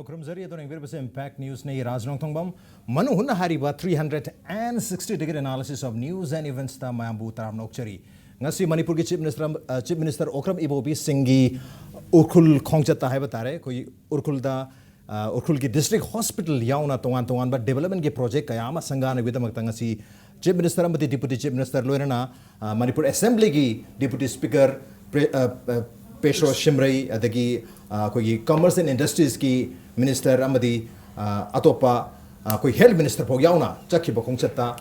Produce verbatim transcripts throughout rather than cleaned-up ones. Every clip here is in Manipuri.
ꯈꯨꯔꯨꯝꯖꯔꯤ꯫ ꯑꯗꯨꯅ ꯌꯦꯡꯕꯤꯔꯤꯕꯁꯦ Impact Newsꯅꯤ꯫ ꯔꯥꯖ ꯅꯣꯡꯊꯣꯡꯕꯝ꯫ ꯃꯅꯨꯡ ꯍꯨꯠꯅ ꯍꯥꯏꯔꯤꯕ three hundred and sixty degree analysis of news and eventsꯇ ꯃꯌꯥꯝꯕꯨ ꯇꯔꯥꯝꯅ ꯑꯣꯛꯆꯔꯤ꯫ ꯉꯁꯤ ꯃꯅꯤꯄꯨꯔꯒꯤ Chief Minister, ꯑ, Chief Minister ꯑꯣꯀ꯭ꯔꯝ ꯏꯕꯣꯕꯤ ꯁꯤꯡꯒꯤ ꯎꯈ꯭ꯔꯨꯜ ꯈꯣꯡꯆꯠꯇ ꯍꯥꯏꯕ ꯇꯥꯔꯦ, ꯑꯩꯈꯣꯏꯒꯤ ꯎꯈ꯭ꯔꯨꯜꯗ, ꯑ, ꯎꯈ꯭ꯔꯨꯜꯒꯤ district hospital ꯌꯥꯎꯅ ꯇꯣꯉꯥꯟ ꯇꯣꯉꯥꯟꯕ developmentꯀꯤ project ꯀꯌꯥ ꯑꯃ ꯁꯪꯒꯥꯅꯕꯒꯤꯗꯃꯛꯇ ꯉꯁꯤ Chief Minister ꯑꯃꯗꯤ Deputy Chief Minister ꯂꯣꯏꯅꯅ, ꯑ, ꯃꯅꯤꯄꯨꯔ Assemblyꯒꯤ Deputy Speaker ꯄ꯭ꯔꯦ-, ꯑ, ꯑ, ꯄꯦꯁꯣ ꯁꯤꯝꯔꯩ, ꯑꯗꯒꯤ, ꯑ, ꯑꯩꯈꯣꯏꯒꯤ Commerce and Industriesꯀꯤ Minister ꯑꯃꯗꯤ, ꯑ, ꯑꯇꯣꯞꯄ, ꯑ, ꯑꯩꯈꯣꯏ Health Minister ꯐꯥꯎ ꯌꯥꯎꯅ ꯆꯠꯈꯤꯕ ꯈꯣꯡꯆꯠꯇ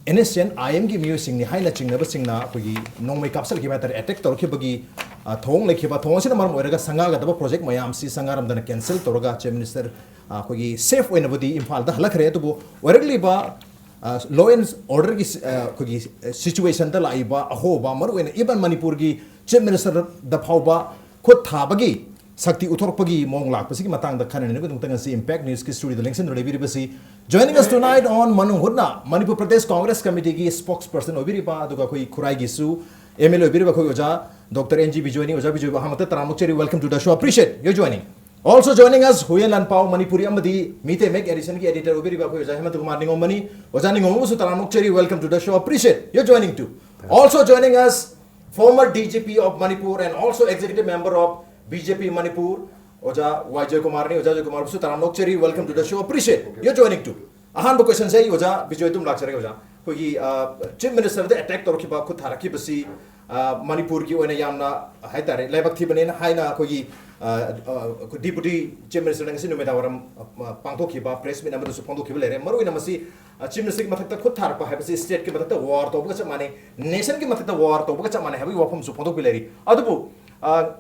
NSCN IMꯒꯤ ꯃꯤꯑꯣꯏꯁꯤꯡꯅꯤ ꯍꯥꯏꯅ ꯆꯤꯡꯅꯕꯁꯤꯡꯅ ꯑꯩꯈꯣꯏꯒꯤ ꯅꯣꯡꯃꯩ ꯀꯥꯞꯁꯤꯜꯂꯛꯈꯤꯕ ꯍꯥꯏ ꯇꯥꯔꯦ, attack ꯇꯧꯔꯛꯈꯤꯕꯒꯤ, ꯑ, ꯊꯧꯑꯣꯡ ꯂꯩꯈꯤꯕ꯫ ꯊꯧꯑꯣꯡ ꯑꯁꯤꯅ ꯃꯔꯝ ꯑꯣꯏꯔꯒ ꯁꯪꯒꯥꯒꯗꯕ project ꯃꯌꯥꯝꯁꯤ ꯁꯪꯒꯥꯔꯝꯗꯅ cancel ꯇꯧꯔꯒ Chief Minister, ꯑ, ꯑꯩꯈꯣꯏꯒꯤ safe ꯑꯣꯏꯅꯕꯨꯗꯤ ꯏꯝꯐꯥꯜꯗ ꯍꯜꯂꯛꯈ꯭ꯔꯦ꯫ ꯑꯗꯨꯕꯨ ꯑꯣꯏꯔꯛꯂꯤꯕ, ꯑ, law and orderꯒꯤ ꯁꯤ-, ꯑ, ꯑꯩꯈꯣꯏꯒꯤ, ꯑ, situationꯗ ꯂꯥꯛꯏꯕ ꯑꯍꯣꯕ, ꯃꯔꯨꯑꯣꯏꯅ even ꯃꯅꯤꯄꯨꯔꯒꯤ Chief Ministerꯗ ꯐꯥꯎꯕ ꯈꯨꯠ ꯊꯥꯕꯒꯤ ꯁꯛꯇꯤ ꯎꯠꯊꯣꯔꯛꯄꯒꯤ ꯃꯑꯣꯡ ꯂꯥꯛꯄꯁꯤꯒꯤ ꯃꯇꯥꯡꯗ ꯈꯟꯅ ꯅꯩꯅꯕꯒꯤꯗꯃꯛꯇ ꯉꯁꯤ Impact Newsꯀꯤ studioꯗ ꯂꯦꯡꯁꯤꯟꯗꯨꯅ ꯂꯩꯕꯤꯔꯤꯕꯁꯤ, joining us tonight on ꯃꯅꯨꯡ ꯍꯨꯠꯅ ꯃꯅꯤꯄꯨꯔ ꯄ꯭ꯔꯗꯦꯁ ꯀꯣꯡꯒ꯭ꯔꯦꯁ ꯀꯃꯤꯇꯤꯒꯤ spokesperson ꯑꯣꯏꯕꯤꯔꯤꯕ, ꯑꯗꯨꯒ ꯑꯩꯈꯣꯏ ꯈꯨꯔꯥꯏꯒꯤꯁꯨ MLA ꯑꯣꯏꯕꯤꯔꯤꯕ ꯑꯩꯈꯣꯏ ꯑꯣꯖꯥ Doctor N G ꯕꯤꯖꯣꯏꯅꯤ꯫ ꯑꯣꯖꯥ ꯕꯤꯖꯣꯏꯕꯨ ꯑꯍꯥꯟꯕꯗ ꯇꯔꯥꯝꯅ ꯑꯣꯛꯆꯔꯤ, welcome to the show, appreciate your joining. Also joining us, Huiyen ꯂꯥꯟꯄꯥꯎ, ꯃꯅꯤꯄꯨꯔꯤ ꯑꯃꯗꯤ ꯃꯤꯇꯩ ꯃꯌꯦꯛ editionꯒꯤ editor ꯑꯣꯏꯕꯤꯔꯤꯕ ꯑꯩꯈꯣꯏ ꯑꯣꯖꯥ ꯍꯦꯃꯟꯇ ꯀꯨꯃꯥꯔ ꯅꯤꯉꯣꯝꯕꯅꯤ꯫ ꯑꯣꯖꯥ ꯅꯤꯉꯣꯝꯕꯕꯨꯁꯨ ꯇꯔꯥꯝꯅ ꯑꯣꯛꯆꯔꯤ, welcome to the show, appreciate your joining too. Also joining us, former DGP of Manipur and also executive member of BJP Manipur, ꯑꯣꯖꯥ ꯋꯥꯏ ꯖꯣꯏꯀꯨꯃꯥꯔꯅꯤ꯫ ꯑꯣꯖꯥ ꯖꯣꯏꯀꯨꯃꯥꯔꯕꯨꯁꯨ ꯇꯔꯥꯝꯅ ꯑꯣꯛꯆꯔꯤ, welcome to the show, appreciate your joining too. ꯑꯍꯥꯟꯕ questionꯁꯦ ꯑꯩ ꯑꯣꯖꯥ ꯕꯤꯖꯣꯏ ꯑꯗꯨꯝ ꯂꯥꯛꯆꯔꯒꯦ꯫ ꯑꯣꯖꯥ, ꯑꯩꯈꯣꯏꯒꯤ, ꯑ, Chief Ministerꯗ attack ꯇꯧꯔꯛꯈꯤꯕ, ꯈꯨꯠ ꯊꯥꯔꯛꯈꯤꯕꯁꯤ, ꯑ, ꯃꯅꯤꯄꯨꯔꯒꯤ ꯑꯣꯏꯅ ꯌꯥꯝꯅ ꯍꯥꯏꯇꯥꯔꯦ ꯂꯥꯏꯕꯛ ꯊꯤꯕꯅꯦꯅ ꯍꯥꯏꯅ ꯑꯩꯈꯣꯏꯒꯤ, ꯑ, ꯑ, Deputy Chief Ministerꯅ ꯉꯁꯤ ꯅꯨꯃꯤꯗꯥꯡ ꯋꯥꯏꯔꯝ, ꯑ, ꯑ, ꯄꯥꯡꯊꯣꯛꯈꯤꯕ press meet ꯑꯃꯗꯁꯨ ꯐꯣꯡꯗꯣꯛꯈꯤꯕ ꯂꯩꯔꯦ꯫ ꯃꯔꯨꯑꯣꯏꯅ ꯃꯁꯤ, ꯑ, Chief Ministerꯒꯤ ꯃꯊꯛꯇ ꯈꯨꯠ ꯊꯥꯔꯛꯄ ꯍꯥꯏꯕꯁꯤ stateꯀꯤ ꯃꯊꯛꯇ war ꯇꯧꯕꯒ ꯆꯞ ꯃꯥꯟꯅꯩ, nationꯒꯤ ꯃꯊꯛꯇ war ꯇꯧꯕꯒ ꯆꯞ ꯃꯥꯟꯅꯩ ꯍꯥꯏꯕꯒꯤ ꯋꯥꯐꯝꯁꯨ ꯐꯣꯡꯗꯣꯛꯄꯤ ꯂꯩꯔꯤ꯫ ꯑꯗꯨꯕꯨ, ꯑ,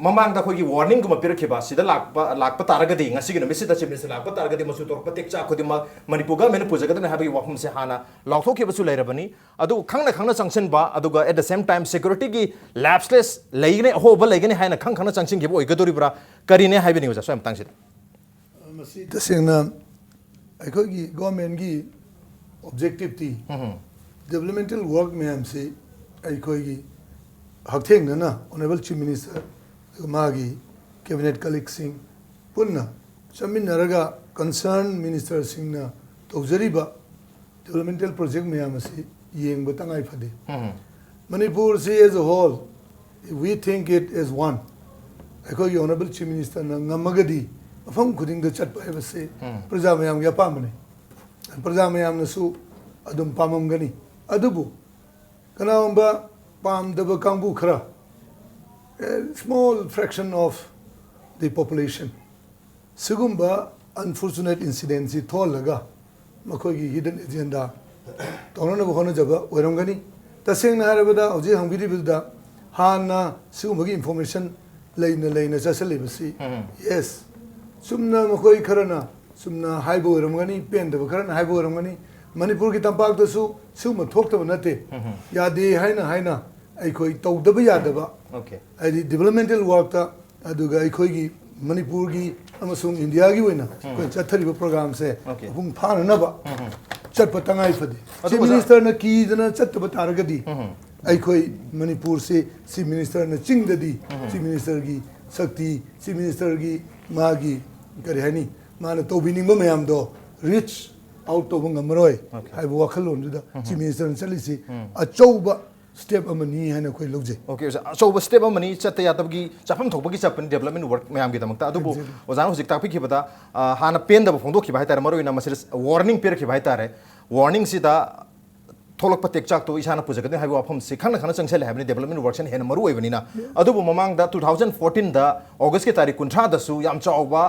ꯃꯃꯥꯡꯗ ꯑꯩꯈꯣꯏꯒꯤ warningꯒꯨꯝꯕ ꯄꯤꯔꯛꯈꯤꯕ, ꯁꯤꯗ ꯂꯥꯛꯄ, ꯂꯥꯛꯄ ꯇꯥꯔꯒꯗꯤ, ꯉꯁꯤꯒꯤ ꯅꯨꯃꯤꯠꯁꯤꯗ Chief Minister ꯂꯥꯛꯄ ꯇꯥꯔꯒꯗꯤ ꯃꯆꯨ ꯇꯧꯔꯛꯄ ꯇꯦꯛꯆꯥꯛ ꯈꯨꯗꯤꯡꯃꯛ ꯃꯅꯤꯄꯨꯔ governmentꯅ ꯄꯨꯖꯒꯗꯕꯅꯤ ꯍꯥꯏꯕꯒꯤ ꯋꯥꯐꯝꯁꯦ ꯍꯥꯟꯅ ꯂꯥꯎꯊꯣꯛꯈꯤꯕꯁꯨ ꯂꯩꯔꯕꯅꯤ꯫ ꯑꯗꯨ ꯈꯪꯅ ꯈꯪꯅ ꯆꯪꯁꯤꯟꯕ, ꯑꯗꯨꯒ at the same time securityꯒꯤ lapses ꯂꯩꯒꯅꯤ, ꯑꯍꯣꯕ ꯂꯩꯒꯅꯤ ꯍꯥꯏꯅ ꯈꯪ ꯈꯪꯅ ꯆꯪꯁꯤꯟꯈꯤꯕ ꯑꯣꯏꯒꯗꯧꯔꯤꯕ꯭ꯔꯥ? ꯀꯔꯤꯅꯦ ꯍꯥꯏꯕꯅꯤ ꯑꯣꯖꯥ, ꯁ꯭ꯋꯥꯏ ꯃꯇꯥꯡꯁꯤꯗ꯫ ꯃꯁꯤ ꯇꯁꯦꯡꯅ ꯑꯩꯈꯣꯏꯒꯤ governmentꯀꯤ objectiveꯇꯤ ꯎꯝ ꯍꯝ꯫ Developmental work ꯃꯌꯥꯝꯁꯤ ꯑꯩꯈꯣꯏꯒꯤ ꯍꯛꯊꯦꯡꯅꯅ Honourable Chief Minister ꯑꯗꯨꯒ ꯃꯥꯒꯤ cabinet colleagueꯁꯤꯡ ꯄꯨꯟꯅ ꯆꯠꯃꯤꯟꯅꯔꯒ concern ministerꯁꯤꯡꯅ ꯇꯧꯖꯔꯤꯕ developmental project ꯃꯌꯥꯝ ꯑꯁꯤ ꯌꯦꯡꯕ ꯇꯉꯥꯏ ꯐꯗꯦ꯫ ꯃꯅꯤꯄꯨꯔꯁꯤ as a whole, if we think it as one, ꯑꯩꯈꯣꯏꯒꯤ honourable chief ministerꯅ ꯉꯝꯃꯒꯗꯤ ꯃꯐꯝ ꯈꯨꯗꯤꯡꯗ ꯆꯠꯄ ꯍꯥꯏꯕꯁꯤ ꯎꯝ꯫ ꯄ꯭ꯔꯖꯥ ꯃꯌꯥꯝꯒꯤ ꯑꯄꯥꯝꯕꯅꯤ꯫ ꯄ꯭ꯔꯖꯥ ꯃꯌꯥꯝꯅꯁꯨ ꯑꯗꯨꯝ ꯄꯥꯝꯃꯝꯒꯅꯤ꯫ ꯑꯗꯨꯕꯨ ꯀꯅꯥꯒꯨꯝꯕ ꯄꯥꯝꯗꯕ ꯀꯥꯡꯕꯨ ꯈꯔ, a small fraction of the population, ꯁꯤꯒꯨꯝꯕ unfortunate incidentꯁꯤ ꯊꯣꯛꯍꯜꯂꯒ ꯃꯈꯣꯏꯒꯤ hidden agenda ꯇꯧꯅꯅꯕ ꯍꯣꯠꯅꯖꯕ ꯑꯣꯏꯔꯝꯒꯅꯤ꯫ ꯇꯁꯦꯡꯅ ꯍꯥꯏꯔꯕꯗ ꯍꯧꯖꯤꯛ ꯍꯪꯕꯤꯔꯤꯕꯗꯨꯗ ꯍꯥꯟꯅ ꯁꯤꯒꯨꯝꯕꯒꯤ information ꯂꯩꯅ ꯂꯩꯅ ꯆꯠꯁꯤꯜꯂꯤꯕꯁꯤ, ꯎꯝ꯫ Yes, ꯆꯨꯝꯅ ꯃꯈꯣꯏ ꯈꯔꯅ ꯆꯨꯝꯅ ꯍꯥꯏꯕ ꯑꯣꯏꯔꯝꯒꯅꯤ, ꯄꯦꯟꯗꯕ ꯈꯔꯅ ꯍꯥꯏꯕ ꯑꯣꯏꯔꯝꯒꯅꯤ꯫ ꯃꯅꯤꯄꯨꯔꯒꯤ ꯇꯝꯄꯥꯛꯇꯁꯨ ꯁꯤꯒꯨꯝꯕ ꯊꯣꯛꯇꯕ ꯅꯠꯇꯦ꯫ ꯎꯝ꯫ ꯌꯥꯗꯦ ꯍꯥꯏꯅ ꯍꯥꯏꯅ ꯑꯩꯈꯣꯏ ꯇꯧꯗꯕ ꯌꯥꯗꯕ, Okay꯫ ꯍꯥꯏꯗꯤ developmental workꯇ, ꯑꯗꯨꯒ ꯑꯩꯈꯣꯏꯒꯤ ꯃꯅꯤꯄꯨꯔꯒꯤ ꯑꯃꯁꯨꯡ ꯏꯟꯗꯤꯌꯥꯒꯤ ꯑꯣꯏꯅ ꯎꯝ꯫ ꯑꯩꯈꯣꯏ ꯆꯠꯊꯔꯤꯕ programꯁꯦ Okay꯫ ꯃꯄꯨꯡ ꯐꯥꯅꯅꯕ ꯎꯝ꯫ ꯆꯠꯄ ꯇꯉꯥꯏ ꯐꯗꯦ꯫ ꯑꯗꯨ Chief ꯑꯣꯖꯥ ministerꯅ ꯀꯤꯗꯅ ꯆꯠꯇꯕ ꯇꯥꯔꯒꯗꯤ ꯎꯝ꯫ ꯑꯩꯈꯣꯏ ꯃꯅꯤꯄꯨꯔꯁꯤ Chief ministerꯅ ꯆꯤꯡꯗꯗꯤ ꯎꯝ꯫ Chief ministerꯒꯤ ꯁꯛꯇꯤ, Chief ministerꯒꯤ ꯃꯥꯒꯤ ꯀꯔꯤ ꯍꯥꯏꯅꯤ, ꯃꯥꯅ ꯇꯧꯕꯤꯅꯤꯡꯕ ꯃꯌꯥꯝꯗꯣ reach out ꯇꯧꯕ ꯉꯝꯃꯔꯣꯏ Okay꯫ ꯍꯥꯏꯕ ꯋꯥꯈꯜꯂꯣꯟꯗꯨꯗ ꯎꯝ꯫ Chief ministerꯅ ꯆꯠꯂꯤꯁꯤ ꯎꯝ꯫ ꯑꯆꯧꯕ step ꯑꯃꯅꯤ ꯍꯥꯏꯅ ꯑꯩꯈꯣꯏ ꯂꯧꯖꯩ꯫ Okay, ꯑꯣꯖꯥ, ꯑꯆꯧꯕ step ꯑꯃꯅꯤ, ꯆꯠꯇ ꯌꯥꯗꯕꯒꯤ ꯆꯠꯐꯝ ꯊꯣꯛꯄꯒꯤ ꯆꯠꯄꯅꯤ development work ꯃꯌꯥꯝꯒꯤꯗꯃꯛꯇ꯫ ꯑꯗꯨꯕꯨ Exactly꯫ ꯑꯣꯖꯥꯅ ꯍꯧꯖꯤꯛ ꯇꯥꯛꯄꯤꯈꯤꯕꯗ, ꯑ, ꯍꯥꯟꯅ ꯄꯦꯟꯗꯕ ꯐꯣꯡꯗꯣꯛꯈꯤꯕ ꯍꯥꯏꯇꯥꯔꯦ, ꯃꯔꯨꯑꯣꯏꯅ ꯃꯁꯤꯗ warning ꯄꯤꯔꯛꯈꯤꯕ ꯍꯥꯏꯇꯥꯔꯦ꯫ Warningꯁꯤꯗ ꯊꯣꯛꯂꯛꯄ ꯇꯦꯛꯆꯥꯛꯇꯣ ꯏꯁꯥꯅ ꯄꯨꯖꯒꯗꯣꯏꯅꯤ ꯍꯥꯏꯕ ꯋꯥꯐꯝꯁꯤ ꯈꯪꯅ ꯈꯪꯅ ꯆꯪꯁꯜꯂꯦ ꯍꯥꯏꯕꯅꯤ, development workꯁꯤꯅ ꯍꯦꯟꯅ ꯃꯔꯨ ꯑꯣꯏꯕꯅꯤꯅ꯫ ꯑꯗꯨꯕꯨ ꯃꯃꯥꯡꯗ two thousand fourteenꯗ Augustꯀꯤ ꯇꯥꯔꯤꯛ ꯀꯨꯟꯊ꯭ꯔꯥꯗꯁꯨ ꯌꯥꯝ ꯆꯥꯎꯕ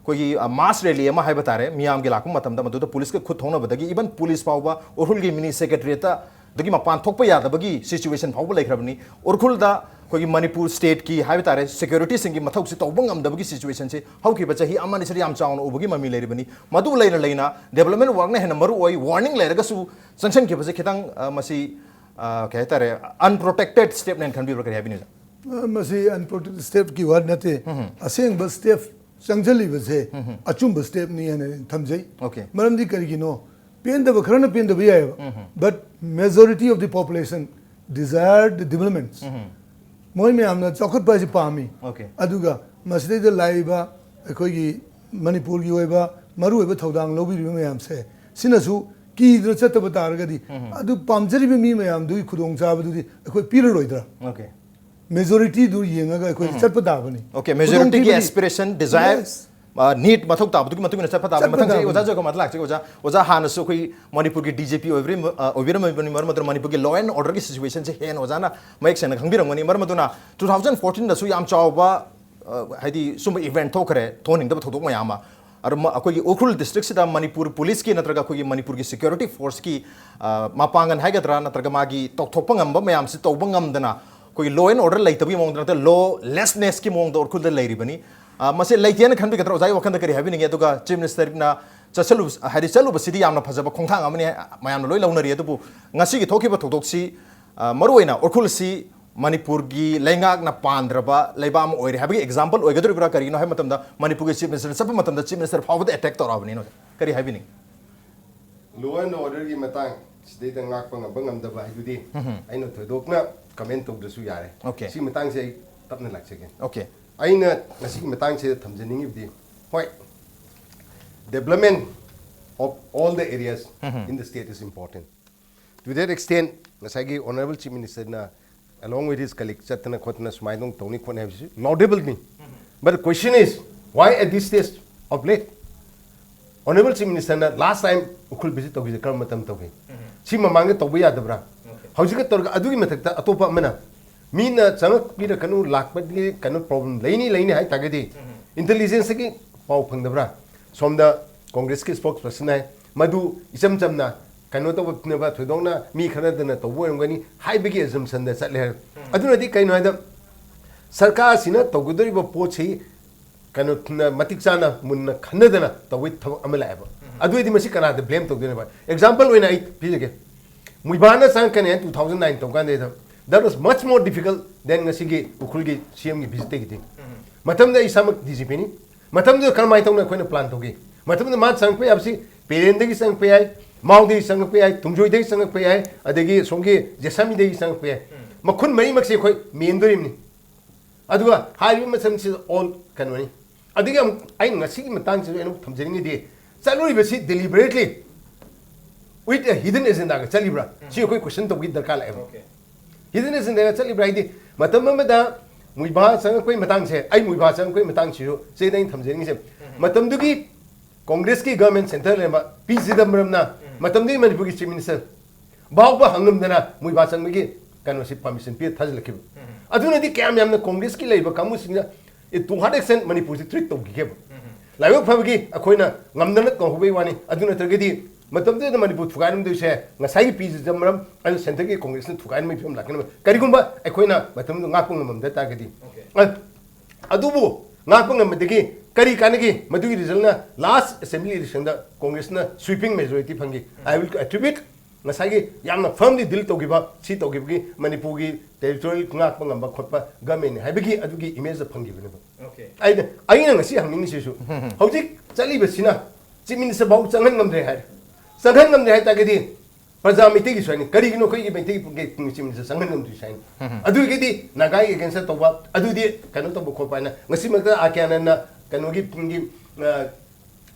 ꯑꯩꯈꯣꯏꯒꯤ, ꯑ, mass rally ꯑꯃ ꯍꯥꯏꯕ ꯇꯥꯔꯦ, ꯃꯤꯌꯥꯝꯒꯤ ꯂꯥꯛꯄ ꯃꯇꯝꯗ ꯃꯗꯨꯗ policeꯀ ꯈꯨꯠ ꯊꯣꯡꯅꯕꯗꯒꯤ even police ꯐꯥꯎꯕ ꯎꯈ꯭ꯔꯨꯜꯒꯤ mini secretariatꯇ ꯑꯗꯒꯤ ꯃꯄꯥꯟ ꯊꯣꯛꯄ ꯌꯥꯗꯕꯒꯤ situation ꯐꯥꯎꯕ ꯂꯩꯈ꯭ꯔꯕꯅꯤ꯫ ꯎꯈ꯭ꯔꯨꯜꯗ ꯑꯩꯈꯣꯏꯒꯤ ꯃꯅꯤꯄꯨꯔ stateꯀꯤ ꯍꯥꯏꯕ ꯇꯥꯔꯦ, securityꯁꯤꯡꯒꯤ ꯃꯊꯧꯁꯤ ꯇꯧꯕ ꯉꯝꯗꯕꯒꯤ situationꯁꯤ ꯍꯧꯈꯤꯕ ꯆꯍꯤ ꯑꯃ ꯑꯅꯤꯁꯤꯗ ꯌꯥꯝ ꯆꯥꯎꯅ ꯎꯕꯒꯤ ꯃꯃꯤ ꯂꯩꯔꯤꯕꯅꯤ꯫ ꯃꯗꯨ ꯂꯩꯅ ꯂꯩꯅ development workꯅ ꯍꯦꯟꯅ ꯃꯔꯨ ꯑꯣꯏ, warning ꯂꯩꯔꯒꯁꯨ ꯆꯪꯁꯤꯟꯈꯤꯕꯁꯦ ꯈꯤꯇꯪ, ꯑ, ꯃꯁꯤ, ꯑ, ꯀꯩ ꯍꯥꯏꯇꯥꯔꯦ, unprotected stepꯅꯦꯅ ꯈꯟꯕꯤꯕ꯭ꯔꯥ, ꯀꯔꯤ ꯍꯥꯏꯕꯤꯅꯤ ꯑꯣꯖꯥ? ꯑ, ꯃꯁꯤ unprotected stepꯀꯤ ꯋꯥ ꯅꯠꯇꯦ꯫ ꯎꯝ꯫ ꯑꯁꯦꯡꯕ step ꯆꯪꯁꯤꯜꯂꯤꯕꯁꯦ ꯎꯝ꯫ ꯑꯆꯨꯝꯕ stepꯅꯤ ꯍꯥꯏꯅ ꯑꯩꯅ ꯊꯝꯖꯩ꯫ Okay꯫ ꯃꯔꯝꯗꯤ ꯀꯔꯤꯒꯤꯅꯣ? ꯄꯦꯟꯗꯕ ꯈꯔꯅ ꯄꯦꯟꯗꯕ ꯌꯥꯏꯑꯕ꯫ ꯎꯝ꯫ But majority of the population desire the developments꯫ ꯎꯝ꯫ ꯃꯣꯏ ꯃꯌꯥꯝꯅ ꯆꯥꯎꯈꯠꯄ ꯍꯥꯏꯁꯦ ꯄꯥꯝꯃꯤ꯫ Okay꯫ ꯑꯗꯨꯒ ꯃꯁꯤꯗꯩꯗ ꯂꯥꯛꯏꯕ ꯑꯩꯈꯣꯏꯒꯤ ꯃꯅꯤꯄꯨꯔꯒꯤ ꯑꯣꯏꯕ ꯃꯔꯨꯑꯣꯏꯕ ꯊꯧꯗꯥꯡ ꯂꯧꯕꯤꯔꯤꯕ ꯃꯌꯥꯝꯁꯦ, ꯁꯤꯅꯁꯨ ꯀꯤꯗꯅ ꯆꯠꯇꯕ ꯇꯥꯔꯒꯗꯤ, ꯑꯗꯨ ꯄꯥꯝꯖꯔꯤꯕ ꯃꯤ ꯃꯌꯥꯝꯗꯨꯒꯤ ꯈꯨꯗꯣꯡꯆꯥꯕꯗꯨꯗꯤ ꯑꯩꯈꯣꯏ ꯄꯤꯔꯔꯣꯏꯗ꯭ꯔꯥ? ꯑꯣꯀꯦ ꯃꯦꯖꯣꯔꯤꯇꯤꯗꯨ ꯌꯦꯡꯉꯒ ꯑꯩꯈꯣꯏ ꯆꯠꯄ ꯇꯥꯕꯅꯤ꯫ ꯑꯣꯀꯦ ꯃꯦꯖꯣꯔꯤꯇꯤꯒꯤ ꯈꯨꯗꯣꯡꯊꯤꯕꯗꯤ- ꯑꯦꯁꯄꯤꯔꯦꯁꯟ ꯗꯤꯖꯥꯏꯔ Yes. ꯅꯤꯠ ꯃꯊꯧ ꯇꯥꯕꯗꯨꯒꯤ ꯃꯇꯨꯡ ꯏꯟꯅ ꯆꯠꯄ ꯇꯥꯕꯅꯤ꯫ ꯆꯠꯄ ꯃꯊꯪꯁꯦ ꯑꯩ ꯇꯥꯕꯅꯤ꯫ ꯑꯣꯖꯥ ꯖꯣꯏꯀꯨꯃꯥꯔꯗ ꯂꯥꯛꯆꯒꯦ꯫ ꯑꯣꯖꯥ, ꯑꯣꯖꯥ ꯍꯥꯟꯅꯁꯨ ꯑꯩꯈꯣꯏ ꯃꯅꯤꯄꯨꯔꯒꯤ ꯗꯤ ꯖꯤ ꯄꯤ ꯑꯣꯏꯕꯤꯔꯝꯕꯅꯤ, ꯃꯔꯝ ꯑꯗꯨꯅ ꯃꯅꯤꯄꯨꯔꯒꯤ ꯂꯣ ꯑꯦꯟ ꯑꯣꯔꯗꯔꯒꯤ ꯁꯤꯆꯨꯋꯦꯁꯟꯁꯦ ꯍꯦꯟꯅ ꯑꯣꯖꯥꯅ ꯃꯌꯦꯛ ꯁꯦꯡꯅ ꯈꯪꯕꯤꯔꯝꯒꯅꯤ꯫ ꯃꯔꯝ ꯑꯗꯨꯅ ꯇꯨ ꯊꯥꯎꯖꯟ ꯐꯣꯔꯇꯤꯟꯗꯁꯨ ꯌꯥꯝ ꯆꯥꯎꯕ, ꯑ, ꯍꯥꯏꯗꯤ ꯁꯨꯝꯕ ꯏꯚꯦꯟꯠ ꯊꯣꯛꯈ꯭ꯔꯦ, ꯊꯣꯛꯍꯟꯅꯤꯡꯗꯕ ꯊꯧꯗꯣꯛ ꯃꯌꯥꯝ ꯑꯃ꯫ ꯑꯗꯨ ꯃ-, ꯑꯩꯈꯣꯏꯒꯤ ꯎꯈ꯭ꯔꯨꯜ ꯗꯤꯁꯇ꯭ꯔꯤꯛꯁꯤꯗ ꯃꯅꯤꯄꯨꯔ ꯄꯨꯂꯤꯁꯀꯤ ꯅꯠꯇ꯭ꯔꯒ ꯑꯩꯈꯣꯏꯒꯤ ꯃꯅꯤꯄꯨꯔꯒꯤ ꯁꯦꯀ꯭ꯌꯨꯔꯤꯇꯤ ꯐꯣꯔꯁꯀꯤ, ꯑ, ꯃꯄꯥꯡꯒꯜ ꯍꯥꯏꯒꯗ꯭ꯔꯥ ꯅꯠꯇ꯭ꯔꯒ ꯃꯥꯒꯤ ꯇꯧꯊꯣꯛꯄ ꯉꯝꯕ ꯃꯌꯥꯝꯁꯤ ꯇꯧꯕ ꯉꯝꯗꯅ ꯑꯩꯈꯣꯏꯒꯤ ꯂꯣ ꯑꯦꯟ ꯑꯣꯔꯗꯔ ꯂꯩꯇꯕꯒꯤ ꯃꯑꯣꯡꯗ ꯅꯠꯇ꯭ꯔꯒ ꯂꯣꯂꯦꯁꯅꯦꯁꯀꯤ ꯃꯑꯣꯡꯗ ꯎꯈ꯭ꯔꯨꯜꯗ ꯂꯩꯔꯤꯕꯅꯤ꯫ ꯑ, ꯃꯁꯤ ꯂꯩꯇꯦꯅ ꯈꯟꯕꯤꯒꯗ꯭ꯔꯥ? ꯑꯣꯖꯥꯒꯤ ꯋꯥꯈꯜꯗ ꯀꯔꯤ ꯍꯥꯏꯕꯤꯅꯤꯡꯉꯤ? ꯑꯗꯨꯒ ꯆꯤꯐ ꯃꯤꯅꯤꯁꯇꯔꯅ ꯆꯠꯁꯜꯂꯨ-, ꯍꯥꯏꯗꯤ ꯆꯠꯂꯨꯕꯁꯤꯗꯤ ꯌꯥꯝꯅ ꯐꯖꯕ ꯈꯣꯡꯊꯥꯡ ꯑꯃꯅꯤ, ꯃꯌꯥꯝꯅ ꯂꯣꯏ ꯂꯧꯅꯔꯤ꯫ ꯑꯗꯨꯕꯨ ꯉꯁꯤꯒꯤ ꯊꯣꯛꯈꯤꯕ ꯊꯧꯗꯣꯛꯁꯤ, ꯑ, ꯃꯔꯨꯑꯣꯏꯅ ꯎꯈ꯭ꯔꯨꯜꯁꯤ ꯃꯅꯤꯄꯨꯔꯒꯤ ꯂꯩꯉꯥꯛꯅ ꯄꯥꯟꯗ꯭ꯔꯕ ꯂꯩꯕꯥꯛ ꯑꯃ ꯑꯣꯏꯔꯦ ꯍꯥꯏꯕꯒꯤ ꯑꯦꯛꯖꯥꯝꯄꯜ ꯑꯣꯏꯒꯗꯧꯔꯤꯕ꯭ꯔꯥ? ꯀꯔꯤꯒꯤꯅꯣ ꯍꯥꯏꯕ ꯃꯇꯝꯗ ꯃꯅꯤꯄꯨꯔꯒꯤ ꯆꯤꯐ ꯃꯤꯅꯤꯁꯇꯔꯅ ꯆꯠꯄ ꯃꯇꯝꯗ ꯆꯤꯐ ꯃꯤꯅꯤꯁꯇꯔ ꯐꯥꯎꯕꯗ ꯑꯦꯇꯦꯛ ꯇꯧꯔꯛꯑꯕꯅꯤꯅ, ꯀꯔꯤ ꯍꯥꯏꯕꯤꯅꯤꯡꯉꯤ? ꯂꯣ ꯑꯦꯟ ꯑꯣꯔꯗꯔꯒꯤ ꯃꯇꯥꯡ ꯁꯤꯗꯩꯗ ꯉꯥꯛꯄ ꯉꯝꯕ ꯉꯝꯗꯕ ꯍꯥꯏꯗꯨꯗꯤ ꯑꯩꯅ ꯊꯣꯏꯗꯣꯛꯅ ꯀꯃꯦꯟ ꯇꯧꯗ꯭ꯔꯁꯨ ꯌꯥꯔꯦ꯫ Okay. ꯁꯤ ꯃꯇꯥꯡꯁꯦ ꯑꯩ ꯇꯞꯅ ꯂꯥꯛꯆꯒꯦ꯫ Okay. ꯑꯩꯅ ꯉꯁꯤꯒꯤ ꯃꯇꯥꯡꯁꯤꯗ ꯊꯝꯖꯅꯤꯡꯉꯤꯕꯗꯤ, ꯍꯣꯏ, development of all the areas in the state is important. To that extent, ꯉꯁꯥꯏꯒꯤ Honorable Chief Ministerꯅ along with his colleague ꯆꯠꯇꯅ ꯈꯣꯠꯇꯅ ꯁꯨꯃꯥꯏꯅ ꯑꯗꯨꯝ ꯇꯧꯅꯤ ꯈꯣꯠꯅꯤ ꯍꯥꯏꯕꯁꯤ laudableꯅꯤ꯫ But the question is, why at this stage of late? Honorable Chief Ministerꯅ last time Ukhrul visit ꯇꯧꯈꯤꯁꯦ ꯀꯔꯝꯕ ꯃꯇꯝ ꯇꯧꯈꯤ? ꯁꯤ ꯃꯃꯥꯡꯗ ꯇꯧꯕ ꯌꯥꯗꯕ꯭ꯔꯥ? ꯍꯧꯖꯤꯛꯀ ꯇꯧꯔꯒ ꯑꯗꯨꯒꯤ ꯃꯊꯛꯇ ꯑꯇꯣꯞꯄ ꯑꯃꯅ ꯃꯤꯅ ꯆꯪꯉꯛꯄꯤꯔꯛꯀꯅꯨ, ꯂꯥꯛꯄꯒꯤ ꯀꯩꯅꯣ problem ꯂꯩꯅꯤ ꯂꯩꯅꯤ ꯍꯥꯏ ꯇꯥꯔꯒꯗꯤ intelligenceꯒꯤ ꯄꯥꯎ ꯐꯪꯗꯕ꯭ꯔꯥ? ꯁꯣꯝꯗ ꯀꯣꯡꯒ꯭ꯔꯦꯁꯀꯤ spokesperson ꯍꯥꯏ, ꯃꯗꯨ ꯏꯆꯝ ꯆꯝꯅ ꯀꯩꯅꯣ ꯇꯧꯕ ꯊꯣꯏꯗꯣꯛꯅ ꯃꯤ ꯈꯠꯅꯗꯅ ꯇꯧꯕ ꯑꯣꯏꯔꯝꯒꯅꯤ ꯍꯥꯏꯕꯒꯤ assumptionꯗ ꯆꯠꯂꯦ ꯍꯥꯏ꯫ ꯑꯗꯨꯅꯗꯤ ꯀꯩꯅꯣ ꯍꯥꯏꯗ ꯁꯔꯀꯥꯔꯁꯤꯅ ꯇꯧꯒꯗꯧꯔꯤꯕ ꯄꯣꯠꯁꯤ ꯀꯩꯅꯣ ꯃꯇꯤꯛ ꯆꯥꯅ ꯃꯨꯟꯅ ꯈꯟꯅꯗꯅ ꯇꯧꯕꯒꯤ ꯊꯕꯛ ꯑꯃ ꯂꯥꯛꯑꯦꯕ꯫ ꯑꯗꯨꯑꯣꯏꯗꯤ ꯃꯁꯤ ꯀꯅꯥꯗ blame ꯇꯧꯗꯣꯏꯅꯣꯕ? Example ꯑꯣꯏꯅ ꯑꯩ ꯄꯤꯖꯒꯦ꯫ ꯃꯨꯏꯕꯥꯅ ꯆꯪꯉꯛꯀꯅꯤ ꯍꯥꯏꯅ two thousand nine ꯇꯧꯀꯥꯟꯗꯩꯗ that was much more difficult than ꯉꯁꯤꯒꯤ ꯎꯈ꯭ꯔꯨꯜꯒꯤ CMꯒꯤ visitꯇꯒꯤꯗꯤ꯫ ꯃꯇꯝꯗ ꯑꯩ ꯏꯁꯥꯃꯛ DGPꯅꯤ꯫ ꯃꯇꯝꯗꯨꯗ ꯀꯔꯝꯍꯥꯏꯅ ꯇꯧꯅ ꯑꯩꯈꯣꯏꯅ plan ꯇꯧꯒꯦ? ꯃꯇꯝꯗꯨꯗ ꯃꯥ ꯆꯪꯉꯛꯄ ꯌꯥꯕꯁꯤ ꯄꯦꯔꯦꯟꯗꯒꯤ ꯆꯪꯉꯛꯄ ꯌꯥꯏ, ꯃꯥꯎꯗꯒꯤ ꯆꯪꯉꯛꯄ ꯌꯥꯏ, ꯇꯨꯝꯖꯣꯏꯗꯒꯤ ꯆꯪꯉꯛꯄ ꯌꯥꯏ, ꯑꯗꯒꯤ ꯁꯣꯝꯒꯤ ꯖꯦꯁꯥꯃꯤꯗꯒꯤ ꯆꯪꯉꯛꯄ ꯌꯥꯏ꯫ ꯃꯈꯨꯟ ꯃꯔꯤꯃꯛꯁꯦ ꯑꯩꯈꯣꯏ ꯃꯦꯟꯗꯣꯔꯤꯕꯅꯤ꯫ ꯑꯗꯨꯒ ꯍꯥꯏꯔꯤꯕ ꯃꯆꯜꯁꯤ all ꯀꯩꯅꯣꯅꯤ꯫ ꯑꯗꯨꯒꯤ ꯑꯃꯨꯛ ꯑꯩꯅ ꯉꯁꯤꯒꯤ ꯃꯇꯥꯡꯁꯤꯗ ꯑꯩꯅ ꯑꯃꯨꯛ ꯊꯝꯖꯅꯤꯡꯉꯤꯗꯤ, ꯆꯠꯂꯨꯔꯤꯕꯁꯤ deliberately with a hidden agendaꯒ ꯆꯠꯂꯤꯕ꯭ꯔꯥ? ꯁꯤ ꯑꯩꯈꯣꯏ question ꯇꯧꯕꯒꯤ ꯗꯔꯀꯥꯔ ꯂꯥꯛꯑꯦꯕ꯫ Okay. Hidden agendaꯒ ꯆꯠꯂꯤꯕ꯭ꯔꯥ ꯍꯥꯏꯗꯤ, ꯃꯇꯝ ꯑꯃꯗ ꯃꯨꯏꯚꯥ ꯆꯪꯉꯛꯄꯒꯤ ꯃꯇꯥꯡꯁꯦ, ꯑꯩ ꯃꯨꯏꯚꯥ ꯆꯪꯉꯛꯄꯒꯤ ꯃꯇꯥꯡꯁꯤꯁꯨ ꯁꯤꯗ ꯑꯩꯅ ꯊꯝꯖꯅꯤꯡꯉꯤꯁꯦ, ꯃꯇꯝꯗꯨꯒꯤ ꯀꯣꯡꯒ꯭ꯔꯦꯁꯀꯤ government centre ꯂꯩꯔꯝꯕ ꯄꯤ ꯆꯤꯗꯝꯕꯔꯝꯅ ꯃꯇꯝꯗꯨꯒꯤ ꯃꯅꯤꯄꯨꯔꯒꯤ chief minister ꯐꯥꯎꯕ ꯍꯪꯉꯝꯗꯅ ꯃꯨꯏꯚꯥ ꯆꯪꯕꯒꯤ ꯀꯩꯅꯣꯁꯤ permission ꯄꯤꯔ ꯊꯥꯖꯤꯜꯂꯛꯈꯤꯕ꯫ ꯑꯗꯨꯅꯗꯤ ꯀꯌꯥꯝ ꯌꯥꯝꯅ ꯀꯣꯡꯒ꯭ꯔꯦꯁꯀꯤ ꯂꯩꯔꯤꯕ ꯀꯥꯡꯕꯨꯁꯤꯡꯅ, ꯑꯦ, to what extent ꯃꯅꯤꯄꯨꯔꯁꯤ treat ꯇꯧꯈꯤꯒꯦꯕ꯫ ꯂꯥꯏꯕꯛ ꯐꯕꯒꯤ ꯑꯩꯈꯣꯏꯅ ꯉꯝꯗꯅ ꯇꯧꯍꯧꯕꯩ ꯋꯥꯅꯤ꯫ ꯑꯗꯨ ꯅꯠꯇ꯭ꯔꯒꯗꯤ ꯃꯇꯝꯗꯨꯗ ꯃꯅꯤꯄꯨꯔ ꯊꯨꯒꯥꯏꯔꯝꯗꯣꯏꯁꯦ ꯉꯁꯥꯏꯒꯤ ꯄꯤ ꯆꯤꯗꯝꯕꯔꯝ ꯑꯗꯨ centreꯒꯤ ꯀꯣꯡꯒ꯭ꯔꯦꯁꯅ ꯊꯨꯒꯥꯏꯔꯝꯕꯒꯤ ꯐꯤꯕꯝ ꯂꯥꯛꯀꯅꯦꯕ꯫ ꯀꯔꯤꯒꯨꯝꯕ ꯑꯩꯈꯣꯏꯅ ꯃꯇꯝꯗꯨ ꯉꯥꯛꯄ ꯉꯝꯃꯝꯗ ꯇꯥꯔꯒꯗꯤ꯫ Okay. ꯑ-, ꯑꯗꯨꯕꯨ ꯉꯥꯛꯄ ꯉꯝꯕꯗꯒꯤ ꯀꯔꯤ ꯀꯥꯟꯅꯒꯦ? ꯃꯗꯨꯒꯤ resultꯅ last assembly electionꯗ ꯀꯣꯡꯒ꯭ꯔꯦꯁꯅ sweeping majority ꯐꯪꯈꯤ꯫ I will attribute ꯉꯁꯥꯏꯒꯤ ꯌꯥꯝꯅ firmly deal ꯇꯧꯈꯤꯕ, ꯁꯤ ꯇꯧꯈꯤꯕꯒꯤ ꯃꯅꯤꯄꯨꯔꯒꯤ territorial ꯉꯥꯛꯄ ꯉꯝꯕ ꯈꯣꯠꯄ governmentꯅꯤ ꯍꯥꯏꯕꯒꯤ ꯑꯗꯨꯒꯤ imageꯇ ꯐꯪꯈꯤꯕꯅꯦꯕ꯫ Okay. ꯑꯩꯅ, ꯑꯩꯅ ꯉꯁꯤ ꯍꯪꯅꯤꯡꯉꯤꯁꯤꯁꯨ, ꯍꯧꯖꯤꯛ ꯆꯠꯂꯤꯕꯁꯤꯅ chief minister ꯐꯥꯎ ꯆꯪꯍꯟ ꯉꯝꯗ꯭ꯔꯦ ꯍꯥꯏꯔꯦ꯫ ꯆꯪꯍꯟ ꯉꯝꯗ꯭ꯔꯦ ꯍꯥꯏ ꯇꯥꯔꯒꯗꯤ ꯄ꯭ꯔꯖꯥ ꯃꯩꯇꯩꯒꯤꯁꯨ ꯍꯥꯏꯅꯤ, ꯀꯔꯤꯒꯤꯅꯣ ꯑꯩꯈꯣꯏꯒꯤ ꯃꯩꯇꯩꯒꯤ chief minister ꯆꯪꯍꯟ ꯉꯝꯗ꯭ꯔꯤꯁꯦ ꯍꯥꯏꯅꯤ? ꯑꯗꯨꯒꯤꯗꯤ ꯅꯥꯒꯥꯒꯤ againstꯇ ꯇꯧꯕ, ꯑꯗꯨꯗꯤ ꯀꯩꯅꯣ ꯇꯧꯕ ꯈꯣꯠꯄ ꯍꯥꯏꯅ ꯉꯁꯤꯃꯛꯇ ꯑꯥꯔ ꯀꯦ ꯑꯥꯅꯟꯗꯅ ꯀꯩꯅꯣꯒꯤ, ꯎꯝꯒꯤ, ꯑ,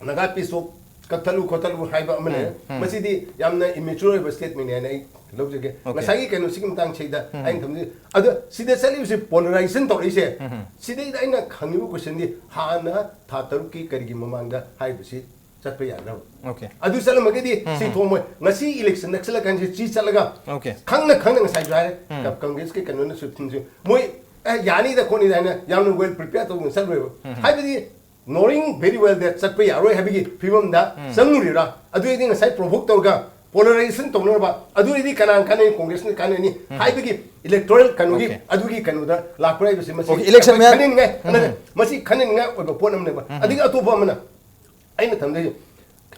ꯅꯥꯒꯥ peace talk ꯀꯛꯊꯠꯂꯨ ꯈꯣꯠꯇꯠꯂꯨ ꯍꯥꯏꯕ ꯑꯃ ꯂꯩꯔꯦ꯫ ꯃꯁꯤꯗꯤ ꯌꯥꯝꯅ immature ꯑꯣꯏꯕ statementꯅꯤ ꯍꯥꯏꯅ ꯑꯩ ꯂꯧꯖꯒꯦ꯫ Okay. ꯉꯁꯥꯏꯒꯤ ꯀꯩꯅꯣꯁꯤꯒꯤ ꯃꯇꯥꯡꯁꯤꯗ ꯑꯩꯅ ꯊꯝꯖꯩ꯫ ꯑꯗꯣ ꯁꯤꯗ ꯆꯠꯂꯤꯕꯁꯤ polarization ꯇꯧꯔꯛꯏꯁꯦ, ꯁꯤꯗꯩꯗ ꯑꯩꯅ ꯍꯪꯉꯤꯕ questionꯗꯤ, ꯍꯥꯟꯅ ꯊꯥ ꯇꯔꯨꯛꯀꯤ ꯀꯔꯤꯒꯤ ꯃꯃꯥꯡꯗ ꯍꯥꯏꯔꯤꯕꯁꯤ ꯆꯠꯄ ꯌꯥꯗ꯭ꯔꯕ? Okay. ꯑꯗꯨ ꯆꯠꯂꯝꯃꯒꯗꯤ ꯁꯤ ꯊꯣꯛꯑꯝꯃꯣꯏ꯫ ꯉꯁꯤ election ꯅꯛꯁꯤꯜꯂꯀꯥꯟꯁꯤꯗ ꯁꯤ ꯆꯠꯂꯒ Okay. ꯈꯪꯅ ꯈꯪꯅ ꯉꯁꯥꯏꯁꯨ ꯍꯥꯏꯔꯦ, ꯀꯪꯒ꯭ꯔꯦꯁꯀꯤ ꯀꯩꯅꯣꯅꯁꯨ ꯊꯤꯡꯁꯨ ꯃꯣꯏ, "ꯑꯦ, ꯌꯥꯅꯤꯗ ꯈꯣꯠꯅꯤꯗ" ꯍꯥꯏꯅ ꯌꯥꯝꯅ well prepared ꯇꯧꯗꯅ ꯆꯠꯂꯣꯏꯕ꯫ ꯍꯥꯏꯕꯗꯤ knowing very well that ꯆꯠꯄ ꯌꯥꯔꯣꯏ ꯍꯥꯏꯕꯒꯤ ꯐꯤꯕꯝꯗ ꯆꯪꯉꯨꯔꯤꯔꯥ? ꯑꯗꯨ ꯑꯣꯏꯔꯗꯤ ꯉꯁꯥꯏ provoke ꯇꯧꯔꯒ polarization ꯇꯧꯅꯔꯕ, ꯑꯗꯨ ꯑꯣꯏꯔꯗꯤ ꯀꯅꯥꯅ ꯀꯥꯟꯅꯩ? ꯀꯣꯡꯒ꯭ꯔꯦꯁꯅ ꯀꯥꯟꯅꯅꯤ ꯍꯥꯏꯕꯒꯤ electoral ꯀꯩꯅꯣꯒꯤ, Okay. ꯑꯗꯨꯒꯤ ꯀꯩꯅꯣꯗ ꯂꯥꯛꯄ꯭ꯔꯥ ꯍꯥꯏꯕꯁꯤ ꯃꯁꯤ Okay, election ꯑꯩꯈꯣꯏ ꯃꯌꯥ- ꯈꯟꯅꯅꯤꯡꯉꯥꯏ, ꯅꯠꯇꯦ, ꯃꯁꯤ ꯈꯟꯅꯅꯤꯡꯉꯥꯏ ꯑꯣꯏꯕ ꯄꯣꯠ ꯑꯃꯅꯦꯕ꯫ ꯑꯗꯒꯤ ꯑꯇꯣꯞꯄ ꯑꯃꯅ ꯑꯩꯅ ꯊꯝꯖꯩ,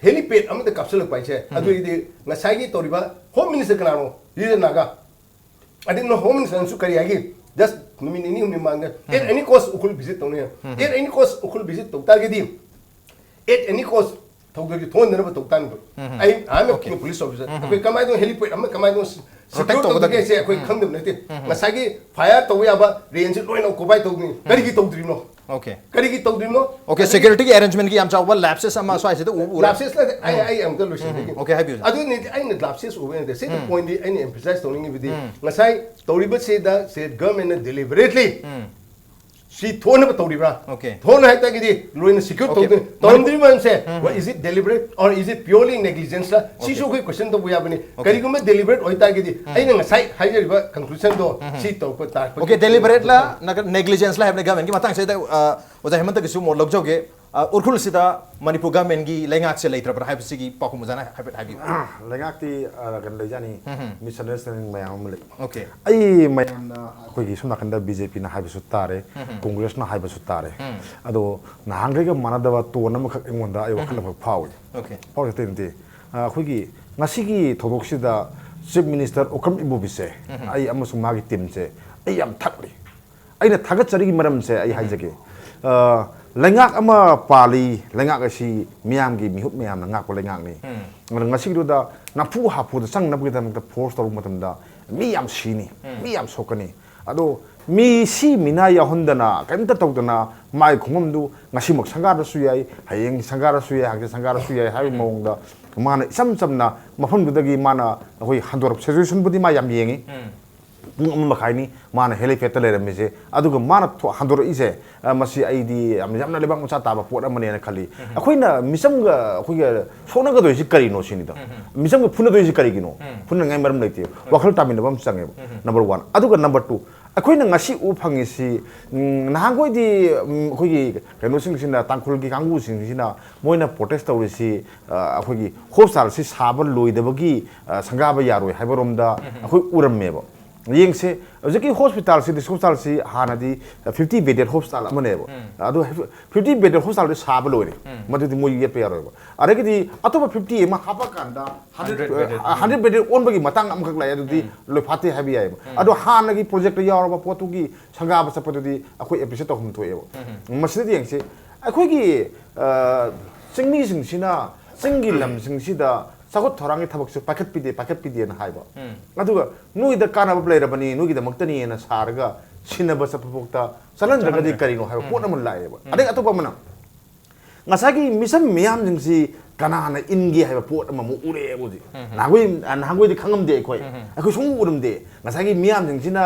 helipad ꯑꯃꯗ ꯀꯥꯞꯁꯤꯜꯂꯛꯄ ꯍꯥꯏꯁꯦ, ꯑꯗꯨ ꯑꯣꯏꯔꯗꯤ ꯉꯁꯥꯏꯒꯤ ꯇꯧꯔꯤꯕ home minister ꯀꯅꯥꯅꯣ? ꯔꯤꯖꯟ ꯅꯥꯒꯥ꯫ ꯑꯗꯩ ꯅ home minister ꯅꯁꯨ ꯀꯔꯤ ꯍꯥꯏꯒꯦ? Just ꯅꯨꯃꯤꯠ ꯅꯤꯅꯤ ꯍꯨꯝꯅꯤ ꯃꯃꯥꯡꯗ at any cost Ukhrul visit ꯇꯧꯅꯤ꯫ At any cost Ukhrul visit ꯇꯧ ꯇꯥꯔꯒꯗꯤ, at any cost ꯊꯧꯗꯔꯗꯤ ꯊꯣꯛꯍꯟꯗꯅꯕ ꯇꯧ ꯇꯥꯅꯤꯕ꯫ ꯑꯩ ꯑꯩ ꯑꯃ Okay. ꯄꯨꯂꯤꯁ ꯑꯣꯐꯤꯁꯔ ꯑꯩꯈꯣꯏ ꯀꯃꯥꯏꯅ ꯇꯧꯅ ꯍꯦꯂꯤꯄꯦꯗ ꯑꯃ ꯀꯃꯥꯏꯅ ꯇꯧꯅ Protect ꯁꯦꯀ꯭ꯌꯣꯔ ꯇꯧꯒꯗꯒꯦ꯫ ꯇꯧꯒꯗꯒꯦ ꯍꯥꯏꯁꯦ ꯑꯩꯈꯣꯏ ꯈꯪꯗꯕ ꯅꯠꯇꯦ꯫ ꯉꯁꯥꯏꯒꯤ ꯐꯥꯏꯌꯔ ꯇꯧꯕ ꯌꯥꯕ ꯔꯦꯟꯖꯁꯦ ꯂꯣꯏꯅ ꯑꯣꯀꯨꯄꯥꯏ ꯇꯧꯗꯣꯏꯅꯤ꯫ ꯀꯔꯤꯒꯤ ꯇꯧꯗ꯭ꯔꯤꯕꯅꯣ? Okay. ꯀꯔꯤꯒꯤ ꯇꯧꯗ꯭ꯔꯤꯕꯅꯣ? Okay, security arrangementꯀꯤ ꯌꯥꯝ ꯆꯥꯎꯕ lapses ꯑꯃ ꯁ꯭ꯋꯥꯏꯁꯤꯗ ꯎꯕ ꯎꯔꯦ꯫ Lapses ꯅꯠꯇꯦ, ꯑꯩ ꯑꯩ ꯑꯃꯨꯛꯇ ꯂꯣꯏꯁꯤꯟꯖꯒꯦ꯫ Okay, ꯍꯥꯏꯕꯤꯌꯨ, sir. ꯑꯗꯨꯅꯤꯗꯤ ꯑꯩꯅ lapses ꯎꯕ ꯅꯠꯇꯦ꯫ ꯁꯤ ꯄꯣꯏꯟꯗꯤ ꯑꯩꯅ emphasize ꯇꯧꯅꯤꯡꯉꯤꯕꯗꯤ ꯉꯁꯥꯏ ꯇꯧꯔꯤꯕꯁꯤꯗ state governmentꯅ deliberately ꯁꯤ ꯊꯣꯛꯅꯕ ꯇꯧꯔꯤꯕ꯭ꯔꯥ? Okay. ꯊꯣꯛꯅ ꯍꯥꯏꯇꯥꯔꯒꯗꯤ ꯂꯣꯏꯅ ꯁꯦꯀ꯭ꯌꯣꯔ Okay. ꯇꯧꯗꯣꯏ ꯇꯧꯔꯝꯗ꯭ꯔꯤꯕ ꯃꯔꯝꯁꯦ what, is it deliberate or is it purely negligence ꯂ? ꯁꯤꯁꯨ ꯑꯩꯈꯣꯏ ꯀꯣꯏꯁꯟ ꯇꯧꯕ ꯌꯥꯕꯅꯤ꯫ ꯀꯔꯤꯒꯨꯝꯕ deliberate ꯑꯣꯏꯇꯥꯔꯒꯗꯤ ꯑꯩꯅ ꯉꯁꯥꯏ ꯍꯥꯏꯖꯔꯤꯕ conclusion ꯗꯣ ꯁꯤ ꯇꯧꯔꯛꯄ ꯇꯥꯔꯛꯄ Okay, deliberate ꯂ ꯅꯠꯇ꯭ꯔꯒ negligence ꯂ ꯍꯥꯏꯕꯅꯤ governmentꯀꯤ ꯃꯇꯥꯡꯁꯤꯗ, ꯑ, ꯑꯣꯖꯥ ꯍꯦꯃꯟꯇꯒꯤꯁꯨ ꯃꯣꯠ ꯂꯧꯖꯧꯒꯦ꯫ ꯑ, ꯎꯈ꯭ꯔꯨꯜꯁꯤꯗ ꯃꯅꯤꯄꯨꯔ governmentꯀꯤ ꯂꯩꯉꯥꯛꯁꯦ ꯂꯩꯇ꯭ꯔꯕ꯭ꯔꯥ ꯍꯥꯏꯕꯁꯤꯒꯤ ꯄꯥꯎꯈꯨꯝ ꯑꯣꯖꯥꯅ ꯍꯥꯏꯐꯦꯠ ꯍꯥꯏꯕꯤꯌꯨ꯫ ꯂꯩꯉꯥꯛꯇꯤ ꯑ, ꯀꯩꯅꯣ ꯂꯩꯖꯥꯠꯅꯤ, misunderstanding ꯃꯌꯥꯝ ꯑꯃ ꯂꯩ꯫ Okay. ꯑꯩ ꯃꯌꯥꯝꯅ ꯑꯩꯈꯣꯏꯒꯤ ꯁꯣꯝ ꯅꯥꯀꯟꯗ BJPꯅ ꯍꯥꯏꯕꯁꯨ ꯇꯥꯔꯦ, ꯀꯣꯡꯒ꯭ꯔꯦꯁꯅ ꯍꯥꯏꯕꯁꯨ ꯇꯥꯔꯦ꯫ ꯑꯗꯣ ꯅꯍꯥꯟꯈꯩꯒ ꯃꯥꯟꯅꯗꯕ ꯇꯣꯟ ꯑꯃꯈꯛ ꯑꯩꯉꯣꯟꯗ ꯑꯩ ꯋꯥꯈꯜ ꯑꯃꯈꯛ ꯐꯥꯎꯏ꯫ Okay. ꯐꯥꯎꯔꯤꯁꯦ ꯑꯇꯩ ꯅꯠꯇꯦ꯫ ꯑ, ꯑꯩꯈꯣꯏꯒꯤ ꯉꯁꯤꯒꯤ ꯊꯧꯗꯣꯛꯁꯤꯗ Chief Minister ꯑꯣꯀ꯭ꯔꯝ ꯏꯕꯣꯕꯤꯁꯦ ꯑꯩ ꯑꯃꯁꯨꯡ ꯃꯥꯒꯤ teamꯁꯦ ꯑꯩ ꯌꯥꯝ ꯊꯛꯂꯤ꯫ ꯑꯩꯅ ꯊꯥꯒꯠꯆꯔꯤꯒꯤ ꯃꯔꯝꯁꯦ ꯑꯩ ꯍꯥꯏꯖꯒꯦ꯫ ꯑ, ꯂꯩꯉꯥꯛ ꯑꯃ ꯄꯥꯜꯂꯤ, ꯂꯩꯉꯥꯛ ꯑꯁꯤ ꯃꯤꯌꯥꯝꯒꯤ ꯃꯤꯍꯨꯠ ꯃꯌꯥꯝꯅ ꯉꯥꯛꯄ ꯂꯩꯉꯥꯛꯅꯤ꯫ ꯑꯗꯣ ꯉꯁꯤꯒꯤꯗꯨꯗ ꯅꯝꯐꯨ ꯍꯥꯐꯨꯗ ꯆꯪꯅꯕꯒꯤꯗꯃꯛꯇ force ꯇꯧꯔꯨꯕ ꯃꯇꯝꯗ ꯃꯤ ꯌꯥꯝ ꯁꯤꯅꯤ, ꯃꯤ ꯌꯥꯝ ꯁꯣꯛꯀꯅꯤ꯫ ꯑꯗꯣ ꯃꯤ ꯁꯤ ꯃꯤꯅꯥ ꯌꯥꯎꯍꯟꯗꯅ ꯀꯔꯤꯝꯇ ꯇꯧꯗꯅ ꯃꯥꯒꯤ ꯈꯣꯡꯐꯝꯗꯨ ꯉꯁꯤꯃꯛ ꯁꯪꯒꯥꯔꯁꯨ ꯌꯥꯏ, ꯍꯌꯦꯡ ꯁꯪꯒꯥꯔꯁꯨ ꯌꯥꯏ, ꯍꯪꯆꯤꯠ ꯁꯪꯒꯥꯔꯁꯨ ꯌꯥꯏ ꯍꯥꯏꯕꯒꯤ ꯃꯑꯣꯡꯗ ꯃꯥꯅ ꯏꯆꯝ ꯆꯝꯅ ꯃꯐꯝꯗꯨꯗꯒꯤ ꯃꯥꯅ ꯑꯩꯈꯣꯏ ꯍꯟꯗꯣꯔꯛꯄ, situationꯕꯨꯗꯤ ꯃꯥ ꯌꯥꯝ ꯌꯦꯡꯉꯤ꯫ ꯄꯨꯡ ꯑꯃ ꯃꯈꯥꯏꯅꯤ ꯃꯥꯅ helipad ꯇ ꯂꯩꯔꯝꯃꯤꯁꯦ꯫ ꯑꯗꯨꯒ ꯃꯥꯅ ꯊꯣ-, ꯍꯟꯗꯣꯔꯛꯏꯁꯦ, ꯑ, ꯃꯁꯤ ꯑꯩꯗꯤ ꯌꯥꯝ, ꯌꯥꯝꯅ ꯂꯩꯕꯥꯛ ꯃꯆꯥ ꯇꯥꯕ ꯄꯣꯠ ꯑꯃꯅꯦꯅ ꯈꯜꯂꯤ꯫ ꯑꯩꯈꯣꯏꯅ ꯃꯤꯆꯝꯒ ꯑꯩꯈꯣꯏꯒ ꯁꯣꯛꯅꯒꯗꯣꯏꯁꯤ ꯀꯔꯤꯅꯣ ꯁꯤꯅꯤꯗ꯫ ꯃꯤꯆꯝꯒ ꯐꯨꯅꯗꯣꯏꯁꯤ ꯀꯔꯤꯒꯤꯅꯣ? ꯐꯨꯅꯉꯥꯏ ꯃꯔꯝ ꯂꯩꯇꯦ꯫ ꯋꯥꯈꯜ ꯇꯥꯃꯤꯟꯅꯕ ꯑꯃ ꯆꯪꯉꯦꯕ꯫ Number one꯫ ꯑꯗꯨꯒ number two, ꯑꯩꯈꯣꯏꯅ ꯉꯁꯤ ꯎꯕ ꯐꯪꯉꯤꯁꯤ, ꯎꯝ, ꯅꯍꯥꯟꯈꯣꯏꯗꯤ, ꯎꯝ, ꯑꯩꯈꯣꯏꯒꯤ ꯀꯩꯅꯣꯁꯤꯡꯁꯤꯅ, ꯇꯥꯡꯈꯨꯜꯒꯤ ꯀꯥꯡꯕꯨꯁꯤꯡꯁꯤꯅ ꯃꯣꯏꯅ protest ꯇꯧꯔꯤꯁꯤ, ꯑ, ꯑꯩꯈꯣꯏꯒꯤ hospitalꯁꯤ ꯁꯥꯕ ꯂꯣꯏꯗꯕꯒꯤ, ꯑ, ꯁꯪꯒꯥꯕ ꯌꯥꯔꯣꯏ ꯍꯥꯏꯕꯔꯣꯝꯗ ꯑꯩꯈꯣꯏ ꯎꯔꯝꯃꯦꯕ꯫ ꯌꯦꯡꯁꯦ, ꯍꯧꯖꯤꯛꯀꯤ hospitalꯁꯤ, district hospitalꯁꯤ ꯍꯥꯟꯅꯗꯤ fifty bedded hospital ꯑꯃꯅꯦꯕ꯫ ꯑꯗꯣ fifty bedded hospitalꯗꯤ ꯁꯥꯕ ꯂꯣꯏꯔꯦ꯫ ꯃꯗꯨꯗꯤ ꯃꯣꯏ ꯌꯦꯠꯄ ꯌꯥꯔꯣꯏꯕ꯫ ꯑꯗꯒꯤꯗꯤ ꯑꯇꯣꯞꯄ fifty ꯑꯃ ꯍꯥꯞꯄꯀꯥꯟꯗ hundred, hundred bedded꯫ ꯑ, hundred bedded ꯑꯣꯟꯕꯒꯤ ꯃꯇꯥꯡ ꯑꯃꯈꯛ ꯂꯥꯛꯑꯦ, ꯑꯗꯨꯗꯤ ꯂꯣꯏꯐꯥꯠꯇꯦ ꯍꯥꯏꯕ ꯌꯥꯏꯑꯕ꯫ ꯑꯗꯣ ꯍꯥꯟꯅꯒꯤ projectꯇ ꯌꯥꯎꯔꯕ ꯄꯣꯠꯇꯨꯒꯤ ꯁꯪꯒꯥꯕ ꯆꯠꯄꯗꯨꯗꯤ ꯑꯩꯈꯣꯏ appreciate ꯇꯧꯐꯝ ꯊꯣꯛꯑꯦꯕ꯫ ꯃꯁꯤꯗꯗꯤ ꯌꯦꯡꯁꯤ, ꯑꯩꯈꯣꯏꯒꯤ, ꯑ, ꯆꯤꯡꯃꯤꯁꯤꯡꯁꯤꯅ ꯆꯤꯡꯒꯤ ꯂꯝꯁꯤꯡꯁꯤꯗ ꯆꯥꯎꯈꯠ ꯊꯧꯔꯥꯡꯒꯤ ꯊꯕꯛꯁꯨ ꯄꯥꯏꯈꯠꯄꯤꯗꯦ, ꯄꯥꯏꯈꯠꯄꯤꯗꯦꯅ ꯍꯥꯏꯕ꯫ ꯑꯗꯨꯒ ꯅꯣꯏꯗ ꯀꯥꯟꯅꯕ ꯂꯩꯔꯕꯅꯤ, ꯅꯣꯏꯒꯤꯗꯃꯛꯇꯅꯤꯅ ꯁꯥꯔꯒ ꯁꯤꯟꯅꯕ ꯆꯠꯄ ꯐꯥꯎꯇ ꯆꯠꯍꯟꯗ꯭ꯔꯒꯗꯤ ꯆꯠꯍꯟꯗ꯭ꯔꯦ꯫ ꯀꯔꯤꯅꯣ ꯍꯥꯏꯕ ꯎꯝ꯫ ꯄꯣꯠ ꯑꯃ ꯂꯥꯛꯑꯦꯕ꯫ ꯎꯝ꯫ ꯑꯗꯩ ꯑꯇꯣꯞꯄ ꯑꯃꯅ ꯉꯁꯥꯏꯒꯤ ꯃꯤꯁꯝ ꯃꯤꯌꯥꯝꯁꯤꯡꯁꯤ ꯀꯅꯥꯅ ꯏꯟꯒꯦ ꯍꯥꯏꯕ ꯄꯣꯠ ꯑꯃꯃꯨꯛ ꯎꯔꯛꯑꯦꯕ ꯍꯧꯖꯤꯛ꯫ ꯎꯝ꯫ ꯅꯍꯥꯟꯈꯣꯏ, ꯅꯍꯥꯟꯈꯣꯏꯗꯤ ꯈꯪꯉꯝꯗꯦ ꯑꯩꯈꯣꯏ꯫ ꯎꯝ꯫ ꯑꯩꯈꯣꯏ ꯁꯨꯡꯎ ꯎꯔꯝꯗꯦ꯫ ꯉꯁꯥꯏꯒꯤ ꯃꯤꯌꯥꯝꯁꯤꯡꯁꯤꯅ,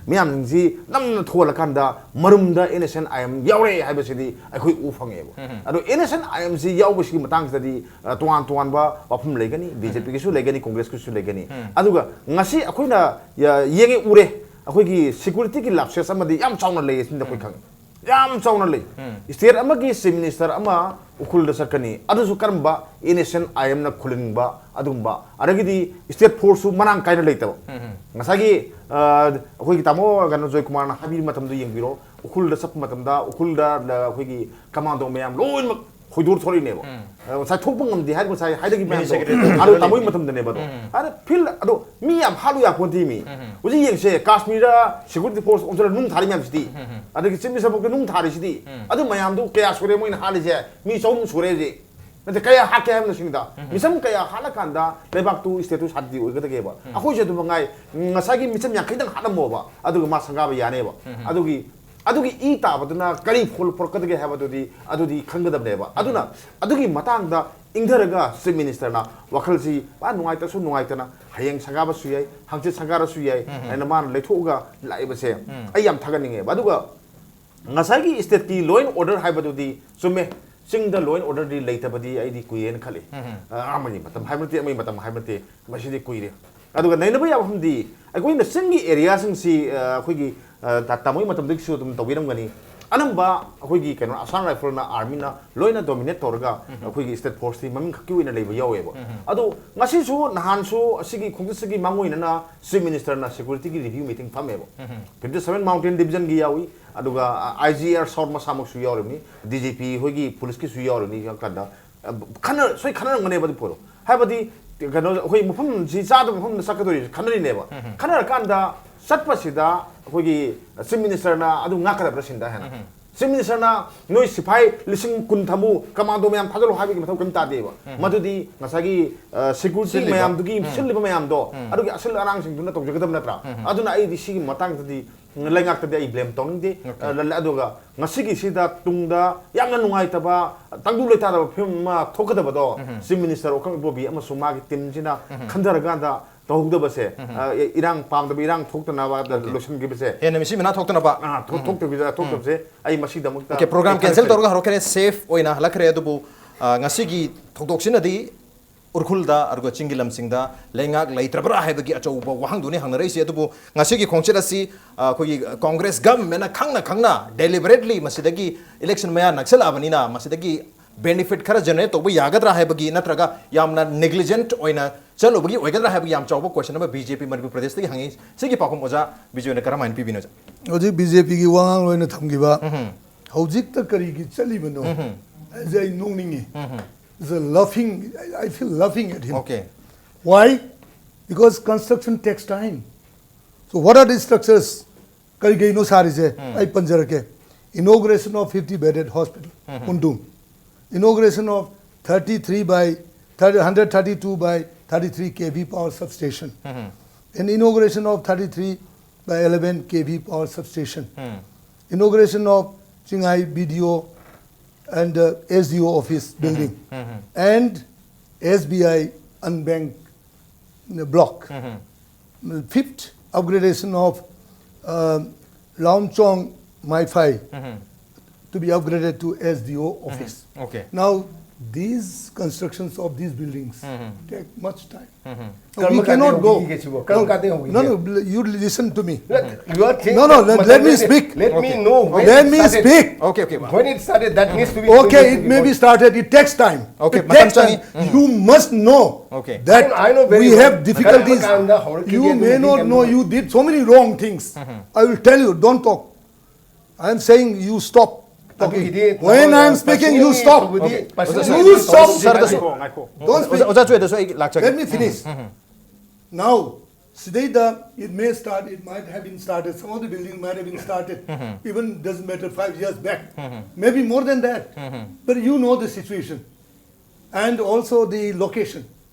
ꯃꯤꯌꯥꯝꯁꯤꯡꯁꯤ ꯅꯝꯅ ꯊꯣꯜꯂꯀꯥꯟꯗ ꯃꯔꯨꯝꯗ NSCN-IM ꯌꯥꯎꯔꯦ ꯍꯥꯏꯕꯁꯤꯗꯤ ꯑꯩꯈꯣꯏ ꯎ ꯐꯪꯉꯦꯕ꯫ ꯎꯝ꯫ ꯑꯗꯣ NSCN-IM-ꯁꯤ ꯌꯥꯎꯕꯁꯤꯒꯤ ꯃꯇꯥꯡꯁꯤꯗꯗꯤ, ꯑ, ꯇꯣꯉꯥꯟ ꯇꯣꯉꯥꯟꯕ ꯋꯥꯐꯝ ꯂꯩꯒꯅꯤ, ꯎꯝ꯫ BJP-ꯒꯤꯁꯨ ꯂꯩꯒꯅꯤ, Congress-ꯀꯤꯁꯨ ꯂꯩꯒꯅꯤ꯫ ꯎꯝ꯫ ꯑꯗꯨꯒ ꯉꯁꯤ ꯑꯩꯈꯣꯏꯅ, ꯌ-, ꯌꯦꯡꯉꯦ ꯎꯔꯦ, ꯑꯩꯈꯣꯏꯒꯤ security-ꯒꯤ lapses ꯑꯃꯗꯤ ꯌꯥꯝ ꯆꯥꯎꯅ ꯂꯩ, ꯑꯁꯤꯅ ꯑꯩꯈꯣꯏ ꯎꯝ꯫ ꯈꯪꯉꯤ꯫ ꯌꯥꯝ ꯆꯥꯎꯅ ꯂꯩ꯫ ꯎꯝ꯫ State ꯑꯃꯒꯤ Chief Minister ꯑꯃ ꯎꯈ꯭ꯔꯨꯜꯗ ꯆꯠꯀꯅꯤ, ꯑꯗꯨꯁꯨ ꯀꯔꯝꯕ NSCN-IM-ꯅ ꯈꯨꯜꯍꯟꯕ ꯑꯗꯨꯒꯨꯝꯕ, ꯑꯗꯒꯤꯗꯤ state force-ꯁꯨ ꯃꯔꯥꯡ ꯀꯥꯏꯅ ꯂꯩꯇꯕ꯫ ꯎꯝ꯫ ꯉꯁꯥꯏꯒꯤ, ꯑ, ꯑꯩꯈꯣꯏꯒꯤ ꯇꯥꯃꯣ ꯀꯩꯅꯣ ꯖꯣꯏꯀꯨꯃꯥꯔꯅ ꯍꯥꯏꯕꯤꯕ ꯃꯇꯝꯗ ꯌꯦꯡꯕꯤꯔꯣ, ꯎꯈ꯭ꯔꯨꯜꯗ ꯆꯠꯄ ꯃꯇꯝꯗ ꯎꯈ꯭ꯔꯨꯜꯗ, ꯑ, ꯑꯩꯈꯣꯏꯒꯤ commando ꯃꯌꯥꯝ ꯂꯣꯏꯅꯃꯛ ꯍꯣꯏꯗꯣꯔ ꯊꯣꯔꯛꯏꯅꯦꯕ꯫ ꯎꯝ꯫ ꯑ, ꯉꯁꯥꯏ ꯊꯣꯛꯄ ꯉꯝꯗꯦ ꯍꯥꯏꯔꯤꯕ ꯉꯁꯥꯏ ꯍꯥꯏꯗꯒꯤ ꯃꯌꯥꯝꯗꯣ, Mini secretary ꯑꯗꯣ ꯇꯥꯃꯣꯒꯤ ꯃꯇꯝꯗꯅꯦꯕ ꯑꯗꯣ꯫ ꯎꯝ꯫ ꯑꯗ field ꯑꯗꯣ ꯃꯤ ꯌꯥꯝ ꯍꯥꯠꯂꯨ ꯌꯥꯄꯣꯟꯇꯦ ꯃꯤ꯫ ꯎꯝ꯫ ꯍꯧꯖꯤꯛ ꯌꯦꯡꯁꯦ, ꯀꯥꯁꯃꯤꯔꯗ security force ꯑꯣꯟꯁꯤꯜꯂ ꯅꯨꯡ ꯊꯥꯔꯤ ꯃꯌꯥꯝꯁꯤꯗꯤ꯫ ꯎꯝ꯫ ꯑꯗꯒꯤ Chief Minister ꯐꯥꯎꯗ ꯅꯨꯡ ꯊꯥꯔꯤꯁꯤꯗꯤ꯫ ꯎꯝ꯫ ꯑꯗꯨ ꯃꯌꯥꯝꯗꯨ ꯀꯌꯥ ꯁꯨꯔꯦ ꯃꯣꯏꯅ ꯍꯥꯠꯂꯤꯁꯦ? ꯃꯤ ꯆꯍꯨꯝ ꯁꯨꯔꯦ ꯍꯧꯖꯤꯛ꯫ ꯅꯠꯇꯦ, ꯀꯌꯥ ꯍꯥꯠꯀꯦ ꯍꯥꯏꯕꯅ ꯁꯤꯅꯤꯗ꯫ ꯎꯝ꯫ ꯃꯤꯁꯝ ꯀꯌꯥ ꯍꯥꯠꯂꯀꯥꯟꯗ ꯂꯩꯕꯥꯛꯇꯨ, state-ꯇꯨ ꯁꯥꯟꯇꯤ ꯑꯣꯏꯒꯗꯒꯦꯕ꯫ ꯎꯝ꯫ ꯑꯩꯈꯣꯏꯁꯨ ꯑꯗꯨ ꯃꯉꯥꯏ, ꯉꯁꯥꯏꯒꯤ ꯃꯤꯁꯝ ꯌꯥꯡꯈꯩꯗꯪ ꯍꯥꯠꯂꯝꯃꯣꯕ, ꯑꯗꯨꯒ ꯃꯥ ꯁꯪꯒꯥꯕ ꯌꯥꯅꯦꯕ꯫ ꯎꯝ꯫ ꯑꯗꯨꯒꯤ ꯑꯗꯨꯒꯤ ꯏ ꯇꯥꯕꯗꯨꯅ ꯀꯔꯤ ꯐꯣꯜ ꯄꯨꯔꯛꯀꯗꯒꯦ ꯍꯥꯏꯕꯗꯨꯗꯤ ꯑꯗꯨꯗꯤ ꯈꯪꯒꯗꯕꯅꯦꯕ꯫ ꯑꯗꯨꯅ ꯑꯗꯨꯒꯤ ꯃꯇꯥꯡꯗ ꯏꯪꯊꯔꯒ Chief Minister-ꯅ ꯋꯥꯈꯜꯁꯤ ꯃꯥ ꯅꯨꯡꯉꯥꯏꯇ꯭ꯔꯁꯨ ꯅꯨꯡꯉꯥꯏꯇꯅ ꯍꯌꯦꯡ ꯁꯪꯒꯥꯕꯁꯨ ꯌꯥꯏ, ꯍꯪꯆꯤꯠ ꯁꯪꯒꯥꯔꯁꯨ ꯌꯥꯏ ꯎꯝ꯫ ꯍꯥꯏꯅ ꯃꯥꯅ ꯂꯩꯊꯣꯛꯑꯒ ꯂꯥꯛꯏꯕꯁꯦ ꯎꯝ꯫ ꯑꯩ ꯌꯥꯝ ꯊꯥꯒꯠꯅꯤꯡꯉꯦꯕ꯫ ꯑꯗꯨꯒ ꯉꯁꯥꯏꯒꯤ state-ꯀꯤ law and order ꯍꯥꯏꯕꯗꯨꯗꯤ ꯆꯨꯝꯃꯦ, ꯆꯤꯡꯗ law and order-ꯗꯤ ꯂꯩꯇꯕꯗꯤ ꯑꯩꯗꯤ ꯀꯨꯏꯔꯦꯅ ꯈꯜꯂꯤ꯫ ꯎꯝ꯫ ꯑ, ꯑꯃꯒꯤ ꯃꯇꯝ ꯍꯥꯏꯕ ꯅꯠꯇꯦ, ꯑꯃꯒꯤ ꯃꯇꯝ ꯍꯥꯏꯕ ꯅꯠꯇꯦ, ꯃꯁꯤꯗꯤ ꯀꯨꯏꯔꯦ꯫ ꯑꯗꯨꯒ ꯅꯩꯅꯕ ꯌꯥꯕ ꯃꯐꯝꯗꯤ ꯑꯩꯈꯣꯏꯅ ꯆꯤꯡꯒꯤ area-ꯁꯤꯡꯁꯤ, ꯑ, ꯑꯩꯈꯣꯏꯒꯤ, ꯑ, ꯇꯥ-, ꯇꯥꯃꯣꯒꯤ ꯃꯇꯝꯗꯒꯤꯁꯨ ꯑꯗꯨꯝ ꯇꯧꯕꯤꯔꯝꯒꯅꯤ꯫ ꯑꯅꯝꯕ ꯑꯩꯈꯣꯏꯒꯤ ꯀꯩꯅꯣ Assam Rifle-ꯅ, Army-ꯅ ꯂꯣꯏꯅ dominate ꯇꯧꯔꯒ ꯎꯝ꯫ ꯑꯩꯈꯣꯏꯒꯤ state force-ꯁꯤ ꯃꯃꯤꯡ ꯈꯛꯀꯤ ꯑꯣꯏꯅ ꯂꯩꯕ ꯌꯥꯎꯋꯦꯕ꯫ ꯎꯝ꯫ ꯑꯗꯣ ꯉꯁꯤꯁꯨ ꯅꯍꯥꯟꯁꯨ ꯑꯁꯤꯒꯤ ꯈꯣꯡꯆꯠꯁꯤꯒꯤ ꯃꯥꯡꯑꯣꯏꯅꯅ Chief Minister-ꯅ security-ꯒꯤ review meeting ꯐꯝꯃꯦꯕ꯫ ꯎꯝ꯫ Fifty seven Mountain Division-ꯒꯤ ꯌꯥꯎꯏ, ꯑꯗꯨꯒ, ꯑ, IGR South ꯃꯁꯥꯃꯛꯁꯨ ꯌꯥꯎꯔꯤꯕꯅꯤ, DGP ꯍꯣꯏꯒꯤ police-ꯀꯤꯁꯨ ꯌꯥꯎꯔꯤꯕꯅꯤ꯫ ꯀꯥꯟꯗ ꯑ, ꯈꯟꯅ-, ꯁꯣꯏ ꯈꯟꯅꯔꯝꯒꯅꯦꯕ ꯑꯗꯨ ꯄꯣꯠꯇꯣ꯫ ꯍꯥꯏꯕꯗꯤ ꯀꯩꯅꯣ, ꯑꯩꯈꯣꯏ ꯃꯐꯝꯁꯤ ꯆꯥꯗꯕ ꯃꯐꯝꯗ ꯆꯠꯀꯗꯧꯔꯤꯁꯦ ꯈꯟꯅꯔꯤꯅꯦꯕ꯫ ꯎꯝ꯫ ꯈꯟꯅꯔꯀꯥꯟꯗ ꯆꯠꯄꯁꯤꯗ ꯑꯩꯈꯣꯏꯒꯤ Chief Minister-ꯅ ꯑꯗꯨ ꯉꯥꯛꯀꯗꯕ꯭ꯔꯥ ꯁꯤꯅꯤꯗ ꯍꯦꯟꯅ꯫ ꯎꯝ꯫ ꯆꯤꯐ ꯃꯤꯅꯤꯁꯇꯔꯅ ꯅꯣꯏ ꯁꯤꯐꯥꯏ ꯂꯤꯁꯤꯡ ꯀꯨꯟ ꯊꯝꯃꯨ, ꯀꯃꯥꯟꯗꯣ ꯃꯌꯥꯝ ꯊꯥꯖꯤꯜꯂꯨ ꯍꯥꯏꯕꯒꯤ ꯃꯊꯧ ꯀꯔꯤꯝ ꯇꯥꯗꯦꯕ꯫ ꯃꯗꯨꯗꯤ ꯉꯁꯥꯏꯒꯤ ꯁꯦꯀ꯭ꯌꯨꯔꯤꯇꯤ ꯃꯌꯥꯝꯗꯨꯒꯤ ꯁꯤꯜꯂꯤꯕ ꯃꯌꯥꯝꯗꯣ, ꯑꯗꯨꯒꯤ ꯑꯁꯤꯜ ꯑꯔꯥꯡꯁꯤꯡꯗꯨꯅ ꯇꯧꯖꯒꯗꯕ ꯅꯠꯇ꯭ꯔꯥ? ꯑꯗꯨꯅ ꯑꯩꯗꯤ ꯁꯤꯒꯤ ꯃꯇꯥꯡꯗꯗꯤ ꯂꯩꯉꯥꯛꯇꯗꯤ ꯑꯩ ꯕ꯭ꯂꯦꯝ ꯇꯧꯅꯤꯡꯗꯦ꯫ ꯑ, ꯂ-, ꯑꯗꯨꯒ ꯉꯁꯤꯒꯤꯁꯤꯗ ꯇꯨꯡꯗ ꯌꯥꯝꯅ ꯅꯨꯡꯉꯥꯏꯇꯕ, ꯇꯪꯗꯨ ꯂꯩꯇꯥꯗꯕ ꯐꯤꯕꯝ ꯑꯃ ꯊꯣꯛꯀꯗꯕꯗꯣ ꯆꯤꯐ ꯃꯤꯅꯤꯁꯇꯔ ꯑꯣꯀꯥꯝ ꯏꯕꯣꯕꯤ ꯑꯃꯁꯨꯡ ꯃꯥꯒꯤ ꯇꯤꯝꯁꯤꯅ ꯈꯟꯊꯔꯀꯥꯟꯗ ꯇꯧꯍꯧꯗꯕꯁꯦ, ꯑ, ꯏ-, ꯏꯔꯥꯡ ꯄꯥꯝꯗꯕ ꯏꯔꯥꯡ ꯊꯣꯛꯇꯅꯕ ꯂꯣꯏꯁꯤꯟꯈꯤꯕꯁꯦ, ꯍꯦꯟꯅ ꯃꯤꯁꯤ ꯃꯤꯅꯥ ꯊꯣꯛꯇꯅꯕ꯫ ꯑ, ꯊꯣꯛ-, ꯊꯣꯛꯇꯕꯤꯗ ꯊꯣꯛꯇꯕꯁꯦ ꯑꯩ ꯃꯁꯤꯗꯃꯛꯇ ꯑꯣꯀꯦ, ꯄ꯭ꯔꯣꯒ꯭ꯔꯥꯝ ꯑꯩ ꯀꯦꯟꯁꯦꯜ ꯈꯟꯈ꯭ꯔꯦ꯫ ꯇꯧꯔꯒ ꯍꯧꯔꯛꯈ꯭ꯔꯦ, ꯁꯦꯐ ꯑꯣꯏꯅ ꯍꯜꯂꯛꯈ꯭ꯔꯦ꯫ ꯑꯗꯨꯕꯨ, ꯑ, ꯉꯁꯤꯒꯤ ꯊꯧꯗꯣꯛꯁꯤꯅꯗꯤ ꯎꯔꯈꯨꯜꯗ ꯑꯗꯨꯒ ꯆꯤꯡꯒꯤ ꯂꯝꯁꯤꯡꯗ ꯂꯩꯉꯥꯛ ꯂꯩꯇ꯭ꯔꯕ꯭ꯔꯥ ꯍꯥꯏꯕꯒꯤ ꯑꯆꯧꯕ ꯋꯥꯍꯪꯗꯨꯅꯤ ꯍꯪꯅꯔꯛꯏꯁꯤ꯫ ꯑꯗꯨꯕꯨ ꯉꯁꯤꯒꯤ ꯈꯣꯡꯆꯠ ꯑꯁꯤ, ꯑ, ꯑꯩꯈꯣꯏꯒꯤ ꯀꯣꯡꯒ꯭ꯔꯦꯁ ꯒꯚꯔꯟꯃꯦꯟꯅ ꯈꯪꯅ ꯈꯪꯅ deliberately ꯃꯁꯤꯗꯒꯤ ꯏꯂꯦꯛꯁꯟ ꯃꯌꯥ ꯅꯛꯁꯜꯂꯛꯑꯕꯅꯤꯅ ꯃꯁꯤꯗꯒꯤ ꯕꯦꯅꯤꯐꯤꯠ ꯈꯔ ꯖꯦꯅꯦꯔꯦꯠ ꯇꯧꯕ ꯌꯥꯒꯗ꯭ꯔꯥ ꯍꯥꯏꯕꯒꯤ, ꯅꯠꯇ꯭ꯔꯒ ꯌꯥꯝꯅ ꯅꯦꯒ꯭ꯂꯤꯖꯦꯟꯠ ꯑꯣꯏꯅ ꯆꯠꯂꯨꯕꯒꯤ ꯑꯣꯏꯒꯗ꯭ꯔꯥ ꯍꯥꯏꯕꯒꯤ ꯌꯥꯝ ꯆꯥꯎꯕ ꯀꯣꯏꯁꯟ ꯑꯃ ꯕꯤ ꯖꯦ ꯄꯤ ꯃꯅꯤꯄꯨꯔ ꯄ꯭ꯔꯗꯦꯁꯇꯒꯤ ꯍꯪꯉꯤ꯫ ꯁꯤꯒꯤ ꯄꯥꯎꯈꯨꯝ ꯑꯣꯖꯥ ꯕꯤꯖꯣꯏꯅ ꯀꯔꯝꯍꯥꯏꯅ ꯄꯤꯕꯤꯅꯣ, ꯑꯣꯖꯥ? ꯍꯧꯖꯤꯛ ꯕꯤ ꯖꯦ ꯄꯤꯒꯤ ꯋꯥꯉꯥꯡꯂꯣꯏꯅ ꯊꯝꯈꯤꯕ ꯎꯝꯍꯨꯝ꯫ ꯍꯧꯖꯤꯛꯇ ꯀꯔꯤꯒꯤ ꯆꯠꯂꯤꯕꯅꯣ ꯎꯝꯍꯨꯝ꯫ ꯍꯥꯏꯁꯦ ꯑꯩ ꯅꯣꯛꯅꯤꯡꯉꯤ꯫ ꯎꯝꯍꯨꯝ꯫ It's a laughing, I, I feel laughing at him. Okay. Why? Because construction takes time. So what are the structures? ꯀꯔꯤ ꯀꯩꯅꯣ ꯁꯥꯔꯤꯁꯦ? ꯎꯝ꯫ ꯑꯩ ꯄꯟꯖꯔꯛꯀꯦ꯫ Inauguration of fifty bedded hospital, mm-hmm. ꯀꯨꯟꯗꯨꯝ꯫ Inauguration of thirty-three by thirty, hundred thirty-two by thirty-three K V power substation. Mm-hmm. And inauguration of thirty-three by eleven K V power substation. Um. Inauguration of Chinghai B D O and, uh, S D O office building. Mm-hmm. Mm-hmm. And S B I unbanked block. Mm-hmm. Fifth, upgradation of, uh, Launchong Maifai, mm-hmm, to be upgraded to S D O office. Mm-hmm. Okay. Now, these constructions of these buildings, mm-hmm, take much time. Mm-hmm. So we cannot go. ꯀꯔꯝ ꯀꯥꯟꯗ ꯍꯧꯈꯤꯒꯦ ꯁꯤꯕꯣ? ꯀꯔꯝ ꯀꯥꯟꯗ ꯍꯧꯈꯤꯒꯦ? No, no, you listen to me. Look, you are thinking, No, no, let, let me speak. Let me know when it started. Okay. Let me speak. Okay, okay. When it started, that needs to be Okay, it may be started. It takes time. Okay, it takes time. ꯃꯇꯝ ꯆꯪꯉꯤ꯫ ꯎꯝ꯫ You must know Okay. that I know, I know very well. We have difficulties. ꯀꯔꯝꯕ ꯀꯥꯟꯗ ꯍꯧꯔꯛꯈꯤꯒꯦ? You may not know, you did so many wrong things. Mm-hmm. I will tell you, don't talk. I am saying you stop talking. ꯑꯗꯨꯒꯤꯗꯤ When I am speaking, you stop. ꯇꯧꯕꯗꯤ, okay. Personal You stop. ꯁꯔꯗꯁꯨ꯫ ꯉꯥꯏꯈꯣ, ꯉꯥꯏꯈꯣ꯫ Don't speak. ꯑꯣꯖꯥ, ꯑꯣꯖꯥ ꯆꯨꯏꯗꯁꯨ ꯑꯩ ꯂꯥꯛꯆꯒꯦ꯫ Let me finish. ꯎꯝ, ꯎꯝ, ꯎꯝ꯫ Now, ꯁꯤꯗꯩꯗ, it may start, it might have been started, some of the buildings might have been started, even, doesn't matter, five years back, maybe more than that. But you know the situation. And also the location.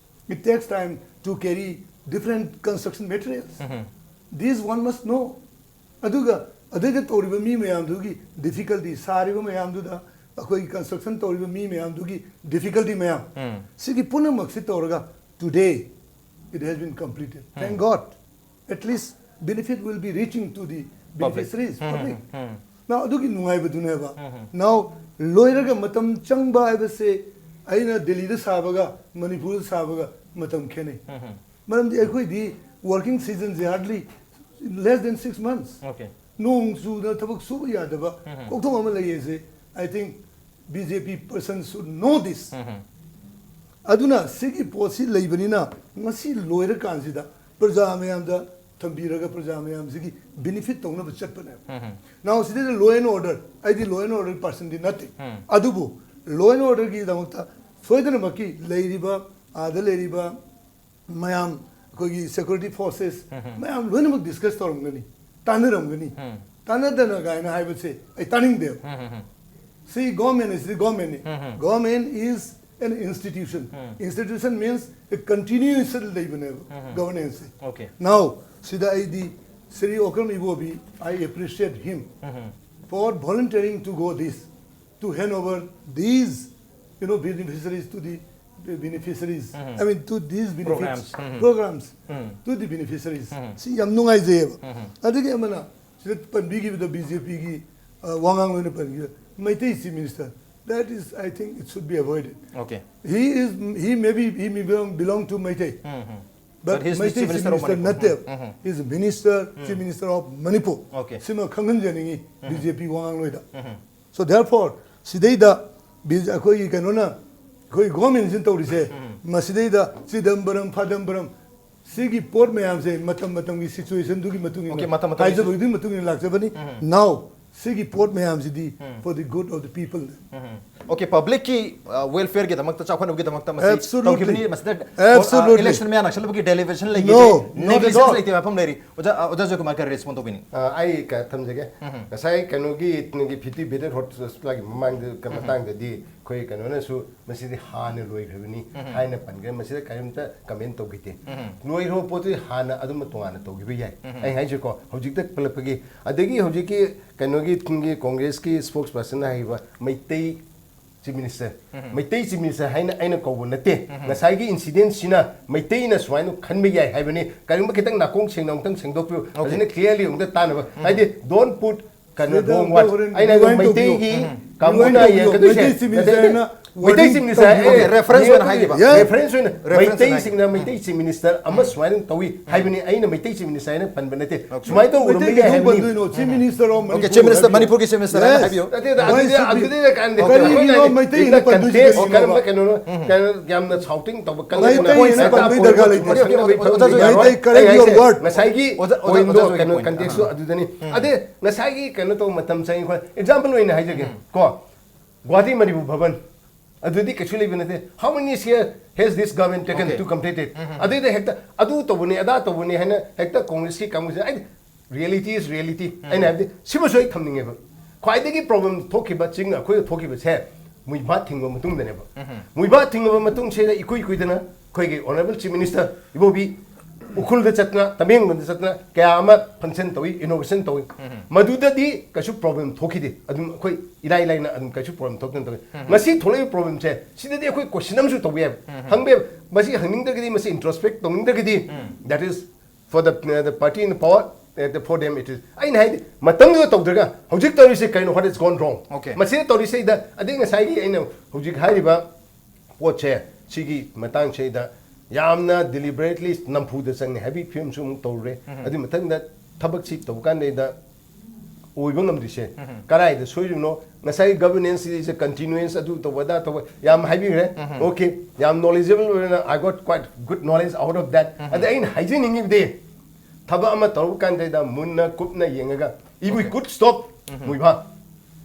It takes time to carry different construction materials. These one must know. ꯑꯗꯨꯒ ꯑꯗꯩꯗ ꯇꯧꯔꯤꯕ ꯃꯤ ꯃꯌꯥꯝꯗꯨꯒꯤ difficulty, ꯁꯥꯔꯤꯕ ꯃꯌꯥꯝꯗꯨꯗ, ꯑꯩꯈꯣꯏꯒꯤ construction ꯇꯧꯔꯤꯕ ꯃꯤ ꯃꯌꯥꯝꯗꯨꯒꯤ difficulty ꯃꯌꯥꯝ, ꯁꯤꯒꯤ ꯄꯨꯝꯅꯃꯛꯁꯤ ꯇꯧꯔꯒ today it has been completed. Thank God. At least benefit will be reaching to the beneficiaries, public. Now, ꯑꯗꯨꯒꯤ ꯅꯨꯡꯉꯥꯏꯕꯗꯨꯅꯦꯕ꯫ Now, ꯂꯣꯏꯔꯒ ꯃꯇꯝ ꯆꯪꯕ ꯍꯥꯏꯕꯁꯦ, ꯑꯩꯅ ꯗꯦꯜꯂꯤꯗ ꯁꯥꯕꯒ ꯃꯅꯤꯄꯨꯔꯗ ꯁꯥꯕꯒ ꯃꯇꯝ ꯈꯦꯠꯅꯩ꯫ ꯃꯔꯝꯗꯤ ꯑꯩꯈꯣꯏꯗꯤ working seasonꯁꯦ hardly less than six months. Okay. ꯅꯣꯡ ꯆꯨꯗꯅ ꯊꯕꯛ ꯁꯨꯕ ꯌꯥꯗꯕ ꯀꯣꯛꯊꯣꯡ ꯑꯃ ꯂꯩꯌꯦꯁꯦ꯫ I think B J P persons should know this. ꯑꯗꯨꯅ ꯁꯤꯒꯤ ꯄꯣꯠꯁꯤ ꯂꯩꯕꯅꯤꯅ ꯉꯁꯤ ꯂꯣꯏꯔꯀꯥꯟꯁꯤꯗ ꯄ꯭ꯔꯖꯥ ꯃꯌꯥꯝꯗ ꯊꯝꯕꯤꯔꯒ ꯄ꯭ꯔꯖꯥ ꯃꯌꯥꯝꯁꯤꯒꯤ benefit ꯇꯧꯅꯕ ꯆꯠꯄꯅꯦꯕ꯫ Now, ꯁꯤꯗꯩꯗ law and order, ꯑꯩꯗꯤ law and order personꯗꯤ ꯅꯠꯇꯦ꯫ ꯑꯗꯨꯕꯨ law and orderꯒꯤꯗꯃꯛꯇ ꯁꯣꯏꯗꯅꯃꯛꯀꯤ ꯂꯩꯔꯤꯕ, ꯑꯥꯗ ꯂꯩꯔꯤꯕ ꯃꯌꯥꯝ, ꯑꯩꯈꯣꯏꯒꯤ security forces ꯃꯌꯥꯝ ꯂꯣꯏꯅꯃꯛ discuss ꯇꯧꯔꯝꯒꯅꯤ, ꯇꯥꯟꯅꯔꯝꯒꯅꯤ꯫ ꯇꯥꯟꯅꯗꯅ ꯀꯥꯏꯅ ꯍꯥꯏꯕꯁꯦ ꯑꯩ ꯇꯥꯅꯤꯡꯗꯦꯕ꯫ ꯁꯤ government ꯑꯁꯤꯗꯤ governmentꯅꯤ꯫ Government is an institution. Institution means a continuous ꯂꯩꯕꯅꯦꯕ governance ꯁꯦ꯫ Okay. Now, ꯁꯤꯗ ꯑꯩꯗꯤ Shri Okram Ibobi, I appreciate him for volunteering to go this, to hand over these, you know, beneficiaries to the, the beneficiaries. I mean, to these benefits, Programs. Programs to the beneficiaries. ꯁꯤ ꯌꯥꯝ ꯅꯨꯡꯉꯥꯏꯖꯩꯌꯦꯕ꯫ ꯑꯗꯒꯤ ꯑꯃꯅ ꯁꯤꯗ ꯄꯟꯕꯤꯈꯤꯕꯗ B J Pꯒꯤ, ꯑ, ꯋꯥꯉꯥꯡ ꯑꯣꯏꯅ ꯄꯟꯈꯤꯕ Meitei Chief Minister, that is, I think it should be avoided. Okay. He is, he may be, he may belong, belong to Meitei. But But he's the Meitei Chief Minister of Manipur. ꯅꯠꯇꯦꯕ꯫ He is a minister, Chief Minister of Manipur. Okay. ꯁꯤꯃ ꯈꯪꯍꯟꯖꯅꯤꯡꯉꯤ B J P ꯋꯥꯉꯥꯡꯂꯣꯏꯗ꯫ So therefore, ꯁꯤꯗꯩꯗ ꯕꯤ-, ꯑꯩꯈꯣꯏꯒꯤ ꯀꯩꯅꯣꯅ, ꯑꯩꯈꯣꯏ governmentꯁꯤꯅ ꯇꯧꯔꯤꯁꯦ, ꯃꯁꯤꯗꯩꯗ ꯆꯤꯗꯝꯕꯔꯝ, ꯐꯥꯗꯝꯕꯔꯝ, ꯁꯤꯒꯤ ꯄꯣꯠ ꯃꯌꯥꯝꯁꯦ ꯃꯇꯝ ꯃꯇꯝꯒꯤ situationꯗꯨꯒꯤ ꯃꯇꯨꯡ ꯏꯟꯅ, Okay, ꯃꯇꯝ ꯃꯇꯝꯒꯤ ꯍꯥꯏꯖꯕꯗꯨꯒꯤ ꯃꯇꯨꯡ ꯏꯟꯅ ꯂꯥꯛꯆꯕꯅꯤ꯫ Now, ꯁꯤꯒꯤ ꯄꯣꯠ ꯃꯌꯥꯝꯁꯤꯗꯤ for the good of the people꯫ Okay, ꯄꯕ꯭ꯂꯤꯛꯀꯤ ꯋꯦꯜꯐꯤꯌꯔꯒꯤꯗꯃꯛꯇ, ꯆꯥꯎꯈꯠꯅꯕꯒꯤꯗꯃꯛꯇ ꯃꯁꯤ Absolutely. ꯇꯧꯈꯤꯕꯅꯤ꯫ ꯃꯁꯤꯗ Absolutely. ꯏꯂꯦꯛꯁꯟ ꯃꯌꯥ ꯅꯛꯁꯜꯂꯛꯄꯒꯤ ꯗꯦꯂꯤꯕ꯭ꯔꯦꯁꯟ ꯂꯩꯈꯤꯗꯦ, No, not at ꯅꯦꯒ꯭ꯂꯤꯖꯦꯟꯁ all. ꯂꯩꯇꯦ ꯍꯥꯏꯕ ꯑꯃ ꯂꯩꯔꯤ꯫ ꯑꯣꯖꯥ, ꯑ, ꯑꯣꯖꯥ ꯖꯣꯏꯀꯨꯃꯥꯔ ꯀꯔꯤ ꯔꯦꯁꯄꯣꯟ ꯇꯧꯕꯤꯅꯤ? ꯑ, ꯑꯩ ꯀ- ꯊꯝꯖꯒꯦ꯫ ꯉꯁꯥꯏ ꯀꯩꯅꯣꯒꯤ ꯅꯪꯒꯤ ꯐꯤꯐꯇꯤ ꯕꯦꯗꯦꯠ ꯍꯣꯁꯄꯤꯇꯥꯜꯒꯤ ꯃꯃꯥꯡꯗ ꯀ- ꯃꯇꯥꯡꯗꯗꯤ ꯑꯩꯈꯣꯏ ꯀꯩꯅꯣꯅꯁꯨ ꯃꯁꯤꯗꯤ ꯍꯥꯟꯅ ꯂꯣꯏꯈ꯭ꯔꯕꯅꯤ ꯍꯥꯏꯅ ꯄꯟꯈ꯭ꯔꯦ꯫ ꯃꯁꯤꯗ ꯀꯔꯤꯝꯇ ꯀꯃꯦꯟ ꯇꯧꯈꯤꯗꯦ꯫ ꯂꯣꯏꯈ꯭ꯔꯕ ꯄꯣꯠꯇꯨꯗꯤ ꯍꯥꯟꯅ ꯑꯗꯨꯝ ꯇꯣꯉꯥꯟꯅ ꯇꯧꯈꯤꯕ ꯌꯥꯏ꯫ ꯑꯩ ꯍꯥꯏꯁꯦꯀꯣ, ꯍꯧꯖꯤꯛꯇ ꯄꯜꯂꯛꯄꯒꯤ, ꯑꯗꯒꯤ ꯍꯧꯖꯤꯛꯀꯤ ꯀꯩꯅꯣꯒꯤ ꯊꯤꯡꯒꯤ ꯀꯣꯡꯒ꯭ꯔꯦꯁꯀꯤ ꯁ꯭ꯄꯣꯛꯁ ꯄꯔꯁꯟꯅ ꯍꯥꯏꯈꯤꯕ Meitei chief minister, Meitei chief minister ꯍꯥꯏꯅ ꯑꯩꯅ ꯀꯧꯕ ꯅꯠꯇꯦ꯫ ꯉꯁꯥꯏꯒꯤ ꯏꯟꯁꯤꯗꯦꯟꯁꯤꯅ ꯃꯩꯇꯩꯅ ꯁꯨꯃꯥꯏꯅ ꯈꯟꯕ ꯌꯥꯏ ꯍꯥꯏꯕꯅꯤ꯫ ꯀꯔꯤꯒꯨꯝꯕ ꯈꯤꯇꯪ ꯅꯥꯀꯣꯡ ꯁꯦꯡꯅ ꯑꯃꯨꯛꯇꯪ ꯁꯦꯡꯗꯣꯛꯄꯤꯌꯨ꯫ ꯐꯖꯅ ꯀ꯭ꯂꯤꯌꯥꯔꯂꯤ ꯑꯃꯨꯛꯇ ꯇꯥꯅꯕ꯫ ꯍꯥꯏꯗꯤ, don't put ꯀꯩꯅꯣ, ꯁꯤꯗ wrong ꯑꯝꯇ words꯫ ꯍꯣꯔꯦꯟ ꯑꯩꯅ ꯍꯥꯏꯕ rewind ꯇꯧꯕꯤꯌꯨ꯫ ꯃꯩꯇꯩꯒꯤ Rewind ꯀꯥꯡꯕꯨꯅ ꯇꯧꯕꯤꯌꯨ꯫ ꯌꯦꯡꯒꯗꯣꯏꯁꯦ ꯃꯩꯇꯩ ꯆꯤꯐ ꯃꯤꯅꯤꯁꯇꯔ ꯅꯠꯇꯦ, ꯍꯥꯏꯅ Meitei chief minister Okay, reference ꯑꯣꯏꯅ ꯍꯥꯏꯈꯤꯕ꯫ ꯔꯦꯐꯔꯦꯟꯁ ꯑꯣꯏꯅ Reference ꯑꯣꯏꯅ ꯃꯩꯇꯩꯁꯤꯡꯅ ꯃꯩꯇꯩ ꯆꯤꯐ ꯃꯤꯅꯤꯁꯇꯔ ꯑꯃ ꯁꯨꯃꯥꯏꯅ ꯇꯧꯏ ꯍꯥꯏꯕꯅꯤ꯫ ꯑꯩꯅ ꯃꯩꯇꯩ ꯆꯤꯐ ꯃꯤꯅꯤꯁꯇꯔ ꯍꯥꯏꯅ ꯄꯟꯕ ꯅꯠꯇꯦ꯫ ꯁꯨꯃꯥꯏꯅ ꯇꯧꯔꯝꯕ ꯃꯩꯇꯩ ꯌꯥꯏ ꯀꯩꯗꯧ ꯍꯥꯏꯕꯅꯤ꯫ ꯄꯟꯗꯣꯏꯅꯣ? Chief minister of Okay, chief minister, ꯃꯅꯤꯄꯨꯔꯒꯤ ꯆꯤꯐ ꯃꯤꯅꯤꯁꯇꯔ ꯍꯥꯏꯅ ꯍꯥꯏꯕꯤꯌꯨ꯫ ꯅꯠꯇꯦ, ꯑꯗꯨꯗꯤ, ꯑꯗꯨꯗꯤ, ꯑꯗꯨꯗꯤ ꯀꯥꯟꯗꯦ꯫ ꯀꯔꯤꯒꯤꯅꯣ ꯃꯩꯇꯩꯅ ꯄꯟꯗꯣꯏꯁꯦ? ꯀꯟꯇꯦꯛꯁ ꯀꯔꯝꯕ ꯀꯩꯅꯣꯅꯣ? ꯀꯩꯅꯣ ꯌꯥꯝꯅ ꯁꯥꯎꯇꯤꯡ ꯇꯧꯕ, ꯀꯟꯅ ꯃꯩꯇꯩꯅ ꯄꯣꯏꯟꯠ ꯄꯟꯕꯒꯤ ꯗꯔꯀꯥꯔ ꯂꯩꯇꯦ꯫ ꯃꯁꯥꯅ Okay, okay, ꯂꯣꯏ okay, okay, ꯊꯝꯕ okay, ꯌꯥꯔꯣꯏ꯫ ꯃꯩꯇꯩ, correct ꯑꯩ your ꯍꯥꯏꯁꯦ, word. ꯉꯁꯥꯏꯒꯤ ꯑꯣꯖꯥ, ꯑꯣꯖꯥ, ꯄꯣꯏꯟꯠꯇꯣ ꯑꯣꯖꯥ, ꯑꯣꯖꯥꯒꯤ ꯀꯩꯅꯣ, ꯄꯣꯏꯟꯠ꯫ ꯀꯟꯇꯦꯛꯁꯇꯣ ꯑꯗꯨꯗꯅꯤ꯫ ꯑꯗꯩ ꯉꯁꯥꯏꯒꯤ ꯀꯩꯅꯣ ꯇꯧꯕ ꯃꯇꯝ ꯆꯪꯉꯤ꯫ ꯑꯩꯈꯣꯏ ꯑꯦꯛꯖꯥꯝꯄꯜ ꯑꯣꯏꯅ ꯍꯥꯏꯖꯒꯦ ꯀꯣ, ꯒꯨꯋꯥꯍꯥꯇꯤ ꯃꯅꯤꯄꯨꯔ ꯚꯕꯟ, ꯑꯗꯨꯗꯤ ꯀꯩꯁꯨ ꯂꯩꯕ ꯅꯠꯇꯦ꯫ How many years has this government taken Okay. to complete it? ꯑꯗꯩꯗ ꯍꯦꯛꯇ ꯑꯗꯨ ꯇꯧꯕꯅꯤ, ꯑꯗꯥ ꯇꯧꯕꯅꯤ ꯍꯥꯏꯅ ꯍꯦꯛꯇ ꯀꯣꯡꯒ꯭ꯔꯦꯁꯀꯤ ꯀꯥꯡꯕꯨꯁꯤꯅ, ꯑꯩ, reality is reality꯫ ꯑꯩꯅ ꯍꯥꯏꯕꯗꯤ ꯁꯤꯃꯁꯨ ꯑꯩ ꯊꯝꯅꯤꯡꯉꯦꯕ꯫ ꯈ꯭ꯋꯥꯏꯗꯒꯤ ꯄ꯭ꯔꯣꯕ꯭ꯂꯦꯝ ꯊꯣꯛꯈꯤꯕ ꯆꯤꯡ ꯑꯩꯈꯣꯏꯗ ꯊꯣꯛꯈꯤꯕꯁꯦ ꯃꯨꯏꯚꯥꯠ ꯊꯤꯡꯕ ꯃꯇꯨꯡꯗꯅꯦꯕ꯫ ꯃꯨꯏꯚꯥꯠ ꯊꯤꯡꯉꯕ ꯃꯇꯨꯡꯁꯤꯗ ꯏꯀꯨꯏ ꯀꯨꯏꯗꯅ ꯑꯩꯈꯣꯏꯒꯤ ꯑꯣꯅꯔꯦꯕꯜ ꯆꯤꯐ ꯃꯤꯅꯤꯁꯇꯔ ꯏꯕꯣꯕꯤ ꯎꯈ꯭ꯔꯨꯜꯗ ꯆꯠꯇꯅ, ꯇꯃꯦꯡꯂꯣꯡꯗ ꯆꯠꯇꯅ ꯀꯌꯥ ꯑꯃ ꯐꯪꯁꯟ ꯇꯧꯏ, ꯏꯅꯣꯒ꯭ꯔꯦꯁꯟ ꯇꯧꯏ꯫ ꯃꯗꯨꯗꯗꯤ ꯀꯩꯁꯨ ꯄ꯭ꯔꯣꯕ꯭ꯂꯦꯝ ꯊꯣꯛꯈꯤꯗꯦ꯫ ꯑꯗꯨꯝ ꯑꯩꯈꯣꯏ ꯏꯔꯥꯏ ꯂꯥꯏꯅ ꯑꯗꯨꯝ ꯀꯩꯁꯨ ꯄ꯭ꯔꯣꯕ꯭ꯂꯦꯝ ꯊꯣꯛꯇꯅ ꯇꯧꯏ꯫ ꯉꯁꯤ ꯊꯣꯛꯂꯛꯏꯕ ꯄ꯭ꯔꯣꯕ꯭ꯂꯦꯝꯁꯦ, ꯁꯤꯗꯗꯤ ꯑꯩꯈꯣꯏ ꯀꯣꯏꯁꯟ ꯑꯃꯁꯨ ꯇꯧꯕ ꯌꯥꯏꯕ, ꯍꯪꯕ ꯌꯥꯏꯕ꯫ ꯃꯁꯤ ꯍꯪꯅꯤꯡꯗ꯭ꯔꯒꯗꯤ ꯃꯁꯤ ꯏꯟꯇ꯭ꯔꯣꯁꯄꯦꯛ ꯇꯧꯅꯤꯡꯗ꯭ꯔꯒꯗꯤ, that is for the, the party in power, uh, for them it is꯫ ꯑꯩꯅ ꯍꯥꯏꯗꯤ ꯃꯇꯝꯗꯨꯗ ꯇꯧꯗ꯭ꯔꯒ ꯍꯧꯖꯤꯛ ꯇꯧꯔꯤꯁꯦ ꯀꯩꯅꯣ? What is gone wrong? Okay. ꯃꯁꯤꯗ ꯇꯧꯔꯤꯁꯤꯗ, ꯑꯗꯩ ꯉꯁꯥꯏꯒꯤ ꯑꯩꯅ ꯍꯧꯖꯤꯛ ꯍꯥꯏꯔꯤꯕ ꯄꯣꯠꯁꯦ, ꯁꯤꯒꯤ ꯃꯇꯥꯡꯁꯤꯗ ꯌꯥꯝꯅ deliberately ꯅꯝꯐꯨꯗ ꯆꯪꯉꯦ ꯍꯥꯏꯕꯒꯤ ꯐꯤꯕꯝꯁꯨ ꯑꯃꯨꯛ ꯇꯧꯔꯨꯔꯦ꯫ ꯑꯗꯨꯒꯤ ꯃꯊꯪꯗ ꯊꯕꯛꯁꯤ ꯇꯧꯕ ꯀꯥꯟꯗꯩꯗ ꯑꯣꯏꯕ ꯉꯝꯗ꯭ꯔꯤꯁꯦ ꯀꯗꯥꯏꯗ ꯁꯣꯏꯔꯤꯕꯅꯣ? ꯉꯁꯥꯏ governance is a continuance, ꯑꯗꯨ ꯇꯧꯕ ꯑꯗꯥ ꯇꯧꯕ ꯌꯥꯝ ꯍꯥꯏꯕꯤꯈ꯭ꯔꯦ꯫ Okay, ꯌꯥꯝ knowledgeable ꯑꯣꯏꯅ, I got quite good knowledge out of that꯫ ꯑꯗ ꯑꯩꯅ ꯍꯥꯏꯖꯅꯤꯡꯉꯤꯕꯗꯤ, ꯊꯕꯛ ꯑꯃ ꯇꯧꯔꯛ ꯀꯥꯟꯗꯩꯗ ꯃꯨꯟꯅ ꯀꯨꯞꯅ ꯌꯦꯡꯉꯒ, if we could stop ꯃꯨꯏꯚꯥꯠ,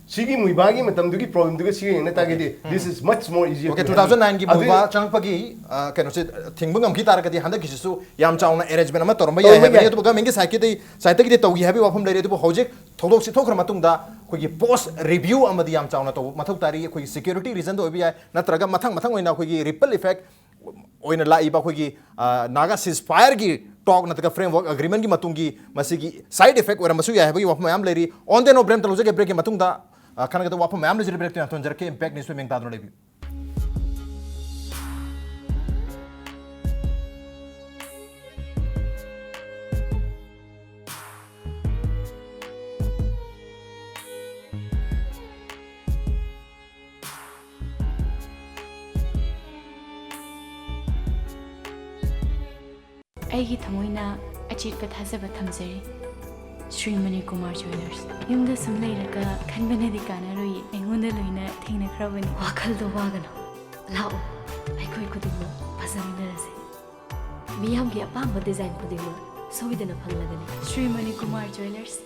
ꯁꯤꯒꯤ ꯃꯨꯏꯕꯥꯒꯤ ꯃꯇꯝꯗꯨꯒꯤ problemꯗꯨꯒ ꯁꯤꯒ ꯌꯦꯡꯅ ꯇꯥꯔꯒꯗꯤ this is much more easier okay to two handle. Thousand ꯅꯥꯏꯟꯒꯤ ꯑꯗꯨ- ꯃꯨꯏꯕꯥ ꯆꯪꯉꯛꯄꯒꯤ ꯑ, ꯀꯩꯅꯣꯁꯦ ꯊꯤꯡꯕ ꯉꯝꯈꯤ ꯇꯥꯔꯒꯗꯤ ꯍꯟꯗꯛꯀꯤꯁꯤꯁꯨ ꯌꯥꯝ ꯆꯥꯎꯅ arrangement ꯑꯃ ꯇꯧꯔꯝꯕ ꯌꯥꯏ ꯇꯧꯔꯝꯕ ꯍꯥꯏꯕꯅꯤ꯫ ꯌꯥꯏ꯫ ꯑꯗꯨꯕꯨ governmentꯀꯤ sideꯀꯤꯗꯤ sideꯇꯒꯤꯗꯤ ꯇꯧꯈꯤ ꯍꯥꯏꯕꯒꯤ ꯋꯥꯐꯝ ꯂꯩꯔꯦ꯫ ꯑꯗꯨꯕꯨ ꯍꯧꯖꯤꯛ ꯊꯧꯗꯣꯛꯁꯤ ꯊꯣꯛꯈ꯭ꯔ ꯃꯇꯨꯡꯗ ꯑꯩꯈꯣꯏꯒꯤ post review ꯑꯃꯗꯤ ꯌꯥꯝ ꯆꯥꯎꯅ ꯇꯧꯕ ꯃꯊꯧ ꯇꯥꯔꯤ꯫ ꯑꯩꯈꯣꯏꯒꯤ security reasonꯗ ꯑꯣꯏꯕ ꯌꯥꯏ, ꯅꯠꯇ꯭ꯔꯒ ꯃꯊꯪ ꯃꯊꯪ ꯑꯣꯏꯅ ꯑꯩꯈꯣꯏꯒꯤ ripple effect ꯑꯣꯏꯅ ꯂꯥꯛꯏꯕ ꯑꯩꯈꯣꯏꯒꯤ ꯑ, Naga ceasefireꯒꯤ talk ꯅꯠꯇ꯭ꯔꯒ framework agreementꯀꯤ ꯃꯇꯨꯡꯒꯤ ꯃꯁꯤꯒꯤ side effect ꯑꯣꯏꯔꯝꯕꯁꯨ ꯌꯥꯏ ꯍꯥꯏꯕꯒꯤ ꯋꯥꯐꯝ ꯃꯌꯥꯝ ꯂꯩꯔꯤ꯫ On the note, break ꯑꯃꯇ ꯂꯧꯖꯒꯦ꯫ Breakꯀꯤ ꯃꯇꯨꯡꯗ ꯑ, ꯈꯟꯅꯒꯗꯕ ꯋꯥꯐꯝ ꯃꯌꯥꯝ ꯂꯩꯖꯔꯤ꯫ Breakꯇ ꯌꯥꯝ ꯊꯣꯟꯖꯔꯛꯀꯦ꯫ Impact Newsꯇ ꯃꯤꯡ ꯇꯥꯗꯨꯅ ꯂꯩꯕꯤꯌꯨ꯫ ꯑꯩꯒꯤ ꯊꯃꯣꯏꯅ ꯑꯆꯦꯠꯄ ꯊꯥꯖꯕ ꯊꯝꯖꯔꯤ꯫ ꯁ꯭ꯔꯤ ꯃꯅꯤꯀꯨꯃꯥꯔ ꯖ꯭ꯋꯦꯂꯔꯁ꯫ ꯌꯨꯝꯗ ꯁꯨꯝ ꯂꯩꯔꯒ ꯈꯟꯕꯅꯗꯤ ꯀꯥꯟꯅꯔꯣꯏ, ꯑꯩꯉꯣꯟꯗ ꯂꯣꯏꯅ ꯊꯦꯡꯅꯈ꯭ꯔꯕꯅꯤ꯫ ꯋꯥꯈꯜꯗꯣ ꯋꯥꯒꯅꯨ, ꯂꯥꯛꯑꯣ, ꯑꯩꯈꯣꯏ ꯈꯨꯗꯤꯡꯃꯛ ꯐꯖꯃꯤꯟꯅꯔꯁꯦ꯫ ꯃꯤꯌꯥꯝꯒꯤ ꯑꯄꯥꯝꯕ design ꯈꯨꯗꯤꯡꯃꯛ ꯁꯣꯏꯗꯅ ꯐꯪꯂꯒꯅꯤ꯫ ꯁ꯭ꯔꯤ ꯃꯅꯤꯀꯨꯃꯥꯔ ꯖ꯭ꯋꯦꯂꯔꯁ꯫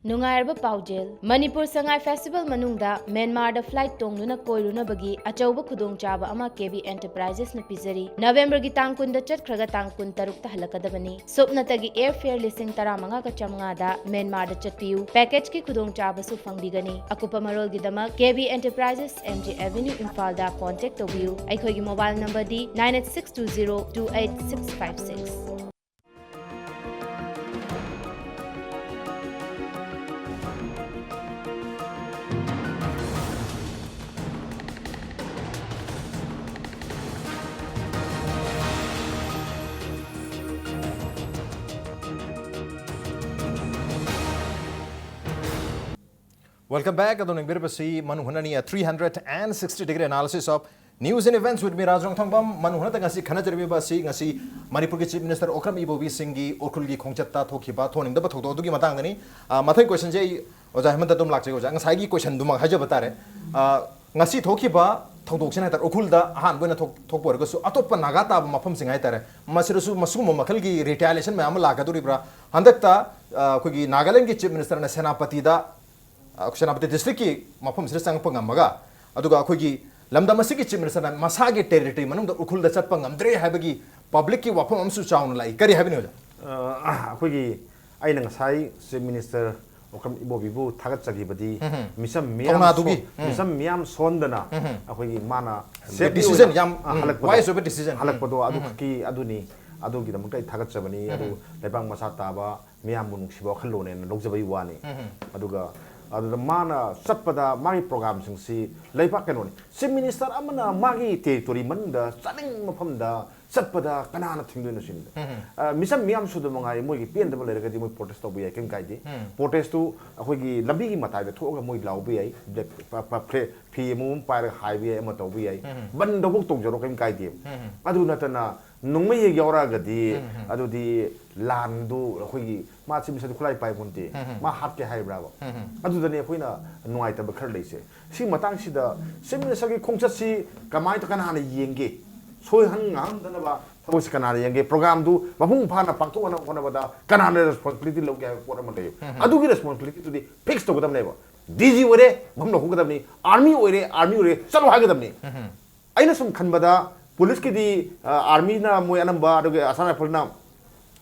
ꯅꯨꯡꯉꯥꯏꯔꯕ ꯄꯥꯎꯖꯦꯜ, ꯃꯅꯤꯄꯨꯔ ꯁꯉꯥꯏ festival ꯃꯅꯨꯡꯗ ꯃ꯭ꯌꯥꯟꯃꯥꯔꯗ flight ꯇꯣꯡꯗꯨꯅ ꯀꯣꯏꯔꯨꯅꯕꯒꯤ ꯑꯆꯧꯕ ꯈꯨꯗꯣꯡꯆꯥꯕ ꯑꯃ ꯀꯦ ꯕꯤ Enterprisesꯅ ꯄꯤꯖꯔꯤ꯫ ꯅꯕꯦꯝꯕꯔꯒꯤ ꯇꯥꯡ ꯀꯨꯟꯗ ꯆꯠꯈ꯭ꯔꯒ ꯇꯥꯡ ꯀꯨꯟ ꯇꯔꯨꯛꯇ ꯍꯜꯂꯛꯀꯗꯕꯅꯤ꯫ ꯁꯨꯞꯅꯇꯒꯤ airfare ꯂꯤꯁꯤꯡ ꯇꯔꯥꯃꯉꯥꯒ ꯆꯥꯝꯃꯉꯥꯗ ꯃ꯭ꯌꯥꯟꯃꯥꯔꯗ ꯆꯠꯄꯤꯌꯨ꯫ Packageꯀꯤ ꯈꯨꯗꯣꯡꯆꯥꯕꯁꯨ ꯐꯪꯕꯤꯒꯅꯤ꯫ ꯑꯀꯨꯞꯄ ꯃꯔꯣꯜꯒꯤꯗꯃꯛ ꯀꯦ B Enterprises, M G Avenue, ꯏꯝꯐꯥꯜꯗ contact ꯇꯧꯕꯤꯌꯨ꯫ ꯑꯩꯈꯣꯏꯒꯤ mobile numberꯗꯤ nine eight six two zero two eight six five six꯫ Welcome back. ꯑꯗꯣꯝ ꯌꯦꯡꯕꯤꯔꯤꯕꯁꯤ ꯃꯅꯨ ꯍꯨꯅꯅꯤ, a three hundred and sixty degree analysis of news and events with me, ꯔꯥꯖ ꯔꯣꯡꯊꯣꯡꯕꯝ꯫ ꯃꯅꯨ ꯍꯨꯅꯗ ꯉꯁꯤ ꯈꯟꯅꯖꯔꯤꯕ ꯑꯁꯤ ꯉꯁꯤ ꯃꯅꯤꯄꯨꯔꯒꯤ Chief Minister ꯑꯣꯀ꯭ꯔꯝ ꯏꯕꯣꯕꯤ ꯁꯤꯡꯒꯤ ꯎꯈ꯭ꯔꯨꯜꯒꯤ ꯈꯣꯡꯆꯠꯇ ꯊꯣꯛꯈꯤꯕ ꯊꯣꯛꯍꯟꯅꯤꯡꯗꯕ ꯊꯧꯗꯣꯛ ꯑꯗꯨꯒꯤ ꯃꯇꯥꯡꯗꯅꯤ꯫ ꯑ, ꯃꯊꯪꯒꯤ questionꯁꯦ ꯑꯩ ꯑꯣꯖꯥ ꯍꯦꯃꯟꯇ ꯑꯗꯨꯝ ꯂꯥꯛꯆꯒꯦ꯫ ꯑꯣꯖꯥ, ꯉꯁꯥꯏꯒꯤ questionꯗꯨꯃꯛ ꯍꯥꯏꯖꯕ ꯇꯥꯔꯦ꯫ ꯑ, ꯉꯁꯤ ꯊꯣꯛꯈꯤꯕ ꯊꯧꯗꯣꯛꯁꯤꯅ ꯍꯥꯏꯇꯥꯔꯦ, ꯎꯈ꯭ꯔꯨꯜꯗ ꯑꯍꯥꯟꯕ ꯑꯣꯏꯅ ꯊꯣꯛ-, ꯊꯣꯛꯄ ꯑꯣꯏꯔꯒꯁꯨ ꯑꯇꯣꯞꯄ ꯅꯥꯒꯥ ꯇꯥꯕ ꯃꯐꯝꯁꯤꯡ ꯍꯥꯏꯇꯥꯔꯦ, ꯃꯁꯤꯗꯁꯨ ꯃꯁꯤꯒꯨꯝꯕ ꯃꯈꯜꯒꯤ retaliation ꯃꯌꯥꯝ ꯑꯃ ꯂꯥꯛꯀꯗꯧꯔꯤꯕ꯭ꯔꯥ? ꯍꯟꯗꯛꯇ, ꯑ, ꯑꯩꯈꯣꯏꯒꯤ ꯅꯥꯒꯥꯂꯦꯟꯒꯤ Chief Ministerꯅ ꯁꯦꯅꯥꯄꯇꯤꯗ ꯑ, ꯁꯦꯅꯥꯄꯇꯤ ꯗꯤꯁꯇ꯭ꯔꯤꯛꯀꯤ ꯃꯐꯝꯁꯤꯗ ꯆꯪꯉꯛꯄ ꯉꯝꯃꯒ, ꯑꯗꯨꯒ ꯑꯩꯈꯣꯏꯒꯤ ꯂꯝꯗꯝ ꯑꯁꯤꯒꯤ ꯆꯤꯐ ꯃꯤꯅꯤꯁꯇꯔꯅ ꯃꯁꯥꯒꯤ ꯇꯦꯔꯤꯇꯣꯔꯤ ꯃꯅꯨꯡꯗ ꯎꯈ꯭ꯔꯨꯜꯗ ꯆꯠꯄ ꯉꯝꯗ꯭ꯔꯦ ꯍꯥꯏꯕꯒꯤ ꯄꯕ꯭ꯂꯤꯛꯀꯤ ꯋꯥꯐꯝ ꯑꯃꯁꯨ ꯆꯥꯎꯅ ꯂꯥꯛꯏ꯫ ꯀꯔꯤ ꯍꯥꯏꯕꯅꯤ, ꯑꯣꯖꯥ? ꯑ, ꯑꯩꯈꯣꯏꯒꯤ, ꯑꯩꯅ ꯉꯁꯥꯏ ꯆꯤꯐ ꯃꯤꯅꯤꯁꯇꯔ ꯑꯣꯀ꯭ꯔꯝ ꯏꯕꯣꯕꯤꯕꯨ ꯊꯥꯒꯠꯆꯈꯤꯕꯗꯤ, ꯎꯝ꯫ ꯃꯤꯆꯝ ꯃꯤꯌꯥꯝ ꯊꯧꯅꯥꯗꯨꯒꯤ, ꯁꯣ- ꯎꯝ꯫ ꯃꯤꯆꯝ ꯃꯤꯌꯥꯝ ꯁꯣꯟꯗꯅ ꯎꯝ꯫ ꯑꯩꯈꯣꯏꯒꯤ ꯃꯥꯅ The ꯁꯦꯞꯂꯤ decision ꯑꯣꯏꯅ, ꯌꯥꯝ, ꯑ, ꯎꯝ, ꯍꯜꯂꯛꯄꯗꯣ, wise ꯑꯣꯏꯕ decision꯫ ꯍꯜꯂꯛꯄꯗꯣ ꯎꯝ꯫ ꯑꯗꯨ ꯈꯛꯀꯤ, ꯑꯗꯨꯅꯤ, ꯑꯗꯨꯒꯤꯗꯃꯛꯇ ꯑꯩ ꯊꯥꯒꯠꯆꯕꯅꯤ꯫ ꯑꯗꯨ ꯎꯝ꯫ ꯂꯩꯕꯥꯛ ꯃꯆꯥ ꯇꯥꯕ ꯃꯤꯌꯥꯝꯕꯨ ꯅꯨꯡꯁꯤꯕ ꯋꯥꯈꯜꯂꯣꯟꯅꯦꯅ ꯂꯧꯖꯕꯒꯤ ꯋꯥꯅꯤ꯫ ꯎꯝ꯫ ꯑꯗꯨꯒ ꯑꯗꯨꯗ ꯃꯥꯅ ꯆꯠꯄꯗ ꯃꯥꯒꯤ ꯄ꯭ꯔꯣꯒ꯭ꯔꯥꯝꯁꯤꯡꯁꯤ ꯂꯩꯕꯥꯛ ꯀꯩꯅꯣꯅꯤ꯫ ꯆꯤꯐ ꯃꯤꯅꯤꯁꯇꯔ ꯑꯃꯅ ꯃꯥꯒꯤ ꯇꯦꯔꯤꯇꯣꯔꯤ ꯃꯅꯨꯡꯗ ꯆꯥꯅꯤꯡꯕ ꯃꯐꯝꯗ ꯆꯠꯄꯗ ꯀꯅꯥꯅ ꯊꯤꯡꯗꯣꯏꯅꯣ ꯁꯤꯅꯤꯗ꯫ ꯎꯝ꯫ ꯑ, ꯃꯤꯆꯝ ꯃꯤꯌꯥꯝ ꯁꯨꯗ ꯃꯉꯥꯏ, ꯃꯣꯏꯒꯤ ꯄꯦꯟꯗꯕ ꯂꯩꯔꯒꯗꯤ ꯃꯣꯏ ꯄ꯭ꯔꯣꯇꯦꯁ ꯇꯧꯕ ꯌꯥꯏ, ꯀꯩꯝ ꯀꯥꯏꯗꯦ꯫ ꯎꯝ꯫ ꯄ꯭ꯔꯣꯇꯦꯁꯇꯨ ꯑꯩꯈꯣꯏꯒꯤ ꯂꯝꯕꯤꯒꯤ ꯃꯇꯥꯏꯗ ꯊꯣꯛꯑꯒ ꯃꯣꯏ ꯂꯥꯎꯕ ꯌꯥꯏ, ꯕ꯭ꯂꯦꯛ ꯄ- ꯄ- ꯐ꯭ꯂꯦ- ꯐꯤ ꯑꯃꯃꯝ ꯄꯥꯏꯔꯒ ꯍꯥꯏꯕ ꯌꯥꯏ, ꯑꯃ ꯇꯧꯕ ꯌꯥꯏ꯫ ꯎꯝ꯫ ꯕꯟꯗꯧꯕꯧ ꯇꯧꯖꯔꯣ, ꯀꯩꯝ ꯀꯥꯏꯗꯦ꯫ ꯎꯝ꯫ ꯑꯗꯨ ꯅꯠꯇꯅ ꯅꯣꯡꯃꯩ ꯍꯦꯛ ꯌꯥꯎꯔꯛꯑꯒꯗꯤ ꯎꯝ꯫ ꯑꯗꯨꯗꯤ ꯂꯥꯟꯗꯨ ꯑꯩꯈꯣꯏꯒꯤ ꯃꯥ ꯆꯤꯐ ꯃꯤꯅꯤꯁꯇꯔꯗꯤ ꯈꯨꯠꯂꯥꯏ ꯄꯥꯏꯕ ꯅꯠꯇꯦ, ꯎꯝ꯫ ꯃꯥ ꯍꯥꯠꯀꯦ ꯍꯥꯏꯕ꯭ꯔꯥꯕ? ꯎꯝ꯫ ꯑꯗꯨꯗꯅꯦ ꯑꯩꯈꯣꯏꯅ ꯅꯨꯡꯉꯥꯏꯇꯕ ꯈꯔ ꯂꯩꯁꯦ꯫ ꯁꯤ ꯃꯇꯥꯡꯁꯤꯗ ꯆꯤꯐ ꯃꯤꯅꯤꯁꯇꯔꯒꯤ ꯈꯣꯡꯆꯠꯁꯤ ꯀꯃꯥꯏꯅ ꯇꯧ-, ꯀꯅꯥꯅ ꯌꯦꯡꯒꯦ? ꯁꯣꯏꯍꯟ ꯉꯥꯝꯗꯅꯕ ꯊꯕꯛꯁꯤ ꯀꯅꯥꯅ ꯌꯦꯡꯒꯦ? ꯄ꯭ꯔꯣꯒ꯭ꯔꯥꯝꯗꯨ ꯃꯄꯨꯡ ꯐꯥꯅ ꯄꯥꯡꯊꯣꯛꯅꯕ ꯍꯣꯠꯅꯕꯗ ꯀꯅꯥꯅ ꯔꯦꯁꯄꯣꯟꯁꯤꯕꯤꯂꯤꯇꯤ ꯂꯧꯒꯦ ꯍꯥꯏꯕ ꯄꯣꯠ ꯑꯃ ꯂꯩꯌꯦ꯫ ꯎꯝ꯫ ꯑꯗꯨꯒꯤ ꯔꯦꯁꯄꯣꯟꯁꯤꯕꯤꯂꯤꯇꯤꯗꯨꯗꯤ ꯐꯤꯛꯁ ꯇꯧꯒꯗꯕꯅꯦꯕ꯫ ꯗꯤ ꯖꯤ ꯑꯣꯏꯔꯦ, ꯃꯐꯝ ꯂꯧꯊꯣꯛꯀꯗꯕꯅꯤ꯫ ꯑꯥꯔꯃꯤ ꯑꯣꯏꯔꯦ, ꯑꯥꯔꯃꯤ ꯑꯣꯏꯔꯦ, ꯆꯠꯂꯣ ꯍꯥꯏꯒꯗꯕꯅꯤ꯫ ꯎꯝ꯫ ꯑꯩꯅ ꯁꯨꯝ ꯈꯟꯕꯗ ꯄꯨꯂꯤꯁꯀꯤꯗꯤ, ꯑ, ꯑꯥꯔꯃꯤꯅ ꯃꯣꯏ ꯑꯅꯝꯕ, ꯑꯗꯨꯒ ꯑꯁꯥꯝ ꯔꯥꯏꯐꯜꯅ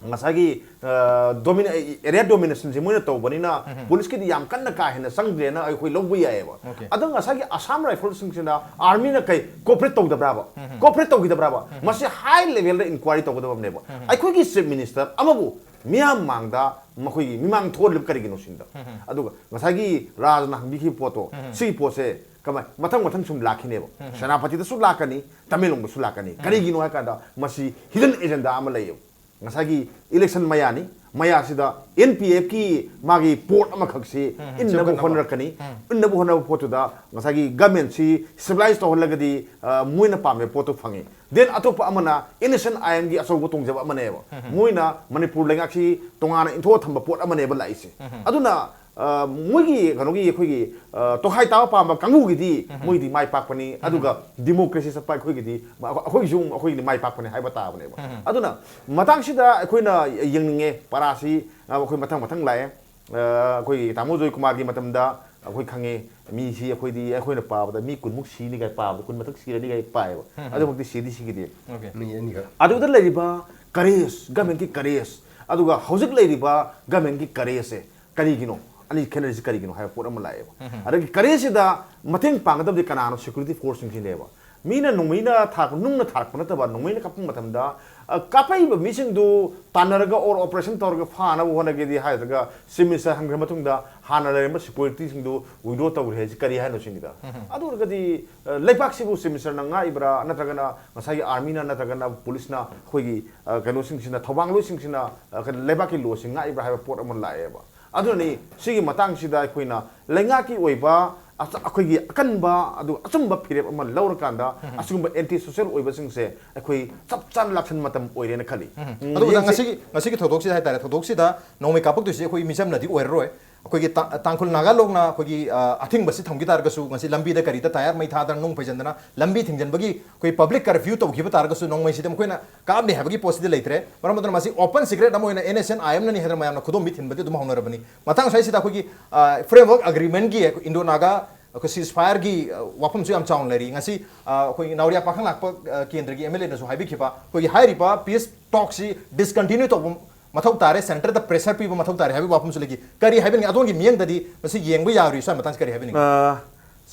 ꯉꯁꯥꯏꯒꯤ, ꯑ, ꯗꯣꯃꯤꯅꯦ-, ꯑꯦꯔꯤꯌꯥ ꯗꯣꯃꯤꯅꯦꯁꯟꯁꯤ ꯃꯣꯏꯅ ꯇꯧꯕꯅꯤꯅ ꯎꯝ꯫ ꯄꯨꯂꯤꯁꯀꯤꯗꯤ ꯌꯥꯝ ꯀꯟꯅ ꯀꯥ ꯍꯦꯟꯅ ꯆꯪꯗ꯭ꯔꯦꯅ ꯑꯩꯈꯣꯏ ꯂꯧꯕ ꯌꯥꯏꯑꯕ꯫ Okay. ꯑꯗꯣ ꯉꯁꯥꯏꯒꯤ ꯑꯁꯥꯝ ꯔꯥꯏꯐꯜꯁꯤꯡꯁꯤꯅ ꯑꯥꯔꯃꯤꯅ ꯀꯩ ꯀꯣꯑꯣꯄꯔꯦꯠ ꯇꯧꯗꯕ꯭ꯔꯥꯕ? ꯎꯝ꯫ ꯀꯣꯑꯣꯄꯔꯦꯠ ꯇꯧꯈꯤꯗꯕ꯭ꯔꯥꯕ? ꯎꯝ꯫ ꯃꯁꯤ ꯍꯥꯏ ꯂꯦꯚꯦꯜꯗ ꯏꯟꯀ꯭ꯋꯥꯏꯔꯤ ꯇꯧꯒꯗꯕꯅꯦꯕ꯫ ꯎꯝ꯫ ꯑꯩꯈꯣꯏꯒꯤ ꯆꯤꯐ ꯃꯤꯅꯤꯁꯇꯔ ꯑꯃꯕꯨ ꯃꯤꯌꯥꯝ ꯃꯥꯡꯗ ꯃꯈꯣꯏꯒꯤ ꯃꯤꯃꯥꯡ ꯊꯣꯛꯍꯜꯂꯤꯕ ꯀꯔꯤꯒꯤꯅꯣ ꯁꯤꯅꯤꯗ꯫ ꯎꯝ꯫ ꯑꯗꯨꯒ ꯉꯁꯥꯏꯒꯤ ꯔꯥꯖꯅ ꯍꯪꯕꯤꯈꯤꯕ ꯄꯣꯠꯇꯣ, ꯎꯝ꯫ ꯁꯤꯒꯤ ꯄꯣꯠꯁꯦ ꯀꯃꯥꯏ-, ꯃꯊꯪ ꯃꯊꯪ ꯁꯨꯝ ꯂꯥꯛꯈꯤꯅꯦꯕ꯫ ꯎꯝ꯫ ꯁꯦꯅꯥꯄꯇꯤꯗꯁꯨ ꯂꯥꯛꯀꯅꯤ, ꯇꯃꯦꯡꯂꯣꯡꯗꯁꯨ ꯂꯥꯛꯀꯅꯤ꯫ ꯎꯝ꯫ ꯀꯔꯤꯒꯤꯅꯣ ꯍꯥꯏ ꯀꯥꯟꯗ ꯃꯁꯤ ꯍꯤꯗꯟ ꯑꯦꯖꯦꯟꯗꯥ ꯑꯃ ꯂꯩꯌꯦꯕ꯫ ꯉꯁꯥꯏꯒꯤ ꯏꯂꯦꯛꯁꯟ ꯃꯌꯥꯅꯤ, ꯃꯌꯥꯁꯤꯗ ꯑꯦꯟ ꯄꯤ ꯑꯦꯐꯀꯤ ꯃꯥꯒꯤ ꯄꯣꯔꯠ ꯑꯃꯈꯛꯁꯤ ꯎꯝ, ꯏꯟꯅꯕ ꯁꯦꯝꯒꯠꯅꯕ꯫ ꯍꯣꯠꯅꯔꯛꯀꯅꯤ꯫ ꯎꯝ꯫ ꯏꯟꯅꯕ ꯍꯣꯠꯅꯕ ꯄꯣꯠꯇꯨꯗ ꯉꯁꯥꯏꯒꯤ ꯒꯃꯦꯟꯁꯤ ꯁ꯭ꯇꯦꯕꯤꯂꯥꯏꯁ ꯇꯧꯍꯜꯂꯒꯗꯤ, ꯑ, ꯃꯣꯏꯅ ꯄꯥꯝꯃꯤꯕ ꯄꯣꯠꯇꯨ ꯐꯪꯉꯤ꯫ ꯗꯦꯟ ꯑꯇꯣꯞꯄ ꯑꯃꯅ ꯑꯦꯟ ꯑꯦꯁ ꯑꯦꯟ ꯑꯥꯏ ꯑꯦꯝꯒꯤ ꯑꯆꯧꯕ ꯇꯣꯡꯖꯕ ꯑꯃꯅꯦꯕ꯫ ꯎꯝ꯫ ꯃꯣꯏꯅ ꯃꯅꯤꯄꯨꯔ ꯂꯩꯉꯥꯛꯁꯤ ꯇꯣꯉꯥꯟꯅ ꯏꯟꯊꯣꯛꯑ ꯊꯝꯕ ꯄꯣꯠ ꯑꯃꯅꯦꯕ ꯂꯥꯛꯏꯁꯦ꯫ ꯎꯝ꯫ ꯑꯗꯨꯅ, ꯑ, ꯃꯣꯏꯒꯤ ꯀꯩꯅꯣꯒꯤ ꯑꯩꯈꯣꯏꯒꯤ, ꯑ, ꯇꯣꯈꯥꯏ ꯇꯥꯕ ꯄꯥꯝꯕ ꯀꯥꯡꯕꯨꯒꯤꯗꯤ ꯎꯝ꯫ ꯃꯣꯏꯗꯤ ꯃꯥꯏ ꯄꯥꯛꯄꯅꯤ꯫ ꯑꯗꯨꯒ ꯗꯤꯃꯣꯀ꯭ꯔꯦꯁꯤ ꯆꯠꯄ ꯑꯩꯈꯣꯏꯒꯤꯗꯤ, ꯑꯩꯈꯣꯏꯒꯤꯁꯨ ꯑꯩꯈꯣꯏꯒꯤꯗꯤ ꯃꯥꯏ ꯄꯥꯛꯄꯅꯤ ꯍꯥꯏꯕ ꯇꯥꯕꯅꯦꯕ꯫ ꯎꯝ꯫ ꯑꯗꯨꯅ ꯃꯇꯥꯡꯁꯤꯗ ꯑꯩꯈꯣꯏꯅ ꯌꯦꯡꯅꯤꯡꯉꯦ, ꯄꯔꯥꯁꯤ, ꯑ, ꯑꯩꯈꯣꯏ ꯃꯊꯪ ꯃꯊꯪ ꯂꯥꯛꯑꯦ꯫ ꯑ, ꯑꯩꯈꯣꯏꯒꯤ ꯇꯥꯃꯣ ꯖꯣꯏ ꯀꯨꯃꯥꯔꯒꯤ ꯃꯇꯝꯗ ꯑꯩꯈꯣꯏ ꯈꯪꯉꯦ, ꯃꯤꯁꯤ ꯑꯩꯈꯣꯏꯗꯤ, ꯑꯩꯈꯣꯏꯅ ꯄꯥꯕꯗ ꯃꯤ ꯀꯨꯟꯃꯨꯛ ꯁꯤꯅꯤ ꯀꯥꯏ ꯄꯥꯕꯗ, ꯀꯨꯟ ꯃꯊꯛ ꯁꯤꯔꯅꯤ ꯀꯥꯏ ꯄꯥꯏꯌꯦꯕ꯫ ꯑꯗꯨꯃꯛꯇꯤ ꯁꯤꯗꯤ ꯁꯤꯈꯤꯗꯦ꯫ Okay. ꯃꯤ ꯑꯅꯤꯈꯛ꯫ ꯑꯗꯨꯗ ꯂꯩꯔꯤꯕ courage, governmentꯀꯤ courage, ꯑꯗꯨꯒ ꯍꯧꯖꯤꯛ ꯂꯩꯔꯤꯕ governmentꯀꯤ courageꯁꯦ ꯀꯔꯤꯒꯤꯅꯣ? ꯑꯅꯤ ꯈꯦꯠꯅꯔꯤꯁꯤ ꯀꯔꯤꯒꯤꯅꯣ ꯍꯥꯏꯕ ꯄꯣꯠ ꯑꯃ ꯂꯥꯛꯑꯦꯕ꯫ ꯑꯗꯒꯤ courageꯁꯤꯗ ꯃꯇꯦꯡ ꯄꯥꯡꯒꯗꯕꯗꯤ ꯀꯅꯥꯅꯣ? Security forceꯁꯤꯡꯁꯤꯅꯦꯕ꯫ ꯃꯤꯅ ꯅꯣꯡꯃꯩꯅ ꯊꯥꯔꯛꯄ, ꯅꯨꯡꯅ ꯊꯥꯔꯛꯄ ꯅꯠꯇꯕ, ꯅꯣꯡꯃꯩꯅ ꯀꯥꯞꯄ ꯃꯇꯝꯗ, ꯑ, ꯀꯥꯞꯄꯛꯏꯕ ꯃꯤꯁꯤꯡꯗꯨ ꯇꯥꯟꯅꯔꯒ or operation ꯇꯧꯔꯒ ꯐꯥꯅꯕ ꯍꯣꯠꯅꯒꯦꯗꯤ ꯍꯥꯏꯔꯒ Chief Minister ꯍꯟꯈ꯭ꯔ ꯃꯇꯨꯡꯗ ꯍꯥꯟꯅ ꯂꯩꯔꯝꯕ securityꯁꯤꯡꯗꯨ withdraw ꯇꯧꯈ꯭ꯔꯦ ꯍꯥꯏꯁꯤ ꯀꯔꯤ ꯍꯥꯏꯅꯣ ꯁꯤꯅꯤꯗ꯫ ꯑꯗꯨ ꯑꯣꯏꯔꯒꯗꯤ, ꯑ, ꯂꯩꯕꯥꯛꯁꯤꯕꯨ Chief Ministerꯅ ꯉꯥꯛꯏꯕ꯭ꯔꯥ, ꯅꯠꯇ꯭ꯔꯒꯅ ꯉꯁꯥꯏꯒꯤ armyꯅ, ꯅꯠꯇ꯭ꯔꯒꯅ policeꯅ, ꯑꯩꯈꯣꯏꯒꯤ, ꯑ, ꯀꯩꯅꯣꯁꯤꯡꯁꯤꯅ, ꯊꯧꯕꯥꯡꯂꯣꯏꯁꯤꯡꯁꯤꯅ, ꯑ, ꯀꯩꯅꯣ, ꯂꯩꯕꯥꯛꯀꯤ lawꯁꯤ ꯉꯥꯛꯏꯕ꯭ꯔꯥ ꯍꯥꯏꯕ ꯄꯣꯠ ꯑꯃ ꯂꯥꯛꯑꯦꯕ꯫ ꯑꯗꯨꯅꯅꯤ ꯁꯤꯒꯤ ꯃꯇꯥꯡꯁꯤꯗ ꯑꯩꯈꯣꯏꯅ ꯂꯩꯉꯥꯛꯀꯤ ꯑꯣꯏꯕ ꯑꯆ-, ꯑꯩꯈꯣꯏꯒꯤ ꯑꯀꯟꯕ, ꯑꯗꯨꯒ ꯑꯆꯨꯝꯕ ꯐꯤꯔꯦꯞ ꯑꯃ ꯂꯧꯔꯀꯥꯟꯗ ꯑꯁꯤꯒꯨꯝꯕ anti social ꯑꯣꯏꯕꯁꯤꯡꯁꯦ ꯑꯩꯈꯣꯏ ꯆꯞ ꯆꯥꯅ ꯂꯥꯛꯁꯟ ꯃꯇꯝ ꯑꯣꯏꯔꯦꯅ ꯈꯜꯂꯤ꯫ ꯑꯗꯨꯕꯨ ꯌꯦꯡꯁꯤ꯫ ꯉꯁꯤꯒꯤ ꯉꯁꯤꯒꯤ ꯊꯧꯗꯣꯛꯁꯤꯗ ꯍꯥꯏꯇꯥꯔꯦ, ꯊꯧꯗꯣꯛꯁꯤꯗ ꯅꯣꯡꯃꯩ ꯀꯥꯞꯄꯛꯇꯣꯏꯁꯤ ꯑꯩꯈꯣꯏ ꯃꯤꯆꯝꯅꯗꯤ ꯑꯣꯏꯔꯔꯣꯏ꯫ ꯑꯩꯈꯣꯏꯒꯤ ꯇꯥ-, ꯇꯥꯡꯈꯨꯜ ꯅꯥꯒꯥ ꯂꯣꯛꯅ ꯑꯩꯈꯣꯏꯒꯤ, ꯑ, ꯑꯊꯤꯡꯕꯁꯤ ꯊꯝꯈꯤ ꯇꯥꯔꯒꯁꯨ, ꯉꯁꯤ ꯂꯝꯕꯤꯗ ꯒꯥꯔꯤꯗ ꯇꯥꯌꯔ ꯃꯩ ꯊꯥꯗꯅ, ꯅꯨꯡ ꯐꯩꯖꯟꯗꯅ ꯂꯝꯕꯤ ꯊꯤꯡꯖꯤꯟꯕꯒꯤ ꯑꯩꯈꯣꯏ public curfew ꯇꯧꯈꯤꯕ ꯇꯥꯔꯒꯁꯨ, ꯅꯣꯡꯃꯩꯁꯤꯗꯤ ꯃꯈꯣꯏꯅ ꯀꯥꯞꯅꯤ ꯍꯥꯏꯕꯒꯤ ꯄꯣꯠꯁꯤꯗꯤ ꯂꯩꯇ꯭ꯔꯦ꯫ ꯃꯔꯝ ꯑꯗꯨꯅ ꯃꯁꯤ open secret ꯑꯃ ꯑꯣꯏꯅ NSCN-IMꯅꯅꯤ ꯍꯥꯏꯗꯅ ꯃꯌꯥꯝꯅ ꯈꯨꯗꯣꯝꯕꯤ ꯊꯤꯟꯕꯗꯤ ꯑꯗꯨꯝ ꯍꯧꯅꯔꯕꯅꯤ꯫ ꯃꯇꯥꯡ ꯁ꯭ꯋꯥꯏꯁꯤꯗ ꯑꯩꯈꯣꯏꯒꯤ, ꯑ, framework agreementꯀꯤ, ꯑꯩꯈꯣꯏ Indo Naga ꯑꯩꯈꯣꯏ ceasefireꯒꯤ, ꯑ, ꯋꯥꯐꯝꯁꯨ ꯌꯥꯝ ꯆꯥꯎꯅ ꯂꯩꯔꯤ꯫ ꯉꯁꯤ, ꯑ, ꯑꯩꯈꯣꯏꯒꯤ ꯅꯥꯎꯔꯤꯌꯥ ꯄꯥꯈꯪ ꯂꯥꯛꯄ, ꯑ, ꯀꯦꯟꯗ꯭ꯔꯒꯤ MLAꯅꯁꯨ ꯍꯥꯏꯕꯤꯈꯤꯕ, ꯑꯩꯈꯣꯏꯒꯤ ꯍꯥꯏꯔꯤꯕ peace talkꯁꯤ discontinue ꯇꯧꯕ ꯃꯊꯧ ꯇꯥꯔꯦ, centreꯗ pressure ꯄꯤꯕ ꯃꯊꯧ ꯇꯥꯔꯦ ꯍꯥꯏꯕꯒꯤ ꯋꯥꯐꯝꯁꯨ ꯂꯩꯈꯤ꯫ ꯀꯔꯤ ꯍꯥꯏꯕꯤꯅꯤꯡꯉꯤ? ꯑꯗꯣꯝꯒꯤ ꯃꯤꯠꯌꯦꯡꯗꯗꯤ ꯃꯁꯤ ꯌꯦꯡꯕ ꯌꯥꯔꯣꯏ, ꯁ꯭ꯋꯥꯏ ꯃꯇꯥꯡꯁꯤ ꯀꯔꯤ ꯍꯥꯏꯕꯤꯅꯤꯡꯉꯤ? ꯑ,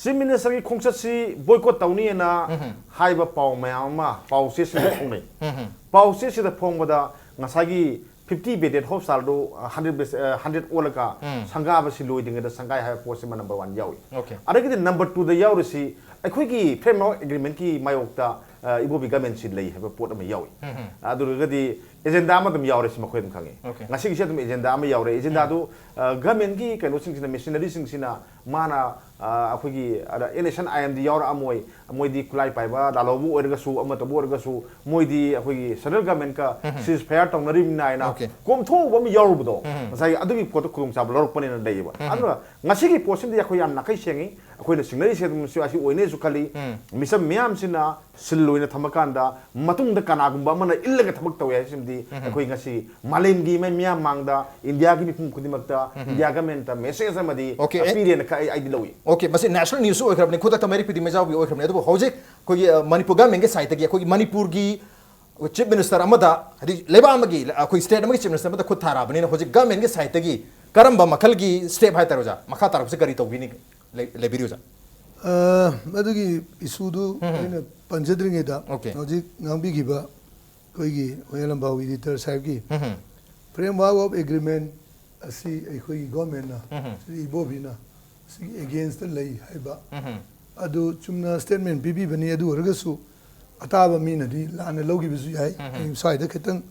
Chief Ministerꯒꯤ ꯈꯣꯡꯆꯠꯁꯤ boycott ꯇꯧꯅꯤꯅ ꯍꯥꯏꯕ ꯄꯥꯎ ꯃꯌꯥꯝ ꯑꯃ ꯄꯥꯎꯆꯦꯁꯤꯡꯗ ꯐꯣꯡꯅꯩ꯫ ꯄꯥꯎꯆꯦꯁꯤꯗ ꯐꯣꯡꯕꯗ ꯉꯁꯥꯏꯒꯤ fifty bedded hospitalꯗꯨ, ꯑ, hundred bed, ꯑ, hundred ꯑꯣꯜꯂꯒ ꯁꯪꯒꯥꯕꯁꯤ ꯂꯣꯏꯗ꯭ꯔꯤꯉꯩꯗ ꯁꯪꯒꯥꯏ ꯍꯥꯏꯕ ꯄꯣꯠꯁꯤꯃ number one ꯌꯥꯎꯏ꯫ Okay. ꯑꯗꯒꯤꯗꯤ number twoꯗ ꯌꯥꯎꯔꯤꯁꯤ ꯑꯩꯈꯣꯏꯒꯤ framework agreementꯀꯤ ꯃꯥꯌꯣꯛꯇ, ꯑ, ꯏꯕꯣꯕꯤ governmentꯁꯤ ꯂꯩ ꯍꯥꯏꯕ ꯄꯣꯠ ꯑꯃ ꯌꯥꯎꯏ꯫ ꯑꯗꯨ ꯑꯣꯏꯔꯒꯗꯤ agenda ꯑꯃ ꯑꯗꯨꯝ ꯌꯥꯎꯔꯦ, ꯁꯤ ꯃꯈꯣꯏ ꯑꯗꯨꯝ ꯈꯪꯉꯤ꯫ Okay. ꯉꯁꯤꯒꯤꯁꯤ ꯑꯗꯨꯝ agenda ꯑꯃ ꯌꯥꯎꯔꯦ꯫ Agendaꯗꯨ, ꯑ, governmentꯀꯤ ꯀꯩꯅꯣꯁꯤꯡꯁꯤꯅ, machineryꯁꯤꯡꯁꯤꯅ ꯃꯥꯅ, ꯑ, ꯑꯩꯈꯣꯏꯒꯤ ꯑꯗ NSCN-IMꯗꯤ ꯌꯥꯎꯔꯛꯑꯝꯃꯣꯏ, ꯃꯣꯏꯗꯤ ꯈꯨꯠꯂꯥꯏ ꯄꯥꯏꯕ ꯂꯥꯜꯍꯧꯕ ꯑꯣꯏꯔꯒꯁꯨ, ꯑꯃ ꯇꯧꯕ ꯑꯣꯏꯔꯒꯁꯨ, ꯃꯣꯏꯗꯤ ꯑꯩꯈꯣꯏꯒꯤ central governmentꯀ ceasefire ꯇꯧꯅꯔꯤꯕꯅꯤꯅ ꯍꯥꯏꯅ Okay. ꯀꯣꯝꯊꯣꯛꯎꯕ ꯑꯃ ꯌꯥꯎꯔꯨꯕꯗꯣ, ꯉꯁꯥꯏꯒꯤ ꯑꯗꯨꯒꯤ ꯄꯣꯠꯇꯣ ꯈꯨꯗꯣꯡꯆꯥꯕ ꯂꯧꯔꯛꯄꯅꯦꯅ ꯂꯩꯌꯦꯕ꯫ ꯑꯗꯨꯅ ꯉꯁꯤꯒꯤ ꯄꯣꯠꯁꯤꯃꯗꯤ ꯑꯩꯈꯣꯏ ꯌꯥꯝ ꯅꯥꯈꯩ ꯁꯦꯡꯉꯤ, ꯑꯩꯈꯣꯏꯅ ꯆꯤꯡꯅꯔꯤꯁꯦ ꯑꯗꯨꯝ ꯁꯤ, ꯑꯁꯤ ꯑꯣꯏꯅꯦꯁꯨ ꯈꯜꯂꯤ꯫ ꯃꯤꯆꯝ ꯃꯤꯌꯥꯝꯁꯤꯅ ꯁꯤꯜ ꯑꯣꯏꯅ ꯊꯝꯃꯀꯥꯟꯗ ꯃꯇꯨꯡꯗ ꯀꯅꯥꯒꯨꯝꯕ ꯑꯃꯅ ꯏꯜꯂꯒ ꯊꯕꯛ ꯇꯧꯋꯦ ꯍꯥꯏꯕꯁꯤꯃꯗꯤ ꯑꯩꯈꯣꯏ ꯉꯁꯤ ꯃꯥꯂꯦꯝꯒꯤ ꯃꯤ-, ꯃꯤꯌꯥꯝ ꯃꯥꯡꯗ, ꯏꯟꯗꯤꯌꯥꯒꯤ ꯃꯤꯄꯨꯝ ꯈꯨꯗꯤꯡꯃꯛꯇ, ꯏꯟꯗꯤꯌꯥ ꯒꯃꯦꯟꯇ ꯃꯦꯁꯦꯖ ꯑꯃꯗꯤ Okay, ꯑꯦ- ꯄꯤꯔꯦꯅ ꯈ-, ꯑꯩ, ꯑꯩꯗꯤ ꯂꯧꯏ꯫ ꯑꯣꯀꯦ, ꯃꯁꯤ ꯅꯦꯁꯅꯦꯜ ꯅ꯭ꯌꯨꯁꯁꯨ ꯑꯣꯏꯈ꯭ꯔꯕꯅꯤ, ꯈꯨꯗꯛꯇ ꯃꯩꯔꯤꯛ ꯄꯤꯗꯤ ꯃꯩꯖꯥꯎꯕꯤ ꯑꯣꯏꯈ꯭ꯔꯕꯅꯤ꯫ ꯑꯗꯨꯕꯨ ꯍꯧꯖꯤꯛ ꯑꯩꯈꯣꯏꯒꯤ, ꯑ, ꯃꯅꯤꯄꯨꯔ ꯒꯃꯦꯟꯒꯤ ꯁꯥꯏꯠꯇꯒꯤ ꯑꯩꯈꯣꯏꯒꯤ ꯃꯅꯤꯄꯨꯔꯒꯤ ꯆꯤꯐ ꯃꯤꯅꯤꯁꯇꯔ ꯑꯃꯗ, ꯍꯥꯏꯗꯤ ꯂꯩꯕꯥꯛ ꯑꯃꯒꯤ, ꯑꯩꯈꯣꯏ ꯁ꯭ꯇꯦꯠ ꯑꯃꯒꯤ ꯆꯤꯐ ꯃꯤꯅꯤꯁꯇꯔ ꯑꯃꯗ ꯈꯨꯠ ꯊꯥꯔꯛꯑꯕꯅꯤꯅ ꯍꯧꯖꯤꯛ ꯒꯃꯦꯟꯒꯤ ꯁꯥꯏꯠꯇꯒꯤ ꯀꯔꯝꯕ ꯃꯈꯜꯒꯤ ꯁ꯭ꯇꯦꯞ ꯍꯥꯏꯇꯥꯔꯦ ꯑꯣꯖꯥ, ꯃꯈꯥ ꯇꯥꯔꯛꯄꯁꯤ ꯀꯔꯤ ꯇꯧꯕꯤꯅꯤ, ꯂꯩ-, ꯂꯩꯕꯤꯔꯤ ꯑꯣꯖꯥ? ꯑ, ꯃꯗꯨꯒꯤ ꯏꯁꯨꯗꯨ ꯎꯝ꯫ ꯑꯩꯅ ꯄꯟꯖꯗ꯭ꯔꯤꯉꯩꯗ Okay. ꯍꯧꯖꯤꯛ ꯉꯥꯡꯕꯤꯈꯤꯕ ꯑꯩꯈꯣꯏꯒꯤ ꯍꯣꯌꯦꯟ ꯂꯝꯕꯥꯎ ꯏꯗꯤꯇꯔ ꯁꯥꯍꯦꯕꯀꯤ ꯎꯝ꯫ ꯐ꯭ꯔꯦꯝꯋꯥꯔꯛ ꯑꯣꯐ ꯑꯦꯒ꯭ꯔꯤꯃꯦꯟ ꯑꯁꯤ ꯑꯩꯈꯣꯏꯒꯤ ꯒꯣꯔꯃꯦꯟꯅ ꯎꯝ꯫ ꯁ꯭ꯔꯤ ꯏꯕꯣꯕꯤꯅ ꯁꯤꯒꯤ ꯑꯦꯒꯦꯟꯁꯇ ꯂꯩ ꯍꯥꯏꯕ ꯎꯝ꯫ ꯑꯗꯨ ꯆꯨꯝꯅ ꯁ꯭ꯇꯦꯠꯃꯦꯟ ꯄꯤꯕꯤꯕꯅꯤ꯫ ꯑꯗꯨ ꯑꯣꯏꯔꯒꯁꯨ ꯑꯇꯥꯕ ꯃꯤꯅꯗꯤ ꯂꯥꯟꯅ ꯂꯧꯈꯤꯕꯁꯨ ꯌꯥꯏ꯫ ꯎꯝ꯫ ꯑꯩ ꯁ꯭ꯋꯥꯏꯗ ꯈꯤꯇꯪ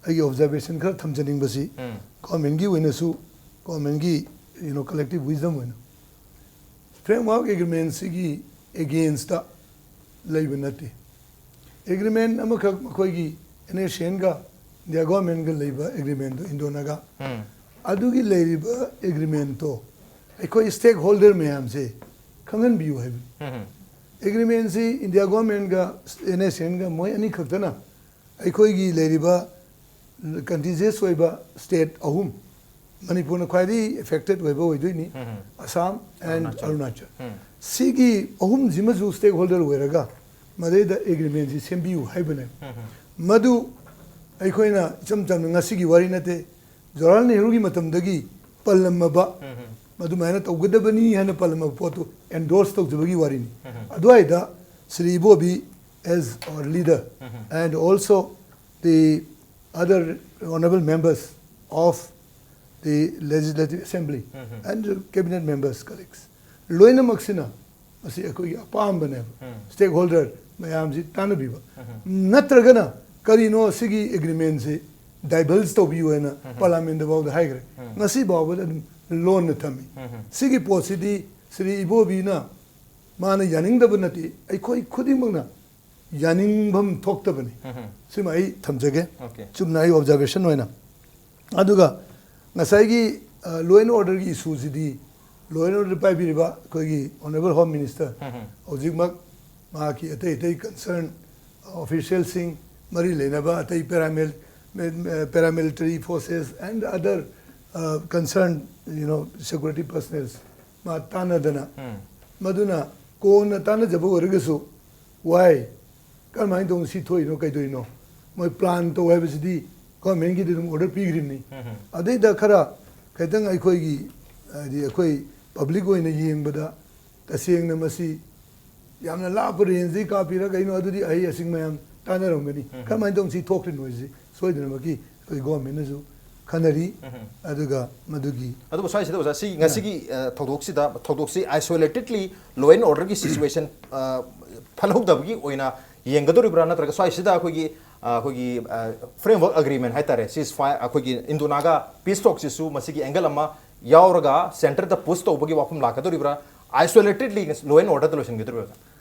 ꯑꯩꯒꯤ ꯑꯣꯕꯖꯥꯔꯕꯦꯁꯟ ꯈꯔ ꯊꯝꯖꯅꯤꯡꯕꯁꯤ ꯎꯝ꯫ ꯒꯣꯔꯃꯦꯟꯒꯤ ꯑꯣꯏꯅꯁꯨ, ꯒꯣꯔꯃꯦꯟꯒꯤ, you know, collective wisdom ꯑꯣꯏꯅ ꯐ꯭ꯔꯦꯝꯋꯥꯔꯛ ꯑꯦꯒ꯭ꯔꯤꯃꯦꯟꯁꯤꯒꯤ ꯑꯦꯒꯦꯟꯁꯇ ꯂꯩꯕ ꯅꯠꯇꯦ꯫ ꯑꯦꯒ꯭ꯔꯤꯃꯦꯟ ꯑꯃꯈꯛ ꯃꯈꯣꯏꯒꯤ NSCNꯒ ꯏꯟꯗꯤꯌꯥ ꯒꯣꯔꯃꯦꯟꯒ ꯂꯩꯕ ꯑꯦꯒ꯭ꯔꯤꯃꯦꯟꯗꯣ, ꯏꯟꯗꯣ ꯅꯥꯒꯥ, ꯎꯝ꯫ ꯑꯗꯨꯒꯤ ꯂꯩꯔꯤꯕ ꯑꯦꯒ꯭ꯔꯤꯃꯦꯟꯇꯣ ꯑꯩꯈꯣꯏ ꯁ꯭ꯇꯦꯛ ꯍꯣꯜꯗꯔ ꯃꯌꯥꯝꯁꯦ ꯈꯪꯍꯟꯕꯤꯌꯨ ꯍꯥꯏꯕꯅꯤ꯫ ꯎꯝ꯫ ꯑꯦꯒ꯭ꯔꯤꯃꯦꯟꯁꯤ ꯏꯟꯗꯤꯌꯥ ꯒꯣꯔꯃꯦꯟꯒ NSCNꯒ ꯃꯣꯏ ꯑꯅꯤꯈꯛꯇꯅ ꯑꯩꯈꯣꯏꯒꯤ ꯂꯩꯔꯤꯕ ꯀꯟꯇꯤꯖꯤꯌꯁ ꯑꯣꯏꯕ ꯁ꯭ꯇꯦꯠ ꯑꯍꯨꯝ, ꯃꯅꯤꯄꯨꯔꯅ ꯈ꯭ꯋꯥꯏꯗꯒꯤ ꯑꯦꯐꯦꯛꯇꯦꯠ ꯑꯣꯏꯕ ꯑꯣꯏꯗꯣꯏꯅꯤ, ꯎꯝ꯫ ꯑꯁꯥꯝ ꯑꯦꯟ ꯑꯔꯨꯅꯥꯆꯜ꯫ ꯑꯔꯨꯅꯥꯆꯜ꯫ ꯎꯝ꯫ ꯁꯤꯒꯤ ꯑꯍꯨꯝꯁꯤꯃꯁꯨ ꯁ꯭ꯇꯦꯛ ꯍꯣꯜꯗꯔ ꯑꯣꯏꯔꯒ ꯃꯗꯩꯗ ꯑꯦꯒ꯭ꯔꯤꯃꯦꯟꯁꯤ ꯁꯦꯝꯕꯤꯌꯨ ꯍꯥꯏꯕꯅꯦꯕ꯫ ꯎꯝ꯫ ꯃꯗꯨ ꯑꯩꯈꯣꯏꯅ ꯏꯆꯝ ꯆꯝꯅ ꯉꯁꯤꯒꯤ ꯋꯥꯔꯤ ꯅꯠꯇꯦ, ꯖꯋꯥꯍꯔꯂꯥꯜ ꯅꯦꯍꯔꯨꯒꯤ ꯃꯇꯝꯗꯒꯤ ꯄꯜꯂꯝꯃꯕ, ꯎꯝ꯫ ꯃꯗꯨꯃꯥꯏꯅ ꯇꯧꯒꯗꯕꯅꯤ ꯍꯥꯏꯅ ꯄꯜꯂꯝꯃꯕ ꯄꯣꯠꯇꯨ ꯑꯦꯟꯗꯣꯔꯁ ꯇꯧꯖꯕꯒꯤ ꯋꯥꯔꯤꯅꯤ꯫ ꯎꯝ꯫ ꯑꯗꯨꯋꯥꯏꯗ ꯁ꯭ꯔꯤ ꯏꯕꯣꯕꯤ as our leader and also the other honorable members of the Legislative Assembly and the cabinet members, colleagues, ꯂꯣꯏꯅꯃꯛꯁꯤꯅ ꯃꯁꯤ ꯑꯩꯈꯣꯏꯒꯤ ꯑꯄꯥꯝꯕꯅꯦꯕ꯫ ꯁ꯭ꯇꯦꯛ ꯍꯣꯜꯗꯔ ꯃꯌꯥꯝꯁꯤ ꯇꯥꯟꯅꯕꯤꯕ꯫ ꯅꯠꯇ꯭ꯔꯒꯅ ꯀꯔꯤꯅꯣ ꯁꯤꯒꯤ ꯑꯦꯒ꯭ꯔꯤꯃꯦꯟꯁꯤ ꯗꯥꯏꯚꯜꯖ ꯇꯧꯕꯤꯌꯨ ꯍꯥꯏꯅ ꯄꯥꯔꯂꯥꯃꯦꯟꯗ ꯐꯥꯎꯗ ꯍꯥꯏꯈ꯭ꯔꯦ꯫ ꯉꯁꯤ ꯐꯥꯎꯕꯗ ꯑꯗꯨꯝ ꯂꯣꯟꯅ ꯊꯝꯃꯤ꯫ ꯁꯤꯒꯤ ꯄꯣꯠꯁꯤꯗꯤ ꯁ꯭ꯔꯤ ꯏꯕꯣꯕꯤꯅ ꯃꯥꯅ ꯌꯥꯅꯤꯡꯗꯕ ꯅꯠꯇꯦ, ꯑꯩꯈꯣꯏ ꯈꯨꯗꯤꯡꯃꯛꯅ ꯌꯥꯅꯤꯡꯐꯝ ꯊꯣꯛꯇꯕꯅꯤ꯫ ꯁꯤꯃ ꯑꯩ ꯊꯝꯖꯒꯦ꯫ Okay. ꯆꯨꯝꯅ ꯑꯩ ꯑꯣꯕꯖꯥꯔꯕꯦꯁꯟ ꯑꯣꯏꯅ꯫ ꯑꯗꯨꯒ ꯉꯁꯥꯏꯒꯤ, ꯑ, law and orderꯒꯤ ꯏꯁꯨꯁꯤꯗꯤ law and order ꯄꯥꯏꯕꯤꯔꯤꯕ ꯑꯩꯈꯣꯏꯒꯤ honourable Home Minister ꯍꯧꯖꯤꯛꯃꯛ ꯃꯍꯥꯛꯀꯤ ꯑꯇꯩ ꯑꯇꯩ ꯀꯟꯁꯔꯟ ꯑꯣꯐꯤꯁꯤꯌꯦꯜꯁꯤꯡ, ꯃꯔꯤ ꯂꯩꯅꯕ ꯑꯇꯩ ꯄꯦꯔꯥꯃꯤꯜ paramilitary forces and other concerned, you know, security personnel ꯃꯥ ꯇꯥꯟꯅꯗꯅ, ꯃꯗꯨꯅ ꯀꯣꯟꯅ ꯇꯥꯟꯅꯖꯕ ꯑꯣꯏꯔꯒꯁꯨ, ꯋꯥꯏ, ꯀꯔꯝꯍꯥꯏꯅ ꯇꯧꯅ ꯁꯤ ꯊꯣꯛꯏꯅꯣ, ꯀꯩꯗꯧꯔꯤꯅꯣ, ꯃꯣꯏ ꯄ꯭ꯂꯥꯟ ꯇꯧ ꯍꯥꯏꯕꯁꯤꯗꯤ ꯒꯣꯔꯃꯦꯟꯒꯤꯗꯤ ꯑꯗꯨꯝ ꯑꯣꯔꯗꯔ ꯄꯤꯈ꯭ꯔꯤꯕꯅꯤ꯫ ꯑꯗꯩꯗ ꯈꯔ ꯈꯤꯇꯪ ꯑꯩꯈꯣꯏꯒꯤ, ꯍꯥꯏꯗꯤ ꯑꯩꯈꯣꯏ ꯄꯕ꯭ꯂꯤꯛ ꯑꯣꯏꯅ ꯌꯦꯡꯕꯗ, ꯇꯁꯦꯡꯅ ꯃꯁꯤ ꯌꯥꯝꯅ ꯂꯥꯞꯄ ꯔꯦꯟꯖꯇꯒꯤ ꯀꯥꯞꯄꯤꯔ ꯀꯩꯅꯣ, ꯑꯗꯨꯗꯤ ꯑꯍꯩ ꯑꯁꯤꯡ ꯃꯌꯥꯝ ꯇꯥꯟꯅꯔꯝꯒꯅꯤ꯫ ꯀꯔꯝꯍꯥꯏꯅ ꯇꯧꯅ ꯁꯤ ꯊꯣꯛꯈ꯭ꯔꯤꯅꯣ ꯍꯥꯏꯁꯤ ꯁꯣꯏꯗꯅꯃꯛꯀꯤ ꯑꯩꯈꯣꯏ ꯒꯣꯔꯃꯦꯟꯅꯁꯨ ꯈꯟꯅꯔꯤ꯫ ꯑꯗꯨꯒ ꯃꯗꯨꯒꯤ ꯑꯗꯨꯕꯨ ꯁ꯭ꯋꯥꯏꯁꯤꯗ ꯑꯣꯖꯥ, ꯁꯤ ꯉꯁꯤꯒꯤ, ꯑ, ꯊꯧꯗꯣꯛꯁꯤꯗ, ꯊꯧꯗꯣꯛꯁꯤ isolated ꯂꯣ ꯑꯦꯟ ꯑꯣꯔꯗꯔꯒꯤ ꯁꯤꯆꯨꯋꯦꯁꯟ ꯐꯠꯍꯧꯗꯕꯒꯤ ꯑꯣꯏꯅ ꯌꯦꯡꯒꯗꯧꯔꯤꯕ꯭ꯔꯥ, ꯅꯠꯇ꯭ꯔꯒ ꯁ꯭ꯋꯥꯏꯁꯤꯗ ꯑꯩꯈꯣꯏꯒꯤ, ꯑ, ꯑꯩꯈꯣꯏꯒꯤ framework agreement ꯍꯥꯏꯇꯥꯔꯦ, ceasefire, ꯑꯩꯈꯣꯏꯒꯤ ꯏꯟꯗꯣ ꯅꯥꯒꯥ ꯄꯤꯁ ꯇꯣꯛꯁꯤꯁꯨ ꯃꯁꯤꯒꯤ ꯑꯦꯡꯒꯜ ꯑꯃ ꯌꯥꯎꯔꯒ ꯁꯦꯟꯇꯔꯗ ꯄꯨꯁ ꯇꯧꯕꯒꯤ ꯋꯥꯐꯝ ꯂꯥꯛꯀꯗꯧꯔꯤꯕ꯭ꯔꯥ, isolated ꯂꯣ ꯑꯦꯟ ꯑꯣꯔꯗꯔꯗ ꯂꯣꯏꯁꯤꯟꯒꯗꯧꯔꯤꯕ꯭ꯔꯥ?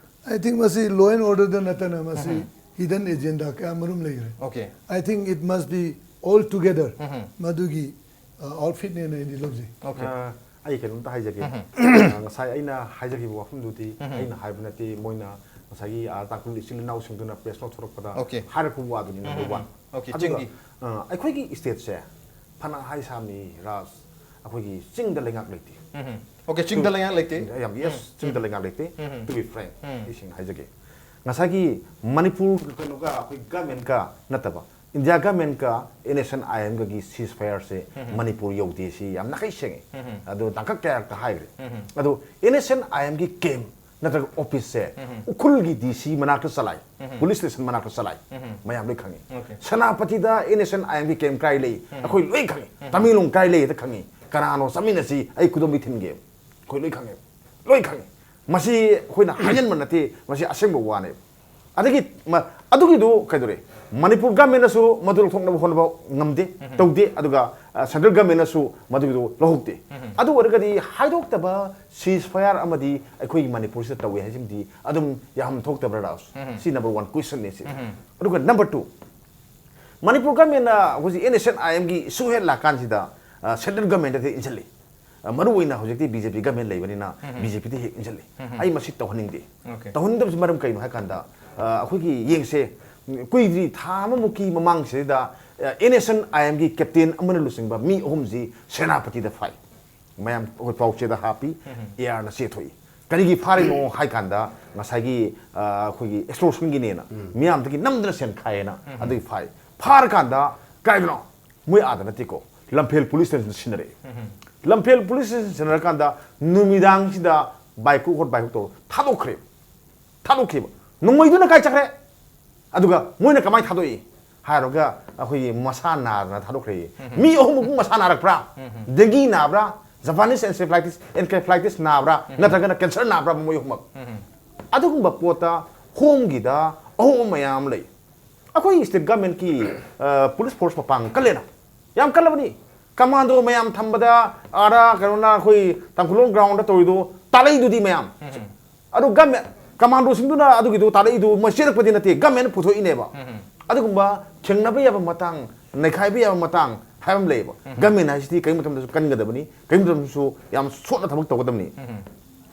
I think ꯃꯁꯤ ꯂꯣ ꯑꯦꯟ ꯑꯣꯔꯗꯔꯗ ꯅꯠꯇꯅ ꯃꯁꯤ ꯍꯤꯗꯟ ꯑꯦꯖꯦꯟꯗꯥ ꯀꯌꯥ ꯃꯔꯨꯝ ꯂꯩꯈ꯭ꯔꯦ꯫ Okay. I think it must be all together ꯃꯗꯨꯒꯤ ꯑꯥꯎꯠꯐꯤꯠꯅꯦꯅ ꯑꯩꯗꯤ ꯂꯧꯖꯩ꯫ Okay. ꯑ, ꯑꯩ ꯀꯩꯅꯣꯝꯇ ꯍꯥꯏꯖꯒꯦ꯫ ꯑ, ꯉꯁꯥꯏ ꯑꯩꯅ ꯍꯥꯏꯖꯈꯤꯕ ꯋꯥꯐꯝꯗꯨꯗꯤ ꯑꯩꯅ ꯍꯥꯏꯕ ꯅꯠꯇꯦ, ꯃꯣꯏꯅ ꯉꯁꯥꯏꯒꯤ ꯑꯥ ꯇꯥꯡꯈꯨꯜ ꯏꯆꯤꯜ ꯏꯅꯥꯎꯁꯤꯡꯗꯨꯅ ꯄ꯭ꯔꯦꯁ ꯅꯣꯠ ꯊꯣꯔꯛꯄꯗ Okay. ꯍꯥꯏꯔꯛꯄ ꯋꯥꯗꯨꯅꯤ, ꯅꯝꯕꯔ ꯋꯥꯟ꯫ Okay, ꯑꯗꯨꯒ, ꯆꯤꯡꯒꯤ꯫ ꯑ, ꯑꯩꯈꯣꯏꯒꯤ ꯁ꯭ꯇꯦꯠꯁꯦ ꯐꯅ ꯍꯥꯏ ꯁꯥꯝꯅꯤ ꯔꯥꯖ, ꯑꯩꯈꯣꯏꯒꯤ ꯆꯤꯡꯗ ꯂꯩꯉꯥꯛ ꯂꯩꯇꯦ꯫ Okay, ꯆꯤꯡꯗ ꯂꯩꯉꯥꯛ ꯂꯩꯇꯦ꯫ ꯌꯥꯝ, yes, ꯆꯤꯡꯗ ꯂꯩꯉꯥꯛ ꯂꯩꯇꯦ꯫ To be frank, ꯑꯩ ꯁꯦꯡꯅ ꯍꯥꯏꯖꯒꯦ꯫ ꯉꯁꯥꯏꯒꯤ ꯃꯅꯤꯄꯨꯔ ꯀꯩꯅꯣꯒ ꯑꯩꯈꯣꯏ ꯒꯃꯦꯟꯀ ꯅꯠꯇꯕ, ꯏꯟꯗꯤꯌꯥ ꯒꯃꯦꯟꯀ ꯑꯦꯟ ꯑꯦꯁ ꯑꯦꯟ ꯑꯥꯏ ꯑꯦꯝꯒꯒꯤ ꯁꯤꯁ ꯐꯥꯌꯔꯁꯦ ꯃꯅꯤꯄꯨꯔ ꯌꯧꯗꯦ, ꯁꯤ ꯌꯥꯝ ꯅꯥꯈꯩ ꯁꯦꯡꯉꯦ꯫ ꯑꯗꯣ ꯇꯥꯡꯀꯛ ꯀꯌꯥꯔꯛꯇ ꯍꯥꯏꯈ꯭ꯔꯦ꯫ ꯑꯗꯣ ꯑꯦꯟ ꯑꯦꯁ ꯑꯦꯟ ꯑꯥꯏ ꯑꯦꯝꯒꯤ ꯀꯦꯝ ꯅꯠꯇ꯭ꯔꯒ ꯑꯣꯐꯤꯁꯁꯦ ꯎꯈ꯭ꯔꯨꯜꯒꯤ ꯗꯤ ꯁꯤ ꯃꯅꯥꯛꯇ ꯆꯂꯥꯏ, ꯄꯨꯂꯤꯁ ꯁ꯭ꯇꯦꯁꯟ ꯃꯅꯥꯛꯇ ꯆꯂꯥꯏ꯫ ꯃꯌꯥꯝ ꯂꯣꯏ ꯈꯪꯉꯤ꯫ Okay. ꯁꯦꯅꯥꯄꯇꯤꯗ ꯑꯦꯟ ꯑꯦꯁ ꯑꯦꯟ ꯑꯥꯏ ꯑꯦꯝꯒꯤ ꯀꯦꯝ ꯀꯥꯏ ꯂꯩ, ꯑꯩꯈꯣꯏ ꯂꯣꯏ ꯈꯪꯉꯤ꯫ ꯇꯃꯦꯡꯂꯣꯡ ꯀꯥꯏ ꯂꯩ ꯍꯦꯛꯇ ꯈꯪꯉꯤ꯫ ꯀꯅꯥꯅꯣ ꯆꯠꯃꯤꯟꯅꯁꯤ, ꯑꯩ ꯈꯨꯗꯣꯝꯕꯤ ꯊꯤꯟꯒꯦ꯫ ꯑꯩꯈꯣꯏ ꯂꯣꯏ ꯈꯪꯉꯦ꯫ ꯂꯣꯏ ꯈꯪꯉꯤ꯫ ꯃꯁꯤ ꯑꯩꯈꯣꯏꯅ ꯍꯥꯏꯖꯟꯕ ꯅꯠꯇꯦ, ꯃꯁꯤ ꯑꯁꯦꯡꯕ ꯋꯥꯅꯦ꯫ ꯑꯗꯒꯤ ꯃ-, ꯑꯗꯨꯒꯤꯗꯨ ꯀꯩꯗꯧꯔꯦ? ꯃꯅꯤꯄꯨꯔ ꯒꯃꯦꯟꯅꯁꯨ ꯃꯗꯨ ꯂꯧꯊꯣꯛꯅꯕ ꯍꯣꯠꯅꯕ ꯉꯝꯗꯦ, ꯇꯧꯗꯦ꯫ ꯑꯗꯨꯒ, ꯑ, ꯁꯦꯟꯇ꯭ꯔꯦꯜ ꯒꯃꯦꯟꯅꯁꯨ ꯃꯗꯨꯒꯤꯗꯨ ꯂꯧꯍꯧꯗꯦ꯫ ꯑꯗꯨ ꯑꯣꯏꯔꯒꯗꯤ ꯍꯥꯏꯗꯣꯛꯇꯕ ꯁꯤꯁ ꯐꯥꯌꯔ ꯑꯃꯗꯤ ꯑꯩꯈꯣꯏꯒꯤ ꯃꯅꯤꯄꯨꯔꯁꯤꯗ ꯇꯧꯋꯦ ꯍꯥꯏꯁꯤꯃꯗꯤ ꯑꯗꯨꯝ ꯌꯥꯐꯝ ꯊꯣꯛꯇꯕ꯭ꯔꯥ, ꯔꯥꯖ? ꯁꯤ ꯅꯝꯕꯔ ꯋꯥꯟ ꯀ꯭ꯋꯦꯁꯟꯅꯦ ꯁꯤ꯫ ꯑꯗꯨꯒ ꯅꯝꯕꯔ ꯇꯨ, ꯃꯅꯤꯄꯨꯔ ꯒꯃꯦꯟꯅ ꯍꯧꯖꯤꯛ ꯑꯦꯟ ꯑꯦꯁ ꯑꯦꯟ ꯑꯥꯏ ꯑꯦꯝꯒꯤ ꯏꯁꯨ ꯍꯦꯛ ꯂꯥꯛꯀꯥꯟꯁꯤꯗ, ꯑ, ꯁꯦꯟꯇ꯭ꯔꯦꯜ ꯒꯃꯦꯟꯗꯗꯤ ꯏꯟꯁꯤꯜꯂꯤ꯫ ꯑ, ꯃꯔꯨ ꯑꯣꯏꯅ ꯍꯧꯖꯤꯛꯇꯤ ꯕꯤ ꯖꯦ ꯄꯤ ꯒꯃꯦꯟ ꯂꯩꯕꯅꯤꯅ ꯕꯤ ꯖꯦ ꯄꯤꯗ ꯍꯦꯛ ꯏꯟꯁꯤꯜꯂꯤ꯫ ꯑꯩ ꯃꯁꯤ ꯇꯧꯍꯟꯅꯤꯡꯗꯦ꯫ Okay. ꯇꯧꯍꯟꯅꯤꯡꯗꯕꯁꯤ ꯃꯔꯝ ꯀꯩꯅꯣ ꯍꯥꯏ ꯀꯥꯟꯗ, ꯑ, ꯑꯩꯈꯣꯏꯒꯤ ꯌꯦꯡꯁꯦ, ꯀꯨꯏꯗ꯭ꯔꯤ ꯊꯥ ꯑꯃꯃꯨꯛꯀꯤ ꯃꯃꯥꯡꯁꯤꯗ ꯑꯦꯟ ꯑꯦꯁ ꯑꯦꯟ ꯑꯥꯏ ꯑꯦꯝꯒꯤ ꯀꯦꯞꯇꯦꯟ ꯑꯃꯅ ꯂꯨꯆꯤꯡꯕ ꯃꯤ ꯑꯍꯨꯝꯁꯤ ꯁꯦꯅꯥꯄꯇꯤꯗ ꯐꯥꯏ꯫ ꯃꯌꯥꯝ ꯑꯩꯈꯣꯏ ꯄꯥꯎꯆꯦꯗ ꯍꯥꯞꯄꯤ꯫ ꯑꯦ ꯑꯥꯔꯅ ꯆꯦꯊꯣꯛꯏ꯫ ꯀꯔꯤꯒꯤ ꯐꯥꯔꯤꯅꯣ ꯍꯥꯏ ꯀꯥꯟꯗ ꯉꯁꯥꯏꯒꯤ ꯑ, ꯑꯩꯈꯣꯏꯒꯤ ꯑꯦꯛꯁꯇꯣꯔꯁꯟꯒꯤꯅꯦꯅ ꯃꯤꯌꯥꯝꯗꯒꯤ ꯅꯝꯗꯅ ꯁꯦꯟ ꯈꯥꯏꯌꯦꯅ ꯑꯗꯨꯒꯤ ꯐꯥꯏ꯫ ꯐꯥꯔꯀꯥꯟꯗ ꯀꯥꯏꯗꯅꯣ ꯃꯣꯏ ꯑꯥꯗ ꯅꯠꯇꯦꯀꯣ, ꯂꯝꯐꯦꯜ ꯄꯨꯂꯤꯁ ꯁ꯭ꯇꯦꯁꯟꯗ ꯁꯤꯟꯅꯔꯛꯑꯦ꯫ ꯂꯝꯐꯦꯜ ꯄꯨꯂꯤꯁ ꯁ꯭ꯇꯦꯁꯟ ꯁꯤꯟꯅꯔꯀꯥꯟꯗ ꯅꯨꯃꯤꯗꯥꯡꯁꯤꯗ ꯕꯥꯏꯀꯨꯛ ꯍꯣꯠ ꯕꯥꯏꯀꯨꯛ ꯇꯧꯔ ꯊꯥꯗꯣꯛꯈ꯭ꯔꯦ꯫ ꯊꯥꯗꯣꯛꯈꯤꯕ ꯅꯣꯡꯃꯩꯗꯨꯅ ꯀꯥꯏ ꯆꯠꯈ꯭ꯔꯦ? ꯑꯗꯨꯒ ꯃꯣꯏꯅ ꯀꯃꯥꯏꯅ ꯊꯥꯗꯣꯛꯏ ꯍꯥꯏꯔꯒ ꯑꯩꯈꯣꯏꯒꯤ ꯃꯁꯥ ꯅꯥꯗꯅ ꯊꯥꯗꯣꯛꯈ꯭ꯔꯦ꯫ ꯃꯤ ꯑꯍꯨꯝꯃꯛ ꯃꯁꯥ ꯅꯥꯔꯛꯄ꯭ꯔꯥ? ꯗꯦꯡꯒꯤ ꯅꯥꯕ꯭ꯔꯥ? ꯖꯄꯥꯅꯤꯁ ꯑꯦꯟꯁꯦꯐ꯭ꯂꯥꯏꯇꯤꯁ, ꯑꯦꯟꯀꯦꯐ꯭ꯂꯥꯏꯇꯤꯁ ꯅꯥꯕ꯭ꯔꯥ? ꯅꯠꯇ꯭ꯔꯒꯅ ꯀꯦꯟꯁꯔ ꯅꯥꯕ꯭ꯔꯥ? ꯃꯣꯏ ꯑꯍꯨꯝꯃꯛ꯫ ꯑꯗꯨꯒꯨꯝꯕ ꯄꯣꯠꯇ ꯍꯣꯝꯒꯤꯗ ꯑꯍꯣꯡꯕ ꯃꯌꯥꯝ ꯑꯃ ꯂꯩ꯫ ꯑꯩꯈꯣꯏ ꯁ꯭ꯇꯦꯠ ꯒꯃꯦꯟꯠꯀꯤ ꯄꯨꯂꯤꯁ ꯐꯣꯔꯁ ꯃꯄꯥꯡ ꯀꯜꯂꯦꯅ, ꯌꯥꯝ ꯀꯜꯂꯕꯅꯤ꯫ ꯀꯃꯥꯟꯗꯣ ꯃꯌꯥꯝ ꯊꯝꯕꯗ ꯑꯥꯗ ꯀꯩꯅꯣꯅ ꯑꯩꯈꯣꯏ ꯇꯥꯡꯈꯨꯂꯣꯟ ꯒ꯭ꯔꯥꯎꯟꯗ ꯇꯧꯔꯤꯗꯣ ꯇꯥꯜꯂꯛꯏꯗꯨꯗꯤ ꯃꯌꯥꯝ꯫ ꯑꯗꯨ ꯒꯃꯦꯟ ꯀꯃꯥꯟꯗꯣꯁꯤꯡꯗꯨꯅ ꯑꯗꯨꯒꯤꯗꯣ ꯇꯥꯜꯂꯛꯏꯗꯨ ꯃꯣꯏ ꯆꯦꯜꯂꯛꯄꯗꯤ ꯅꯠꯇꯦ, ꯒꯃꯦꯟꯅ ꯄꯨꯊꯣꯛꯏꯅꯦꯕ꯫ ꯑꯗꯨꯒꯨꯝꯕ ꯊꯦꯡꯅꯕ ꯌꯥꯕ ꯃꯇꯥꯡ, ꯅꯩꯈꯥꯏꯕ ꯌꯥꯕ ꯃꯇꯥꯡ ꯍꯥꯏꯕ ꯑꯃ ꯂꯩꯌꯦꯕ꯫ ꯒꯃꯦꯟ ꯍꯥꯏꯁꯤꯗꯤ ꯀꯔꯤ ꯃꯇꯝꯗꯁꯨ ꯀꯟꯒꯗꯕꯅꯤ, ꯀꯔꯤ ꯃꯇꯝꯗꯁꯨ ꯌꯥꯝ ꯁꯣꯠꯅ ꯊꯕꯛ ꯇꯧꯒꯗꯕꯅꯤ꯫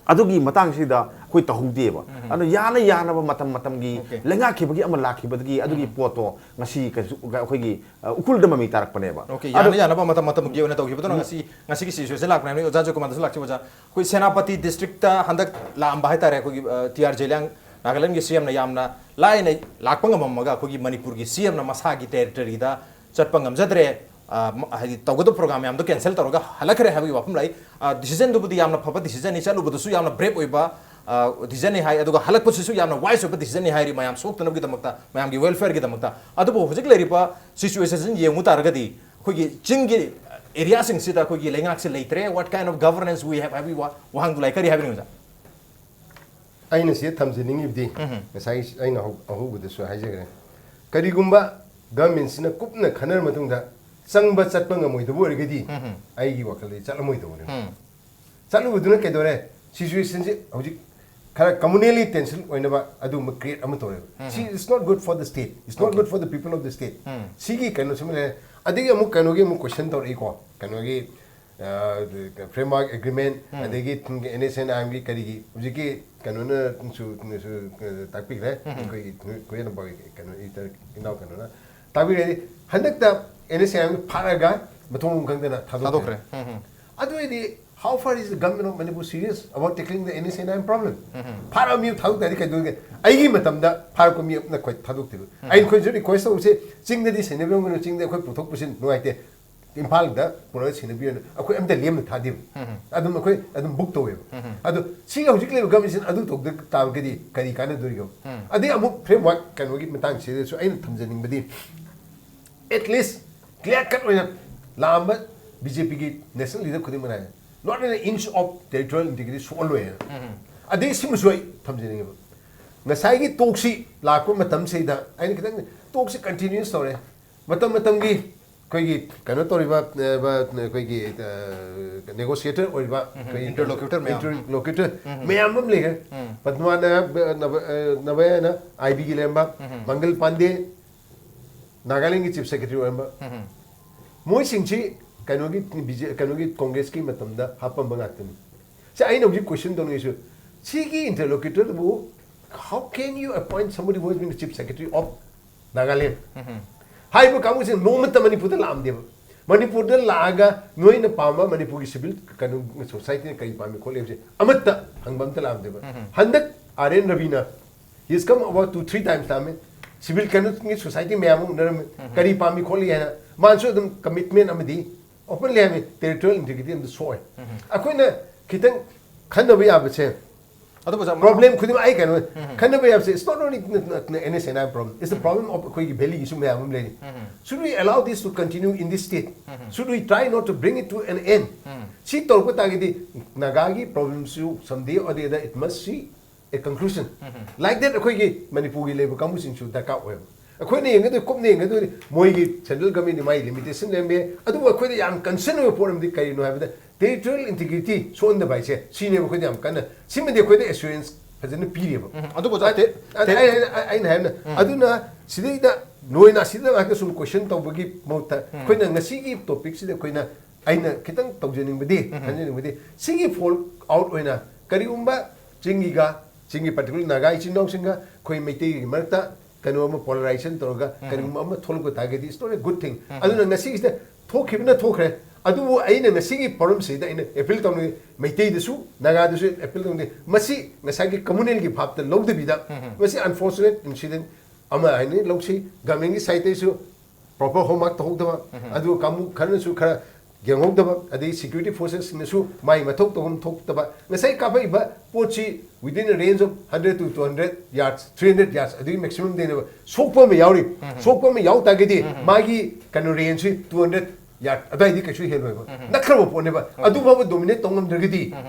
ꯑꯗꯨꯒꯤ ꯃꯇꯥꯡꯁꯤꯗ ꯑꯩꯈꯣꯏ ꯇꯧꯍꯧꯗꯦꯕ꯫ ꯑꯗꯨꯅ ꯌꯥꯅ ꯌꯥꯅꯕ ꯃꯇꯝ ꯃꯇꯝꯒꯤ OK꯫ ꯂꯩꯉꯥꯛꯈꯤꯕꯒꯤ ꯑꯃ ꯂꯥꯛꯈꯤꯕꯗꯒꯤ ꯑꯗꯨꯒꯤ ꯄꯣꯠꯇꯣ ꯉꯁꯤ ꯀꯩꯁꯨ ꯑꯩꯈꯣꯏꯒꯤ ꯑ, ꯎꯀꯨꯜꯗ ꯃꯃꯤ ꯇꯥꯔꯛꯄꯅꯦꯕ꯫ OK, ꯑꯗꯣ ꯌꯥꯅ ꯌꯥꯅꯕ ꯃꯇꯝ ꯃꯇꯝꯒꯤ ꯑꯣꯏꯅ ꯇꯧꯈꯤꯕꯗꯨꯅ ꯉꯁꯤ, ꯉꯁꯤꯒꯤ ꯁꯤꯆꯨꯋꯦꯁꯟ ꯂꯥꯛꯄꯅꯦ꯫ ꯑꯣꯖꯥ ꯖꯣꯏꯀꯨꯃꯥꯔꯗꯁꯨ ꯂꯥꯛꯆꯩ꯫ ꯑꯣꯖꯥ, ꯑꯩꯈꯣꯏ ꯁꯦꯅꯥꯄꯇꯤ ꯗꯤꯁꯇ꯭ꯔꯤꯛꯇ ꯍꯟꯗꯛ ꯂꯥꯛꯑꯝꯕ ꯍꯥꯏꯇꯥꯔꯦ, ꯑꯩꯈꯣꯏꯒꯤ, ꯑ, ꯇꯤ ꯑꯥꯔ ꯖꯦꯂꯤꯌꯥꯡ ꯅꯥꯒꯥꯂꯦꯟꯒꯤ ꯁꯤ ꯑꯦꯝꯅ ꯌꯥꯝꯅ ꯂꯥꯏꯅ ꯂꯥꯛꯄ ꯉꯝꯃꯝꯃꯒ ꯑꯩꯈꯣꯏꯒꯤ ꯃꯅꯤꯄꯨꯔꯒꯤ ꯁꯤ ꯑꯦꯝꯅ ꯃꯁꯥꯒꯤ ꯇꯦꯔꯤꯇꯣꯔꯤꯗ ꯆꯠꯄ ꯉꯝꯖꯗ꯭ꯔꯦ, ꯑ, ꯃ-, ꯍꯥꯏꯗꯤ ꯇꯧꯒꯗꯕ ꯄ꯭ꯔꯣꯒ꯭ꯔꯥꯝ ꯃꯌꯥꯝꯗꯣ ꯀꯦꯟꯁꯦꯜ ꯇꯧꯔꯒ ꯍꯜꯂꯛꯈ꯭ꯔꯦ ꯍꯥꯏꯕꯒꯤ ꯋꯥꯐꯝ ꯂꯥꯛꯏ꯫ ꯑ, ꯗꯤꯁꯤꯖꯟꯗꯨꯕꯨꯗꯤ ꯌꯥꯝꯅ ꯐꯕ ꯗꯤꯁꯤꯖꯟꯅꯤ, ꯆꯠꯂꯨꯕꯗꯨꯁꯨ ꯌꯥꯝꯅ ꯕ꯭ꯔꯦꯞ ꯑꯣꯏꯕ, ꯑ, ꯗꯤꯁꯤꯖꯟꯅꯤ ꯍꯥꯏ, ꯑꯗꯨꯒ ꯍꯜꯂꯛꯄꯁꯤꯁꯨ ꯌꯥꯝꯅ ꯋꯥꯏꯁ ꯑꯣꯏꯕ ꯗꯤꯁꯤꯖꯟꯅꯤ ꯍꯥꯏꯔꯤ ꯃꯌꯥꯝ ꯁꯣꯛꯇꯅꯕꯒꯤꯗꯃꯛꯇ, ꯃꯌꯥꯝꯒꯤ ꯋꯦꯜꯐꯤꯌꯔꯒꯤꯗꯃꯛꯇ꯫ ꯑꯗꯨꯕꯨ ꯍꯧꯖꯤꯛ ꯂꯩꯔꯤꯕ ꯁꯤꯆꯨꯋꯦꯁꯟꯁꯤ ꯌꯦꯡꯉꯨ ꯇꯥꯔꯒꯗꯤ ꯑꯩꯈꯣꯏꯒꯤ ꯆꯤꯡꯒꯤ ꯑꯦꯔꯤꯌꯥꯁꯤꯡꯁꯤꯗ ꯑꯩꯈꯣꯏꯒꯤ ꯂꯩꯉꯥꯛꯁꯦ ꯂꯩꯇ꯭ꯔꯦ꯫ What kind of governance we have ꯍꯥꯏꯕꯒꯤ ꯋꯥ-, ꯋꯥꯍꯪꯗꯨ ꯂꯥꯛꯏ꯫ ꯀꯔꯤ ꯍꯥꯏꯕꯤꯅꯤꯡꯉꯤ, ꯑꯣꯖꯥ? ꯑꯩꯅ ꯁꯤꯗ ꯊꯝꯖꯅꯤꯡꯉꯤꯕꯗꯤ, ꯎꯝ꯫ ꯉꯁꯥꯏ ꯑꯩꯅ ꯍꯧ-, ꯑꯍꯧꯕꯗꯁꯨ ꯍꯥꯏꯖꯈ꯭ꯔꯦ, ꯀꯔꯤꯒꯨꯝꯕ ꯒꯚꯔꯟꯃꯦꯟꯠꯁꯤꯅ ꯀꯨꯞꯅ ꯈꯟꯅꯔ ꯃꯇꯨꯡꯗ ꯆꯪꯕ ꯆꯠꯄ ꯉꯝꯃꯣꯏꯗꯕ ꯑꯣꯏꯔꯒꯗꯤ, ꯎꯝ꯫ ꯑꯩꯒꯤ ꯋꯥꯈꯜꯗꯤ ꯆꯠꯂꯝꯃꯣꯏꯗꯧꯕꯅꯦ꯫ ꯎꯝ꯫ ꯆꯠꯂꯨꯕꯗꯨꯅ ꯀꯩꯗꯧꯔꯦ? ꯁꯤꯆꯨꯋꯦꯁꯟꯁꯤ ꯍꯧꯖꯤꯛ ꯈꯔ ꯀꯝꯃꯨꯅꯦꯜꯂꯤ ꯇꯦꯟꯁꯟ ꯑꯣꯏꯅꯕ ꯑꯗꯨꯒꯨꯝꯕ ꯀ꯭ꯔꯤꯌꯦꯠ ꯑꯃ ꯇꯧꯔꯦꯕ꯫ ꯎꯝ꯫ ꯁꯤ is not good for the state, it's not OK꯫ Good for the people of the state꯫ ꯎꯝ꯫ ꯁꯤꯒꯤ ꯀꯩꯅꯣꯁꯤꯃ ꯂꯩꯔꯦ꯫ ꯑꯗꯒꯤ ꯑꯃꯨꯛ ꯀꯩꯅꯣꯒꯤ ꯑꯃꯨꯛ ꯀꯣꯏꯁꯟ ꯇꯧꯔꯛꯏꯀꯣ, ꯀꯩꯅꯣꯒꯤ, ꯑ, framework agreement, ꯎꯝ꯫ ꯑꯗꯒꯤ ꯑꯦꯟ ꯑꯦꯁ ꯑꯦꯟ ꯑꯥꯏ ꯑꯦꯝꯒꯤ ꯀꯔꯤꯒꯤ ꯍꯧꯖꯤꯛꯀꯤ ꯀꯩꯅꯣꯅꯁꯨ, ꯅꯁꯨ, ꯑ, ꯇꯥꯛꯄꯤꯈ꯭ꯔꯦ꯫ ꯎꯝ꯫ ꯑꯩꯈꯣꯏꯒꯤ ꯀꯣꯏꯌꯦꯟꯕꯥꯎꯒꯤ ꯀꯩꯅꯣ ꯏꯇꯔ ꯏꯅꯥꯎ ꯀꯩꯅꯣꯅ꯫ ꯇꯥꯕꯤꯔꯗꯤ, ꯍꯟꯗꯛꯇ NSCN IM ꯐꯥꯔꯒ ꯃꯊꯣꯡ ꯃꯔꯝ ꯈꯪꯗꯅ ꯊꯥꯗꯣꯛꯈ꯭ꯔꯦ꯫ ꯊꯥꯗꯣꯛꯈ꯭ꯔꯦ꯫ ꯑꯗꯨ ꯑꯣꯏꯔꯗꯤ, how far is the government of Manipur serious about tackling the NSCN IM problem? ꯐꯥꯔꯕ ꯃꯤ ꯊꯥꯗꯣꯛ ꯇꯥꯔꯗꯤ ꯀꯩꯗꯧꯒꯦ? ꯑꯩꯒꯤ ꯃꯇꯝꯗ ꯐꯥꯔꯛꯄ ꯃꯤ ꯑꯃꯅ ꯑꯩꯈꯣꯏ ꯊꯥꯗꯣꯛꯇꯦꯕ꯫ ꯑꯩꯅ ꯑꯩꯈꯣꯏꯁꯨ ꯔꯤꯀ꯭ꯋꯦꯁ ꯇꯧꯕꯁꯦ, ꯆꯤꯡꯗꯗꯤ ꯁꯦꯟꯅꯕꯤꯔꯝꯒꯅꯨ, ꯆꯤꯡꯗ ꯑꯩꯈꯣꯏ ꯄꯨꯊꯣꯛ ꯄꯨꯁꯤꯟ ꯅꯨꯡꯉꯥꯏꯇꯦ, ꯏꯝꯐꯥꯜꯗ ꯄꯨꯔꯒ ꯁꯦꯟꯅꯕꯤꯔꯅꯨ, ꯑꯩꯈꯣꯏ ꯑꯝꯇ ꯂꯦꯝꯅ ꯊꯥꯗꯦꯕ꯫ ꯑꯗꯨꯝ ꯑꯩꯈꯣꯏ ꯑꯗꯨꯝ ꯕꯨꯛ ꯇꯧꯋꯦꯕ꯫ ꯑꯗꯣ ꯁꯤꯒꯤ ꯍꯧꯖꯤꯛ ꯂꯩꯔꯤꯕ ꯒꯚꯔꯟꯃꯦꯟꯁꯤꯅ ꯑꯗꯨ ꯇꯧꯗ ꯇꯥꯔꯒꯗꯤ ꯀꯔꯤ ꯀꯥꯟꯅꯗꯣꯔꯤꯒꯦ? ꯑꯗꯩ ꯑꯃꯨꯛ ꯐ꯭ꯔꯦꯝꯋꯥꯔꯛ ꯀꯩꯅꯣꯒꯤ ꯃꯇꯥꯡꯁꯤꯗꯁꯨ ꯑꯩꯅ ꯊꯝꯖꯅꯤꯡꯕꯗꯤ, at least clear cut ꯑꯣꯏꯅ ꯂꯥꯛꯑꯝꯕ BJPꯒꯤ national leader ꯈꯨꯗꯤꯡꯃꯛꯅ ꯍꯥꯏ, not an inch of territorial integrity ꯁꯣꯛꯍꯜꯂꯣꯏ ꯍꯥꯏꯅ꯫ ꯑꯗꯩ ꯁꯤꯃꯁꯨ ꯑꯩ ꯊꯝꯖꯅꯤꯡꯉꯦꯕ, ꯉꯁꯥꯏꯒꯤ ꯇꯣꯛꯁꯤ ꯂꯥꯛꯄ ꯃꯇꯝꯁꯤꯗ ꯑꯩꯅ ꯈꯤꯇꯪ, ꯇꯣꯛꯁꯤ continuous ꯇꯧꯔꯦ, ꯃꯇꯝ ꯃꯇꯝꯒꯤ ꯑꯩꯈꯣꯏꯒꯤ ꯀꯩꯅꯣ ꯇꯧꯔꯤꯕ, ꯑ, ꯑꯩꯈꯣꯏꯒꯤ ꯅꯦꯒꯣꯁꯤꯌꯦꯇꯔ ꯑꯣꯏꯔꯤꯕ ꯑꯩꯈꯣꯏꯒꯤ Interlocutor ꯃꯌꯥꯝ꯫ Interlocutor ꯃꯌꯥꯝ ꯑꯃ ꯂꯩꯈ꯭ꯔꯦ꯫ ꯄꯗꯃꯥꯅ, ꯅꯕ-, ꯑ, ꯅꯕꯌꯥꯅ IBꯒꯤ ꯂꯩꯔꯝꯕ, ꯃꯪꯒꯜ ꯄꯥꯟꯗꯦ ꯅꯥꯒꯥꯂꯦꯟꯒꯤ ꯆꯤꯐ ꯁꯦꯀ꯭ꯔꯦꯇꯔꯤ ꯑꯣꯏꯔꯝꯕ, ꯃꯣꯏꯁꯤꯡꯁꯤ ꯀꯩꯅꯣꯒꯤ, ꯕꯤ ꯖꯦ, ꯀꯩꯅꯣꯒꯤ ꯀꯣꯡꯒ꯭ꯔꯦꯁꯀꯤ ꯃꯇꯝꯗ ꯍꯥꯞꯄꯝꯕ ꯉꯥꯛꯇꯅꯤ꯫ ꯁꯤ ꯑꯩꯅ ꯍꯧꯖꯤꯛ ꯀꯣꯏꯁꯟ ꯇꯧꯅꯤꯡꯉꯤꯁꯨ, ꯁꯤꯒꯤ interlocutorꯕꯨ, how can you appoint somebody who has been the chief secretary of Nagaland? ꯍꯥꯏꯔꯤꯕ ꯀꯥꯡꯕꯨꯁꯤꯡ ꯅꯣꯡꯃꯇ ꯃꯅꯤꯄꯨꯔꯗ ꯂꯥꯛꯑꯝꯗꯦꯕ꯫ ꯃꯅꯤꯄꯨꯔꯗ ꯂꯥꯛꯑꯒ ꯅꯣꯏꯅ ꯄꯥꯝꯕ ꯃꯅꯤꯄꯨꯔꯒꯤ civil ꯀꯩꯅꯣ societyꯅ ꯀꯔꯤ ꯄꯥꯝꯃꯤ ꯈꯣꯠꯂꯤ ꯍꯥꯏꯕꯁꯦ ꯑꯃꯠꯇ ꯍꯪꯕ ꯑꯃꯠꯇ ꯂꯥꯛꯑꯝꯗꯦꯕ꯫ ꯍꯟꯗꯛ R N Raviꯅ, he has come about two three times ꯂꯥꯛꯑꯝꯃꯤ, civil ꯀꯩꯅꯣꯒꯤ society ꯃꯌꯥꯝ ꯑꯃ ꯎꯅꯔꯝꯃꯤ, ꯀꯔꯤ ꯄꯥꯝꯃꯤ ꯈꯣꯠꯂꯤ ꯍꯥꯏꯅ꯫ ꯃꯥꯅꯁꯨ ꯑꯗꯨꯝ commitment ꯑꯃꯗꯤ openly ꯍꯥꯏꯕꯅꯤ, territorial integrity ꯑꯃꯗꯤ ꯁꯣꯛꯑꯦ꯫ ꯑꯩꯈꯣꯏꯅ ꯈꯤꯇꯪ ꯈꯟꯅꯕ ꯌꯥꯕꯁꯦ, ꯑꯗꯨꯕꯨ ꯁꯥꯔ, problem ꯈꯨꯗꯤꯡꯃꯛ ꯑꯩ ꯀꯩꯅꯣ, ꯈꯟꯅꯕ ꯌꯥꯕꯁꯦ, it's not only NSCN IM problem, it's the problem of ꯑꯩꯈꯣꯏꯒꯤ valley issue ꯃꯌꯥꯝ ꯑꯃ ꯂꯩꯔꯤ꯫ Should we allow this to continue in this state? Should we try not to bring it to an end? ꯁꯤ ꯇꯧꯔꯛꯄ ꯇꯥꯔꯒꯗꯤ ꯅꯥꯒꯥꯒꯤ problemꯁꯨ someday or the other it must see a conclusion꯫ Like that ꯑꯩꯈꯣꯏꯒꯤ ꯃꯅꯤꯄꯨꯔꯒꯤ ꯂꯩꯕ ꯀꯥꯡꯕꯨꯁꯤꯡꯁꯨ ꯗꯔꯀꯥꯔ ꯑꯣꯏꯕ꯫ ꯑꯩꯈꯣꯏꯅ ꯌꯦꯡꯒꯗꯣꯏ, ꯀꯨꯞꯅ ꯌꯦꯡꯒꯗꯣꯏꯅꯤ, ꯃꯣꯏꯒꯤ central governmentꯗꯤ ꯃꯥꯒꯤ limitation ꯂꯩꯔꯝꯕ ꯌꯥꯏ꯫ ꯑꯗꯨꯕꯨ ꯑꯩꯈꯣꯏꯗ ꯌꯥꯝ concern ꯑꯣꯏꯕ ꯄꯣꯠ ꯑꯃꯗꯤ ꯀꯔꯤꯅꯣ ꯍꯥꯏꯕꯗ, territorial integrity ꯁꯣꯛꯍꯟꯗꯕ ꯍꯥꯏꯁꯦ ꯁꯤꯅꯦꯕ ꯑꯩꯈꯣꯏꯗ ꯌꯥꯝ ꯀꯟꯅ, ꯁꯤꯃꯗꯤ ꯑꯩꯈꯣꯏꯗ assurance ꯐꯖꯅ ꯄꯤꯔꯦꯕ꯫ ꯑꯗꯨꯕꯨ ꯑꯣꯖꯥ, ꯑꯗ ꯑꯩ, ꯑꯩ, ꯑꯩ, ꯑꯩꯅ ꯍꯥꯏꯕꯅ, ꯑꯗꯨꯅ ꯁꯤꯗꯩꯗ ꯅꯣꯏꯅ ꯁꯤꯗ ꯉꯥꯛꯇ ꯁꯨꯝ ꯀꯣꯏꯁꯟ ꯇꯧꯕꯒꯤ ꯃꯍꯨꯠꯇ, ꯑꯩꯈꯣꯏꯅ ꯉꯁꯤꯒꯤ ꯇꯣꯄꯤꯛꯁꯤꯗ ꯑꯩꯈꯣꯏꯅ, ꯑꯩꯅ ꯈꯤꯇꯪ ꯇꯧꯖꯅꯤꯡꯕꯗꯤ, ꯈꯟꯖꯅꯤꯡꯕꯗꯤ, ꯁꯤꯒꯤ ꯐꯣꯜ ꯑꯥꯎꯠ ꯑꯣꯏꯅ ꯀꯔꯤꯒꯨꯝꯕ ꯆꯤꯡꯒꯤꯒ, ꯆꯤꯡꯒꯤ particular ꯅꯥꯒꯥ ꯏꯆꯤꯟ ꯏꯅꯥꯎꯁꯤꯡꯒ ꯑꯩꯈꯣꯏ ꯃꯩꯇꯩꯒꯤ ꯃꯔꯛꯇ ꯀꯩꯅꯣ ꯑꯃ, polarization ꯇꯧꯔꯒ ꯀꯔꯤꯒꯨꯝꯕ ꯑꯃ ꯊꯣꯛꯂꯛꯄ ꯇꯥꯔꯒꯗꯤ, it's not a good thing. ꯑꯗꯨꯅ ꯉꯁꯤꯒꯤꯁꯤꯗ ꯊꯣꯛꯈꯤꯕꯅ ꯊꯣꯛꯈ꯭ꯔꯦ꯫ ꯑꯗꯨꯕꯨ ꯑꯩꯅ ꯉꯁꯤꯒꯤ ꯐꯣꯔꯝꯁꯤꯗ ꯑꯩꯅ ꯑꯦꯄꯤꯜ ꯇꯧꯅꯤꯡꯉꯤ, ꯃꯩꯇꯩꯗꯁꯨ, ꯅꯥꯒꯥꯗꯁꯨ ꯑꯦꯄꯤꯜ ꯇꯧꯅꯤꯡꯉꯤ꯫ ꯃꯁꯤ ꯉꯁꯥꯏꯒꯤ ꯀꯝꯃꯨꯅꯦꯜꯒꯤ ꯚꯥꯞꯇ ꯂꯧꯗꯕꯤꯗ, ꯃꯁꯤ unfortunate incident ꯑꯃ ꯍꯥꯏꯅ ꯂꯧꯁꯤ꯫ ꯒꯚꯔꯟꯃꯦꯟꯒꯤ ꯁꯥꯏꯠꯇꯒꯤꯁꯨ proper homework ꯇꯧꯍꯧꯗꯕ, ꯑꯗꯨꯒ ꯀꯥꯡꯕꯨ ꯈꯔꯅꯁꯨ ꯈꯔ ꯌꯦꯡꯍꯧꯗꯕ, ꯑꯗꯩ security forcesꯁꯤꯡꯅꯁꯨ ꯃꯥꯏ ꯃꯊꯧ ꯇꯧꯐꯝ ꯊꯣꯛꯇꯕ꯫ ꯉꯁꯥꯏ ꯀꯥꯞꯄꯛꯏꯕ ꯄꯣꯠꯁꯤ within a range of hundred to two hundred yards, three hundred yards, ꯑꯗꯨꯒꯤ maximumꯗꯩꯅꯦꯕ꯫ ꯁꯣꯛꯄ ꯑꯃ ꯌꯥꯎꯔꯤ꯫ ꯁꯣꯛꯄ ꯑꯃ ꯌꯥꯎ ꯇꯥꯔꯒꯗꯤ ꯃꯥꯒꯤ ꯀꯩꯅꯣ rangeꯁꯤ two hundred yard ꯑꯗꯨꯋꯥꯏꯗꯤ ꯀꯩꯁꯨ ꯍꯦꯜꯂꯣꯏꯕ꯫ ꯅꯛꯈ꯭ꯔꯕ ꯄꯣꯠꯅꯦꯕ꯫ ꯑꯗꯨ ꯐꯥꯎꯕ dominate ꯇꯧ ꯉꯝꯗ꯭ꯔꯒꯗꯤ,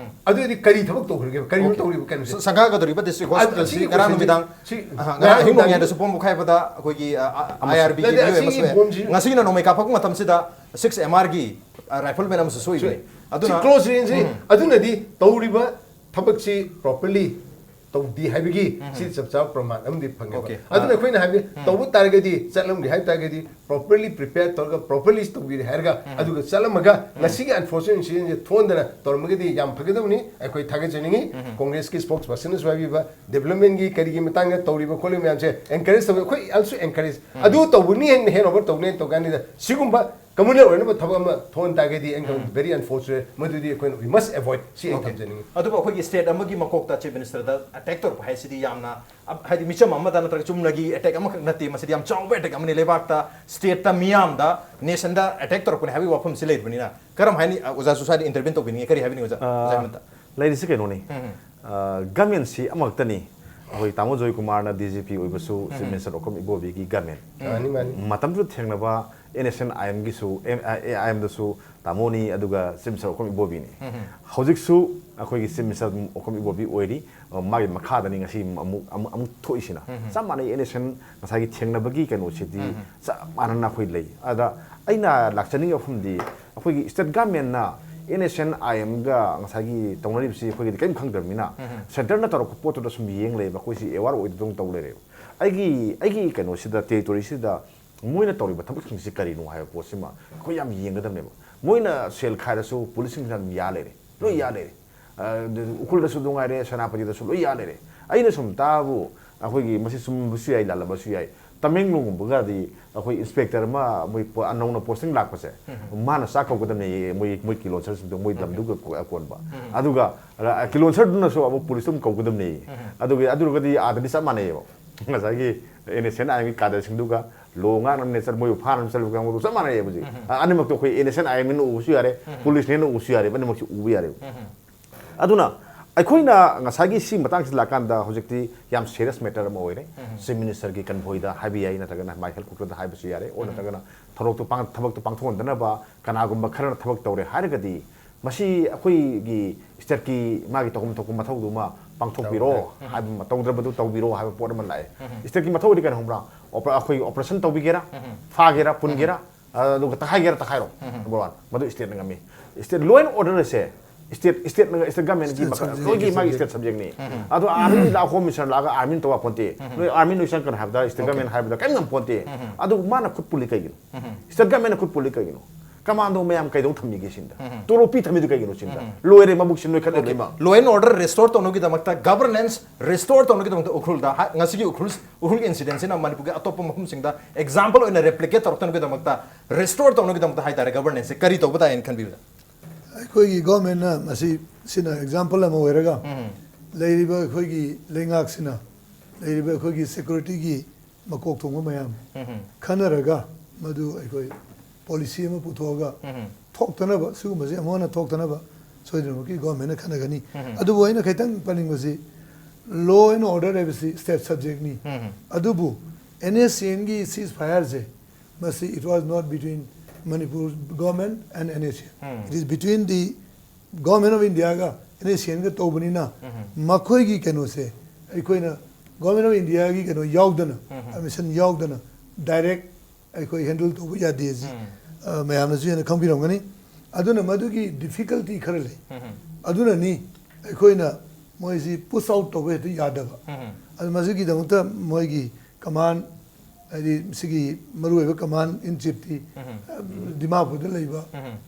ꯑꯗꯨꯗꯤ ꯀꯔꯤ ꯊꯕꯛ ꯇꯧꯈ꯭ꯔꯒꯦꯕ? ꯀꯔꯤꯅꯣ Okay. ꯇꯧꯔꯤꯕ ꯀꯩꯅꯣꯁꯦ? ꯁ-, ꯁꯪꯒꯥꯒꯗꯧꯔꯤꯕ district ꯑꯗꯨ hospitalꯁꯤ ꯁꯤꯒꯤ ꯉꯔꯥꯡ questionꯁꯤ ꯅꯨꯃꯤꯗꯥꯡ, ꯁꯤ ꯑꯍ, ꯉꯔꯥꯡ ꯉꯔꯥꯡ ꯑꯍꯤꯡ ꯅꯨꯃꯤꯗꯥꯡ ꯅꯣꯡꯌꯥꯏꯗꯁꯨ bomb ꯄꯣꯈꯥꯏꯕꯗ ꯑꯩꯈꯣꯏꯒꯤ, ꯑ, ꯑ, ꯑꯃꯁꯨ IRBꯒꯤ ꯅꯠꯇꯦ, ꯃꯤꯑꯣꯏ ꯑꯁꯤꯒꯤ ꯑꯃꯁꯨ ꯂꯩ꯫ Bombꯁꯤ ꯉꯁꯤꯒꯤꯅ ꯅꯣꯡꯃꯩ ꯀꯥꯞꯄꯛꯄ ꯃꯇꯝꯁꯤꯗ six MRꯒꯤ, ꯑ, rifleman ꯑꯃꯁꯨ ꯁꯣꯛꯏꯕꯅꯤ꯫ ꯁꯣꯛꯏ꯫ ꯑꯗꯨꯅ ꯁꯤ close rangeꯅꯤ꯫ ꯎꯝ꯫ ꯑꯗꯨꯅꯗꯤ ꯇꯧꯔꯤꯕ ꯊꯕꯛꯁꯤ properly ꯇꯧꯗꯦ ꯍꯥꯏꯕꯒꯤ ꯁꯤ ꯆꯞ ꯆꯥꯕ ꯄ꯭ꯔꯃꯥꯟ ꯑꯃꯗꯤ ꯐꯪꯉꯦꯕ꯫ Okay. ꯑꯗꯨꯅ ꯑ, ꯑꯩꯈꯣꯏꯅ ꯍꯥꯏꯕꯗꯤ ꯎꯝ꯫ ꯇꯧꯕ ꯇꯥꯔꯒꯗꯤ, ꯆꯠꯂꯝꯒꯦ ꯍꯥꯏꯕ ꯇꯥꯔꯒꯗꯤ, properly prepared ꯇꯧꯔꯒ, properly ꯇꯧꯕꯤꯔꯦ ꯍꯥꯏꯔꯒ, ꯑꯗꯨꯒ ꯆꯠꯂꯝꯃꯒ ꯉꯁꯤꯒꯤ unfortunate incidentꯁꯦ ꯊꯣꯛꯍꯟꯗꯅ ꯇꯧꯔꯝꯃꯒꯗꯤ ꯌꯥꯝ ꯐꯒꯗꯕꯅꯤ꯫ ꯑꯩꯈꯣꯏ ꯊꯥꯒꯠꯆꯅꯤꯡꯉꯤ꯫ Congressꯀꯤ spokespersonꯅꯁꯨ ꯍꯥꯏꯕꯤꯕ, developmentꯀꯤ ꯀꯔꯤꯒꯤ ꯃꯇꯥꯡꯗ ꯇꯧꯔꯤꯕ ꯈꯣꯠꯂꯤꯕ ꯃꯌꯥꯝꯁꯦ encourage ꯇꯧꯕꯤ꯫ ꯑꯩꯈꯣꯏ also encourage, ꯑꯗꯨ ꯇꯧꯕꯅꯤ ꯍꯦꯟꯅ, ꯍꯦꯟꯅ over ꯇꯧꯅꯤ ꯍꯥꯏꯅ ꯇꯧ ꯀꯥꯟꯗ ꯁꯤꯒꯨꯝꯕ communal ꯑꯣꯏꯅꯕ ꯊꯕꯛ ꯑꯃ ꯊꯣꯛꯍꯟ ꯇꯥꯔꯒꯗꯤ, and very unfortunate, ꯃꯗꯨꯗꯤ ꯑꯩꯈꯣꯏꯅ we must avoid, ꯁꯤ ꯑꯩ Okay. ꯊꯝꯖꯅꯤꯡꯉꯤ꯫ ꯑꯗꯨꯕꯨ ꯑꯩꯈꯣꯏꯒꯤ state ꯑꯃꯒꯤ ꯃꯀꯣꯛꯇ Chief Ministerꯗ attack ꯇꯧꯔꯛꯄ ꯍꯥꯏꯁꯤꯗꯤ ꯌꯥꯝꯅ, ꯑ, ꯍꯥꯏꯗꯤ ꯃꯤꯆꯝ ꯑꯃꯗ ꯅꯠꯇ꯭ꯔꯒ ꯆꯨꯝꯅꯒꯤ attack ꯑꯃꯈꯛ ꯅꯠꯇꯦ, ꯃꯁꯤꯗꯤ ꯌꯥꯝ ꯆꯥꯎꯕ attack ꯑꯃꯅꯤ꯫ ꯂꯩꯕꯥꯛꯇ, stateꯇ, ꯃꯤꯌꯥꯝꯗ, nationꯗ attack ꯇꯧꯔꯛꯄꯅꯤ ꯍꯥꯏꯕꯒꯤ ꯋꯥꯐꯝꯁꯤ ꯂꯩꯕꯅꯤꯅ, ꯀꯔꯝ ꯍꯥꯏꯅꯤ? ꯑ, ꯑꯣꯖꯥꯁꯨ ꯁ꯭ꯋꯥꯏꯗ intervene ꯇꯧꯕꯤꯅꯤꯡꯉꯤ, ꯀꯔꯤ ꯍꯥꯏꯕꯤꯅꯤꯡꯉꯤ ꯑꯣꯖꯥ? ꯑ, ꯑꯣꯖꯥꯒꯤ ꯃꯣꯠꯇ? ꯂꯩꯔꯤꯁꯤ ꯀꯩꯅꯣꯅꯤ꯫ ꯎꯝ꯫ ꯑ, governmentꯁꯤ ꯑꯃꯈꯛꯇꯅꯤ꯫ ꯑꯩꯈꯣꯏ ꯇꯥꯃꯣ ꯖꯣꯏꯀꯨꯃꯥꯔꯅ DGP ꯑꯣꯏꯕꯁꯨ Chief Minister ꯑꯣꯀꯝ ꯏꯕꯣꯕꯤꯒꯤ government꯫ ꯃꯥꯅꯤ, ꯃꯥꯅꯤ꯫ ꯃꯇꯝꯗꯨꯗ ꯊꯦꯡꯅꯕ NSCN-IMꯒꯤꯁꯨ, M-, ꯑ, AIMꯗꯁꯨ ꯇꯥꯃꯣꯅꯤ, ꯑꯗꯨꯒ Chief Minister ꯑꯣꯀꯝ ꯏꯕꯣꯕꯤꯅꯤ꯫ ꯎꯝ꯫ ꯍꯧꯖꯤꯛꯁꯨ ꯑꯩꯈꯣꯏꯒꯤ Chief Minister ꯑꯣꯀꯝ ꯏꯕꯣꯕꯤ ꯑꯣꯏꯔꯤ꯫ ꯑ, ꯃꯥꯒꯤ ꯃꯈꯥꯗꯅꯤ ꯉꯁꯤ ꯑꯃꯨꯛ, ꯑꯃꯨꯛ, ꯑꯃꯨꯛ ꯊꯣꯛꯏꯁꯤꯅ꯫ ꯎꯝ꯫ ꯆꯞ ꯃꯥꯟꯅꯩ, NSCN ꯉꯁꯥꯏꯒꯤ ꯊꯦꯡꯅꯕꯒꯤ ꯀꯩꯅꯣꯁꯤꯗꯤ ꯎꯝ꯫ ꯆꯞ ꯃꯥꯟꯅꯅ ꯑꯩꯈꯣꯏ ꯂꯩ꯫ ꯑꯗ ꯑꯩꯅ ꯂꯥꯛꯆꯅꯤꯡꯉꯤꯕ ꯋꯥꯐꯝꯗꯤ, ꯑꯩꯈꯣꯏꯒꯤ state governmentꯅ NSCN-IMꯒ ꯉꯁꯥꯏꯒꯤ ꯇꯧꯅꯔꯤꯕꯁꯤ ꯑꯩꯈꯣꯏꯒꯤꯗꯤ ꯀꯔꯤꯝ ꯈꯪꯗ꯭ꯔꯕꯅꯤꯅ, ꯎꯝ꯫ Centreꯅ ꯇꯧꯔꯛꯄ ꯄꯣꯠꯇꯨꯗ ꯁꯨꯝ ꯌꯦꯡ ꯂꯩꯕ, ꯑꯩꯈꯣꯏꯁꯤ aware ꯑꯣꯏꯗꯗꯧꯅ ꯇꯧ ꯂꯩꯔꯦꯕ꯫ ꯑꯩꯒꯤ, ꯑꯩꯒꯤ ꯀꯩꯅꯣꯁꯤꯗ, territoryꯁꯤꯗ ꯃꯣꯏꯅ ꯇꯧꯔꯤꯕ ꯊꯕꯛꯁꯤꯡꯁꯤ ꯀꯔꯤꯅꯣ ꯍꯥꯏꯕ ꯄꯣꯠꯁꯤꯃ ꯑꯩꯈꯣꯏ ꯌꯥꯝ ꯌꯦꯡꯒꯗꯕꯅꯦꯕ꯫ ꯃꯣꯏꯅ ꯁꯦꯜ ꯈꯥꯏꯔꯁꯨ policeꯁꯤꯡꯁꯤꯅ ꯑꯗꯨꯝ ꯌꯥ ꯂꯩꯔꯦ, ꯂꯣꯏ ꯌꯥ ꯂꯩꯔꯦ꯫ ꯑ, ꯎꯈ꯭ꯔꯨꯜꯗꯁꯨ ꯅꯨꯡꯉꯥꯏꯔꯦ, ꯁꯦꯅꯥꯄꯇꯤꯗꯁꯨ ꯂꯣꯏ ꯌꯥ ꯂꯩꯔꯦ꯫ ꯑꯩꯅ ꯁꯨꯝ ꯇꯥꯕꯨ, ꯑꯩꯈꯣꯏꯒꯤ ꯃꯁꯤ ꯆꯨꯝꯕꯁꯨ ꯌꯥꯏ, ꯂꯥꯜꯂꯝꯕꯁꯨ ꯌꯥꯏ꯫ ꯇꯃꯦꯡꯂꯣꯡꯒꯨꯝꯕꯒꯗꯤ ꯑꯩꯈꯣꯏ ꯏꯟꯁꯄꯦꯛꯇꯔ ꯑꯃ ꯃꯣꯏ ꯄꯣ-, ꯑꯅꯧꯅ ꯄꯣꯁꯇꯤꯡ ꯂꯥꯛꯄꯁꯦ, ꯃꯥꯅ ꯆꯥꯛ ꯀꯧꯒꯗꯕꯅꯦꯌꯦ, ꯃꯣꯏ, ꯃꯣꯏ ꯀꯤꯂꯣꯟꯁꯔꯁꯤꯡꯗꯣ, ꯃꯣꯏ ꯂꯝꯗꯨꯒ ꯀꯣ-, ꯑꯀꯣꯟꯕ꯫ ꯑꯗꯨꯒ, ꯑ, ꯀꯤꯂꯣꯟꯁꯔꯗꯨꯅꯁꯨ ꯑꯃꯨꯛ ꯄꯨꯂꯤꯁꯇ ꯑꯃꯨꯛ ꯀꯧꯒꯗꯕꯅꯦꯌꯦ꯫ ꯑꯗꯨꯒ ꯑꯗꯨꯔꯒꯗꯤ ꯑꯥꯗꯗꯤ ꯆꯞ ꯃꯥꯟꯅꯩꯌꯦꯕ꯫ ꯉꯁꯥꯏꯒꯤ ꯑꯦꯟ ꯑꯦꯁ ꯑꯦꯟ ꯑꯥꯏ ꯑꯦꯝꯒꯤ ꯀꯥꯗꯔꯁꯤꯡꯗꯨꯒ ꯂꯣ ꯉꯥꯛꯅꯕꯅꯦ ꯆꯠ-, ꯃꯣꯏꯕꯨ ꯐꯥꯅꯕ ꯆꯠꯂꯤꯕ ꯀꯥꯡꯕꯨꯗꯨ ꯆꯞ ꯃꯥꯟꯅꯩꯌꯦꯕ ꯍꯧꯖꯤꯛ꯫ ꯑ, ꯑꯅꯤꯃꯛꯇꯣ ꯑꯩꯈꯣꯏ ꯑꯦꯟ ꯑꯦꯁ ꯑꯦꯟ ꯑꯥꯏ ꯑꯦꯝꯅ ꯎꯕꯁꯨ ꯌꯥꯔꯦ, ꯄꯨꯂꯤꯁꯅꯦꯅ ꯎꯕꯁꯨ ꯌꯥꯔꯦ, ꯑꯅꯤꯃꯛꯁꯤ ꯎꯕ ꯌꯥꯔꯦꯕ꯫ ꯑꯗꯨꯅ ꯑꯩꯈꯣꯏꯅ ꯉꯁꯥꯏꯒꯤ ꯁꯤ ꯃꯇꯥꯡꯁꯤꯗ ꯂꯥꯛꯀꯥꯟꯗ ꯍꯧꯖꯤꯛꯇꯤ ꯌꯥꯝ ꯁꯤꯔꯤꯌꯁ ꯃꯦꯇꯔ ꯑꯃ ꯑꯣꯏꯔꯦ꯫ ꯆꯤꯐ ꯃꯤꯅꯤꯁꯇꯔꯒꯤ ꯀꯟꯚꯣꯏꯗ ꯍꯥꯏꯕ ꯌꯥꯏ, ꯅꯠꯇ꯭ꯔꯒꯅ ꯃꯥꯏ ꯍꯦꯗꯀ꯭ꯋꯥꯇꯔꯗ ꯍꯥꯏꯕꯁꯨ ꯌꯥꯔꯦ, ꯑꯣꯔ ꯅꯠꯇ꯭ꯔꯒꯅ ꯊꯕꯛꯇꯨ ꯄꯥꯡ-, ꯊꯕꯛꯇꯨ ꯄꯥꯡꯊꯣꯛꯍꯟꯗꯅꯕ ꯀꯅꯥꯒꯨꯝꯕ ꯈꯔꯅ ꯊꯕꯛ ꯇꯧꯔꯦ ꯍꯥꯏꯔꯒꯗꯤ, ꯃꯁꯤ ꯑꯩꯈꯣꯏꯒꯤ ꯁ꯭ꯇꯦꯠꯀꯤ ꯃꯥꯒꯤ ꯇꯧꯐꯝ ꯊꯣꯛꯄ ꯃꯊꯧꯗꯨꯃ ꯄꯥꯡꯊꯣꯛꯄꯤꯔꯣ ꯍꯥꯏꯕ ꯑꯃ, ꯇꯧꯗ꯭ꯔꯕꯗꯨ ꯇꯧꯕꯤꯔꯣ ꯍꯥꯏꯕ ꯄꯣꯠ ꯑꯃ ꯂꯥꯛꯑꯦ꯫ ꯁ꯭ꯇꯦꯠꯀꯤ ꯃꯊꯧꯗꯤ ꯀꯩꯅꯣ ꯈꯪꯕ꯭ꯔꯥ? ꯑꯣꯄ-, ꯑꯩꯈꯣꯏ ꯑꯣꯄꯔꯦꯁꯟ ꯇꯧꯕꯤꯒꯦꯔꯥ, ꯐꯥꯒꯦꯔꯥ, ꯄꯨꯟꯒꯦꯔꯥ, ꯑꯗꯨꯒ ꯇꯛꯈꯥꯏꯒꯦꯔꯥ ꯇꯛꯈꯥꯏꯔꯣ꯫ ꯅꯝꯕꯔ ꯋꯥꯟ, ꯃꯗꯨ ꯁ꯭ꯇꯦꯠꯅ ꯉꯝꯃꯤ꯫ ꯁ꯭ꯇꯦꯠ ꯂꯣ ꯑꯦꯟ ꯑꯣꯔꯗꯔ ꯑꯁꯦ ꯁ꯭ꯇꯦꯠ, ꯁ꯭ꯇꯦꯠꯅ, ꯁ꯭ꯇꯦꯠ ꯒꯚꯔꯟꯃꯦꯟꯠꯀꯤ ꯁ꯭ꯇꯦꯠ ꯃꯈꯜ ꯁꯕꯖꯦꯛ, ꯂꯣꯏꯒꯤ ꯁ꯭ꯇꯦꯠ ꯃꯥꯒꯤ ꯁꯕꯖꯦꯛ꯫ ꯁ꯭ꯇꯦꯠ ꯁꯕꯖꯦꯛꯅꯤ꯫ ꯑꯗꯣ ꯑꯥꯔꯃꯤ ꯂꯥꯛꯑꯣ, ꯍꯣꯝ ꯃꯤꯅꯤꯁꯇꯔ ꯂꯥꯛꯑꯒ ꯑꯥꯔꯃꯤꯅ ꯇꯧ ꯌꯥꯄꯣꯟꯇꯦ꯫ ꯅꯣꯏ ꯑꯥꯔꯃꯤ ꯅꯣꯏ ꯆꯪꯒꯅꯨ ꯍꯥꯏꯕꯗ ꯁ꯭ꯇꯦꯠ ꯒꯚꯔꯟꯃꯦꯟꯠ ꯍꯥꯏꯕꯗ ꯀꯔꯤꯝ ꯉꯝꯄꯣꯟꯇꯦ꯫ ꯑꯗꯨ ꯃꯥꯅ ꯈꯨꯠ ꯄꯨꯜꯂꯤ ꯀꯩꯒꯤꯅꯣ? ꯁ꯭ꯇꯦꯠ ꯒꯚꯔꯟꯃꯦꯟꯠꯅ ꯈꯨꯠ ꯄꯨꯜꯂꯤ ꯀꯩꯒꯤꯅꯣ? ꯀꯃꯥꯟꯗꯣ ꯃꯌꯥꯝ ꯀꯩꯗꯧ ꯊꯝꯃꯤꯒꯦ ꯁꯤꯅꯤꯗ? ꯇꯣꯂꯣꯞ ꯄꯤ ꯊꯝꯃꯤꯗꯨ ꯀꯩꯒꯤꯅꯣ ꯁꯤꯅꯤꯗ? ꯂꯣꯏꯔꯦ, ꯃꯕꯨꯛꯁꯤ ꯅꯣꯏꯈꯠꯂꯦ ꯂꯣꯏꯃꯛ꯫ Law and order restore ꯇꯧꯅꯕꯒꯤꯗꯃꯛꯇ, governance restore ꯇꯧꯅꯕꯒꯤꯗꯃꯛꯇ ꯎꯈ꯭ꯔꯨꯜꯗ ꯍꯥ-, ꯉꯁꯤꯒꯤ ꯎꯈ꯭ꯔꯨꯜ, ꯎꯈ꯭ꯔꯨꯜ incident ꯁꯤꯅ ꯃꯅꯤꯄꯨꯔꯒꯤ ꯑꯇꯣꯞꯄ ꯃꯐꯝꯁꯤꯡꯗ example ꯑꯣꯏꯅ replicate ꯇꯧꯔꯛꯇꯅꯕꯒꯤꯗꯃꯛꯇ, restore ꯇꯧꯅꯕꯒꯤꯗꯃꯛꯇ ꯍꯥꯏꯇꯥꯔꯦ, governance ꯁꯦ ꯀꯔꯤ ꯇꯧꯕ ꯇꯥꯏꯅ ꯈꯟꯕꯤꯕꯗ? ꯑꯩꯈꯣꯏꯒꯤ ꯒꯣꯔꯃꯦꯟꯅ ꯃꯁꯤ, ꯁꯤꯅ ꯑꯦꯛꯖꯥꯝꯄꯜ ꯑꯃ ꯑꯣꯏꯔꯒ, ꯂꯩꯔꯤꯕ ꯑꯩꯈꯣꯏꯒꯤ ꯂꯩꯉꯥꯛꯁꯤꯅ, ꯂꯩꯔꯤꯕ ꯑꯩꯈꯣꯏꯒꯤ ꯁꯦꯀ꯭ꯌꯨꯔꯤꯇꯤꯒꯤ ꯃꯀꯣꯛ ꯊꯣꯡꯕ ꯃꯌꯥꯝ ꯈꯟꯅꯔꯒ, ꯃꯗꯨ ꯑꯩꯈꯣꯏ ꯄꯣꯂꯤꯁꯤ ꯑꯃ ꯄꯨꯊꯣꯛꯑꯒ ꯊꯣꯛꯇꯅꯕ, ꯁꯤꯒꯨꯝꯕꯁꯦ ꯑꯃꯨꯛ ꯍꯟꯅ ꯊꯣꯛꯇꯅꯕ ꯁꯣꯏꯗꯅꯃꯛꯀꯤ ꯒꯣꯔꯃꯦꯟꯅ ꯈꯟꯅꯒꯅꯤ꯫ ꯑꯗꯨꯕꯨ ꯑꯩꯅ ꯈꯤꯇꯪ ꯄꯟꯅꯤꯡꯕꯁꯤ, law and order ꯍꯥꯏꯕꯁꯤ ꯁ꯭ꯇꯦꯠ ꯁꯕꯖꯦꯛꯅꯤ꯫ ꯑꯗꯨꯕꯨ ꯑꯦꯟ ꯑꯦꯁ ꯁꯤ ꯑꯦꯟꯒꯤ ceasefire ꯁꯦ, ꯃꯁꯤ it was not between Manipur government and N S C N. It is between the Government of India ꯒ N S C N ꯒ ꯇꯧꯕꯅꯤꯅ, ꯃꯈꯣꯏꯒꯤ ꯀꯩꯅꯣꯁꯦ ꯑꯩꯈꯣꯏꯅ Government of India ꯒꯤ ꯀꯩꯅꯣ ꯌꯥꯎꯗꯅ, ꯄꯔꯃꯤꯁꯟ ꯌꯥꯎꯗꯅ direct ꯑꯩꯈꯣꯏ ꯍꯦꯟꯗꯜ ꯇꯧꯕ ꯌꯥꯗꯦ ꯁꯤ, ꯑ, ꯃꯌꯥꯝꯅꯁꯨ ꯍꯦꯟꯅ ꯈꯪꯕꯤꯔꯝꯒꯅꯤ꯫ ꯑꯗꯨꯅ ꯃꯗꯨꯒꯤ difficulty ꯈꯔ ꯂꯩ꯫ ꯑꯗꯨꯅꯅꯤ ꯑꯩꯈꯣꯏꯅ ꯃꯣꯏꯁꯤ push out ꯇꯧꯕ ꯍꯦꯛꯇ ꯌꯥꯗꯕ꯫ ꯑꯗꯨ ꯃꯁꯤꯒꯤꯗꯃꯛꯇ ꯃꯣꯏꯒꯤ command ꯍꯥꯏꯗꯤ ꯁꯤꯒꯤ ꯃꯔꯨꯑꯣꯏꯕ ꯀꯃꯥꯟ ꯏꯟ ꯆꯤꯐꯇꯤ ꯗꯤꯃꯥꯄꯨꯔꯗ ꯂꯩꯕ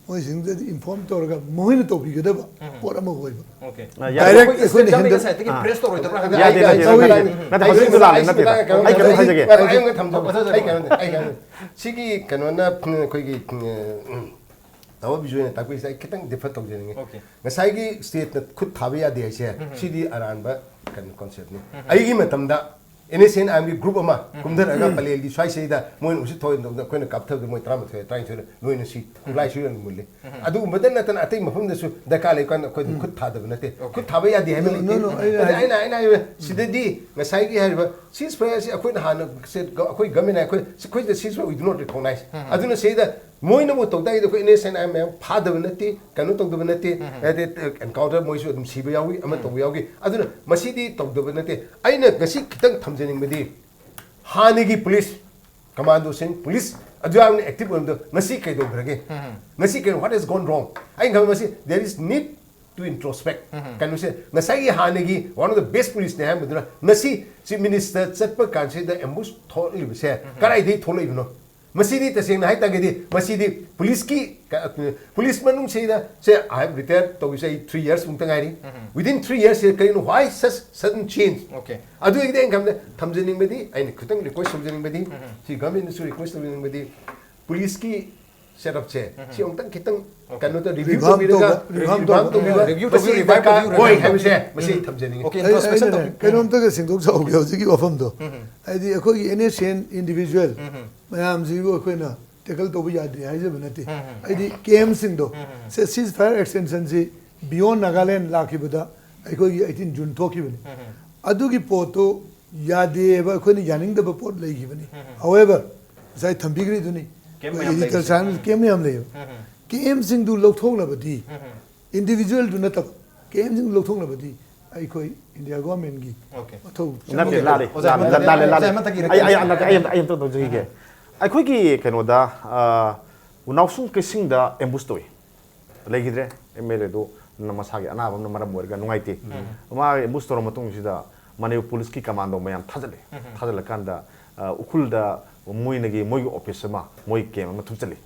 ꯃꯣꯏꯁꯤꯡꯗꯨꯗ ꯏꯟꯐꯣꯔꯝ ꯇꯧꯔꯒ ꯃꯈꯣꯏꯅ ꯇꯧꯕꯤꯒꯗꯕ ꯄꯣꯠ ꯑꯃ ꯑꯣꯏꯕ꯫ Okay. Direct ꯑꯩꯈꯣꯏꯅ ꯍꯦꯟꯗꯜ ꯁꯥꯏꯠꯇꯒꯤ ꯄ꯭ꯔꯦꯁ ꯇꯧꯔꯣꯏꯗꯕ꯭ꯔꯥ ꯌꯥꯗꯦ, ꯌꯥꯗꯦ, ꯍꯥꯏꯕ ꯌꯥꯗꯦ. ꯅꯠꯇꯦ, ꯍꯧꯖꯤꯛꯀꯤꯗꯣ ꯂꯥꯜꯂꯦ, ꯅꯠꯇꯦ. ꯑꯩ ꯀꯩꯅꯣꯝ ꯍꯥꯏꯖꯒꯦ. ꯑꯩ ꯑꯃ ꯊꯝꯖꯧ꯫ ꯑꯩ ꯀꯩꯅꯣꯝ ꯍꯥꯏꯖꯒꯦ꯫ ꯁꯤꯒꯤ ꯀꯩꯅꯣꯅ ꯎꯝ, ꯑꯩꯈꯣꯏꯒꯤ ꯎꯝ, ꯇꯥꯃꯣ ꯕꯤꯖꯣꯏꯅ ꯇꯥꯛꯄꯤꯔꯤꯁꯦ ꯑꯩ ꯈꯤꯇꯪ ꯗꯤꯐꯔ ꯇꯧꯖꯅꯤꯡꯉꯤ꯫ Okay. ꯉꯁꯥꯏꯒꯤ ꯁ꯭ꯇꯦꯠꯅ ꯈꯨꯠ ꯊꯥꯕ ꯌꯥꯗꯦ ꯍꯥꯏꯁꯦ ꯁꯤꯗꯤ ꯑꯔꯥꯟꯕ ꯀꯩꯅꯣ ꯀꯣꯟꯁꯦꯞꯅꯤ꯫ ꯑꯩꯒꯤ ꯃꯇꯝꯗ ꯑꯦꯟ ꯑꯦꯁ ꯑꯦꯟ ꯑꯥꯏ ꯑꯦꯝꯒꯤ ꯒ꯭ꯔꯨꯞ ꯑꯃ ꯀꯨꯝꯊꯔꯛꯑꯒ ꯄꯂꯦꯜꯒꯤ ꯁ꯭ꯋꯥꯏꯁꯤꯗ ꯃꯣꯏꯅ ꯎꯁꯤꯠ ꯊꯧꯑꯣꯏꯗꯕꯗ ꯑꯩꯈꯣꯏꯅ ꯀꯥꯞꯊꯕꯗ ꯃꯣꯏ ꯇꯔꯥꯃꯥꯊꯣꯏ ꯇꯔꯥꯅꯤꯊꯣꯏ ꯂꯣꯏꯅ ꯁꯤ ꯈꯨꯠꯂꯥꯏ ꯁꯨ ꯌꯥꯝꯅ ꯃꯨꯜꯂꯤ꯫ ꯑꯗꯨꯒꯨꯝꯕꯗ ꯅꯠꯇꯅ ꯑꯇꯩ ꯃꯐꯝꯗꯁꯨ ꯗꯔꯀꯥꯔ ꯂꯩ ꯀꯥꯟꯗ ꯑꯩꯈꯣꯏ ꯑꯗꯨꯝ ꯈꯨꯠ ꯊꯥꯗꯕ ꯅꯠꯇꯦ꯫ ꯈꯨꯠ ꯊꯥꯕ ꯌꯥꯗꯦ ꯍꯥꯏꯕ No, ꯂꯩꯇꯦ꯫ no, no, ꯑꯩꯅ ꯑꯗ ꯑꯩꯅ ꯑꯩꯅ ꯍꯥꯏꯕ ꯁꯤꯗꯗꯤ ꯉꯁꯥꯏꯒꯤ ꯍꯥꯏꯔꯤꯕ ceasefire ꯑꯁꯤ ꯑꯩꯈꯣꯏꯅ ꯍꯥꯟꯅ ꯁꯦ- ꯑꯩꯈꯣꯏ ꯒꯃꯦꯟ ꯑꯩꯈꯣꯏ ꯑꯩꯈꯣꯏꯗ ceasefire we do not recognize꯫ ꯑꯗꯨꯅ ꯁꯤꯗ ꯃꯣꯏꯅꯕꯨ ꯇꯧ ꯇꯥꯔꯒꯗꯤ ꯑꯩꯈꯣꯏ N S N I M ꯃꯌꯥꯝ ꯐꯥꯗꯕ ꯅꯠꯇꯦ, ꯀꯩꯅꯣ ꯇꯧꯗꯕ ꯅꯠꯇꯦ꯫ ꯍꯥꯏꯗꯤ ꯑꯦꯟꯀꯥꯎꯟꯇꯔ ꯃꯣꯏꯁꯨ ꯑꯗꯨꯝ ꯁꯤꯕ ꯌꯥꯎꯏ, ꯑꯃ ꯇꯧꯕ ꯌꯥꯎꯏ꯫ ꯑꯗꯨꯅ ꯃꯁꯤꯗꯤ ꯇꯧꯗꯕ ꯅꯠꯇꯦ꯫ ꯑꯩꯅ ꯉꯁꯤ ꯈꯤꯇꯪ ꯊꯝꯖꯅꯤꯡꯕꯗꯤ ꯍꯥꯟꯅꯒꯤ ꯄꯨꯂꯤꯁ ꯀꯃꯥꯟꯗꯣꯁꯤꯡ ꯄꯨꯂꯤꯁ ꯑꯗꯨ ꯌꯥꯝꯅ ꯑꯦꯛꯇꯤꯚ ꯑꯣꯏꯔꯝꯕꯗꯣ ꯉꯁꯤ ꯀꯩꯗꯧꯈ꯭ꯔꯒꯦ? ꯉꯁꯤ ꯀꯩꯅꯣ what has gone wrong? ꯑꯩꯅ ꯈꯟꯕ ꯃꯁꯤ there is need to introspect꯫ ꯀꯩꯅꯣꯁꯦ ꯉꯁꯥꯏꯒꯤ ꯍꯥꯟꯅꯒꯤ one of the best ꯄꯨꯂꯤꯁꯅꯦ ꯍꯥꯏꯔꯝꯕꯗꯨꯅ ꯉꯁꯤ ꯆꯤꯐ ꯃꯤꯅꯤꯁꯇꯔ ꯆꯠꯄ ꯀꯥꯟꯁꯤꯗ ꯑꯦꯝꯕꯨꯁ ꯊꯣꯛꯂꯤꯕꯁꯦ ꯀꯗꯥꯏꯗꯒꯤ ꯊꯣꯛꯂꯛꯏꯕꯅꯣ? ꯃꯁꯤꯗꯤ ꯇꯁꯦꯡꯅ ꯍꯥꯏꯇꯥꯔꯒꯗꯤ ꯃꯁꯤꯗꯤ ꯄꯨꯂꯤꯁꯀꯤ ꯄꯨꯂꯤꯁ ꯃꯅꯨꯡꯁꯤꯗ ꯁꯦ I have retired ꯇꯧꯕꯁꯦ ꯑꯩ three years ꯃꯨꯛꯇ ꯉꯥꯏꯔꯤ꯫ Within three years ꯁꯤꯗ ꯀꯔꯤꯅꯣ why such sudden change? Okay. ꯑꯗꯨꯒꯤꯗꯤ ꯑꯩꯅ ꯈꯟꯕꯗ ꯊꯝꯖꯅꯤꯡꯕꯗꯤ ꯑꯩꯅ ꯈꯤꯇꯪ ꯔꯤꯀ꯭ꯋꯦꯁ ꯇꯧꯖꯅꯤꯡꯕꯗꯤ ꯁꯤ ꯒꯚꯔꯟꯃꯦꯟꯠꯇꯁꯨ ꯔꯤꯀ꯭ꯋꯦꯁ ꯇꯧꯖꯅꯤꯡꯕꯗꯤ ꯄꯨꯂꯤꯁꯀꯤ ꯁꯦꯠ ꯑꯞꯁꯦ ꯁꯤ ꯑꯃꯨꯛꯇꯪ ꯈꯤꯇꯪ ꯀꯩꯅꯣ ꯇꯧ ꯔꯤꯚ꯭ꯌꯨ Revamp ꯇꯧꯕꯤꯔꯒ ꯇꯧꯕ, revamp ꯔꯤꯚꯥꯝ ꯇꯧꯕ. ꯇꯧꯕꯤꯕ Review ꯃꯁꯤ ꯇꯧꯕꯤꯌꯨ, ꯗꯔꯀꯥꯔ revamp ꯇꯧꯕꯤꯌꯨ, ꯑꯣꯏ revamp ꯍꯥꯏꯕꯁꯦ ꯇꯧꯕꯤꯌꯨ. ꯃꯁꯤ ꯑꯩ ꯊꯝꯖꯅꯤꯡꯉꯤ꯫ Okay, ꯑꯩ- introspection ꯑꯩꯅꯅꯦ ꯇꯧꯕꯤꯌꯨ. ꯀꯩꯅꯣꯝꯇꯒ ꯁꯦꯡꯗꯣꯛꯆꯍꯧꯒꯦ ꯍꯧꯖꯤꯛꯀꯤ ꯋꯥꯐꯝꯗꯣ꯫ ꯍꯥꯏꯗꯤ ꯑꯩꯈꯣꯏꯒꯤ ꯑꯦꯟ ꯑꯦꯁ ꯑꯦꯟ ꯏꯟꯗꯤꯚꯤꯖꯨꯋꯦꯜ ꯃꯌꯥꯝꯁꯤꯕꯨ ꯑꯩꯈꯣꯏꯅ ꯇꯦꯀꯜ ꯇꯧꯕ ꯌꯥꯗꯦ ꯍꯥꯏꯖꯕ ꯅꯠꯇꯦ꯫ ꯍꯥꯏꯗꯤ ꯀꯦ ꯑꯦꯝꯁꯤꯡꯗꯣ ꯁꯦ ceasefire extensionꯁꯤ beyond Nagaland ꯂꯥꯛꯈꯤꯕꯗ ꯑꯩꯈꯣꯏꯒꯤ eighteen June ꯊꯣꯛꯈꯤꯕꯅꯤ꯫ ꯑꯗꯨꯒꯤ ꯄꯣꯠꯇꯨ ꯌꯥꯗꯦꯕ, ꯑꯩꯈꯣꯏꯅ ꯌꯥꯅꯤꯡꯗꯕ ꯄꯣꯠ ꯂꯩꯈꯤꯕꯅꯤ꯫ However, ꯉꯁꯥꯏ ꯊꯝꯕꯤꯈ꯭ꯔꯤꯗꯨꯅꯤ ꯀꯦꯝ ꯃꯌꯥꯝ ꯑꯦꯗꯤꯇꯔ ꯂꯩꯕꯁꯦ. ꯁꯥꯍꯦꯕꯅꯁꯨ ꯀꯦꯝ ꯃꯌꯥꯝ ꯂꯩꯌꯦꯕ꯫ ꯀꯦ ꯑꯦꯝꯁꯤꯡꯗꯨ ꯂꯧꯊꯣꯛꯅꯕꯗꯤ ꯏꯟꯗꯤꯚꯤꯖꯨꯋꯦꯜꯗꯨ ꯅꯠꯇꯕ ꯀꯦ ꯑꯦꯝꯁꯤꯡꯗꯨ ꯂꯧꯊꯣꯛꯅꯕꯗꯤ ꯑꯩꯈꯣꯏ ꯏꯟꯗꯤꯌꯥ ꯒꯣꯔꯃꯦꯟꯒꯤ Okay. ꯃꯊꯧ ꯅꯠꯇꯦ, ꯆꯪꯗꯦ꯫ ꯂꯥꯜꯂꯦ, ꯑꯣꯖꯥ, ꯂꯥꯜꯂꯦ, ꯑꯃꯇ- ꯂꯥꯜꯂꯦ, ꯑꯣꯖꯥ, ꯂꯥꯜꯂꯦ. ꯑꯃꯇꯒꯤ ꯑꯩ, ꯑꯩ, request. ꯅꯠꯇꯦ, ꯑꯩ ꯑꯝꯇ, ꯑꯩ ꯑꯝꯇ ꯇꯧꯖꯈꯤꯒꯦ. ꯑꯩꯈꯣꯏꯒꯤ ꯀꯩꯅꯣꯗ ꯑ, ꯎꯅꯥꯎꯁꯨꯡ ꯀꯩꯁꯤꯡꯗ ꯑꯦꯝꯕꯨꯁ ꯇꯧꯏ꯫ ꯂꯩꯈꯤꯗ꯭ꯔꯦ꯫ ꯑꯦꯝ ꯑꯦꯜ ꯑꯦꯗꯨ ꯃꯁꯥꯒꯤ ꯑꯅꯥꯕ ꯑꯃꯅ ꯃꯔꯝ ꯑꯣꯏꯔꯒ ꯅꯨꯡꯉꯥꯏꯇꯦ꯫ ꯃꯥ ꯑꯦꯝꯕꯨꯁ ꯇꯧꯔ ꯃꯇꯨꯡꯁꯤꯗ ꯃꯅꯤꯄꯨꯔ ꯄꯨꯂꯤꯁꯀꯤ ꯀꯃꯥꯟꯗꯣ ꯃꯌꯥꯝ ꯊꯥꯖꯤꯜꯂꯦ꯫ ꯊꯥꯖꯤꯜꯂꯀꯥꯟꯗ ꯑ, ꯎꯈ꯭ꯔꯨꯜꯗ ꯃꯣꯏꯅꯒꯤ ꯃꯣꯏꯒꯤ ꯑꯣꯐꯤꯁ ꯑꯃ, ꯃꯣꯏ ꯀꯦꯝ ꯑꯃ ꯊꯨꯞꯆꯜꯂꯤ꯫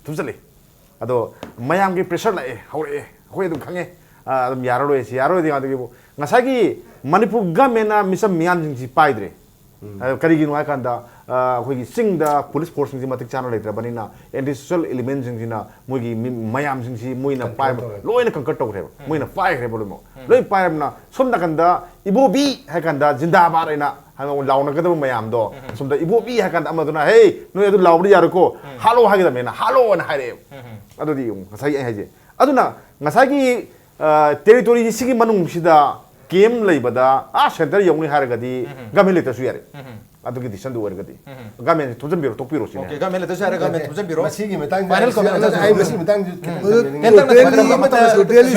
ꯊꯨꯞꯆꯜꯂꯤ꯫ ꯑꯗꯣ ꯃꯌꯥꯝꯒꯤ ꯄ꯭ꯔꯦꯁꯔ ꯂꯥꯛꯑꯦ, ꯍꯧꯔꯛꯑꯦ, ꯑꯩꯈꯣꯏ ꯑꯗꯨꯝ ꯈꯪꯉꯦ꯫ ꯑ, ꯑꯗꯨꯝ ꯌꯥꯔꯔꯣꯏ, ꯁꯤ ꯌꯥꯔꯔꯣꯏꯗꯤ ꯉꯥꯛꯇꯒꯤꯕꯨ꯫ ꯉꯁꯥꯏꯒꯤ ꯃꯅꯤꯄꯨꯔ ꯒꯃꯦꯟꯅ ꯃꯤꯆꯝ ꯃꯤꯌꯥꯝꯁꯤꯡꯁꯤ ꯄꯥꯏꯗ꯭ꯔꯦ꯫ ꯑꯗꯣ ꯀꯔꯤꯒꯤꯅꯣ ꯍꯥꯏ ꯀꯥꯟꯗ, ꯑ, ꯑꯩꯈꯣꯏꯒꯤ ꯆꯤꯡꯗ ꯄꯨꯂꯤꯁ ꯐꯣꯔꯁꯁꯤꯡꯁꯤ ꯃꯇꯤꯛ ꯆꯥꯅ ꯂꯩꯇ꯭ꯔꯕꯅꯤꯅ, ꯑꯦꯟꯇꯤ ꯁꯣꯁꯤꯌꯦꯜ ꯏꯂꯤꯃꯦꯟꯁꯤꯡꯁꯤꯅ ꯃꯣꯏꯒꯤ ꯃꯤ-, ꯃꯌꯥꯝꯁꯤꯡꯁꯤ ꯃꯣꯏꯅ ꯄꯥꯏꯕ, ꯂꯣꯏꯅ ꯀꯟꯀꯔ ꯇꯧꯈ꯭ꯔꯦꯕ꯫ ꯃꯣꯏꯅ ꯄꯥꯏꯈ꯭ꯔꯦꯕ ꯂꯣꯏꯅꯃꯛ꯫ ꯂꯣꯏ ꯄꯥꯏꯔꯕꯅꯤꯅ ꯁꯣꯝ ꯅꯥꯀꯟꯗ ꯏꯕꯣꯕꯤ ꯍꯥꯏ ꯀꯥꯟꯗ ꯖꯤꯟꯗꯥꯕꯥꯗ ꯍꯥꯏꯅ ꯍꯥꯏꯕ ꯂꯥꯎꯅꯒꯗꯕ ꯃꯌꯥꯝꯗꯣ, ꯁꯣꯝꯗ ꯏꯕꯣꯕꯤ ꯍꯥꯏ ꯀꯥꯟꯗ ꯑꯃꯗꯨꯅ, "ꯍꯦ, ꯅꯣꯏ ꯑꯗꯨ ꯂꯥꯎꯕꯗꯤ ꯌꯥꯔꯣꯏꯀꯣ, ꯍꯥꯠꯂꯣ" ꯍꯥꯏꯒꯗꯕꯅꯤꯅ, "ꯍꯥꯠꯂꯣ" ꯑꯅ ꯍꯥꯏꯔꯛꯑꯦꯕ꯫ ꯑꯗꯨꯗꯤ ꯌꯦꯡꯉꯨ, ꯉꯁꯥꯏꯒꯤ ꯑꯩ ꯍꯥꯏꯁꯦ꯫ ꯑꯗꯨꯅ ꯉꯁꯥꯏꯒꯤ, ꯑ, ꯇꯦꯔꯤꯇꯣꯔꯤ ꯁꯤꯒꯤ ꯃꯅꯨꯡꯁꯤꯗ ꯀꯦꯝ ꯂꯩꯕꯗ, ꯑꯥ, ꯁꯦꯟꯇꯔ ꯌꯧꯅꯤ ꯍꯥꯏꯔꯒꯗꯤ ꯒꯃꯦꯟ ꯂꯩꯇ꯭ꯔꯁꯨ ꯌꯥꯔꯦ꯫ ꯑꯗꯨꯒꯤ ꯗꯤꯁꯤꯖꯟꯗꯨ ꯑꯣꯏꯔꯒꯗꯤ ꯒꯃꯦꯟꯁꯤ ꯊꯨꯞꯆꯟꯕꯤꯔꯣ, ꯇꯣꯛꯄꯤꯔꯣ ꯁꯤꯅꯦ꯫ ꯑꯣꯀꯦ, ꯒꯃꯦꯟ ꯂꯩꯇ꯭ꯔꯁꯨ ꯌꯥꯔꯦ, ꯒꯃꯦꯟ ꯊꯨꯞꯆꯟꯕꯤꯔꯣ꯫ ꯃꯁꯤꯒꯤ ꯃꯇꯥꯡꯗ ꯐꯥꯏꯅꯦꯜ ꯀꯣꯃꯦꯟ ꯑꯩ ꯃꯁꯤꯒꯤ ꯃꯇꯥꯡꯗ ꯈꯤꯇꯪ ꯃꯗꯨ ꯊꯝꯖꯅꯤꯡꯉꯤ꯫ ꯇꯣꯇꯦꯜꯂꯤ ꯃꯇꯝ ꯑꯃꯗ,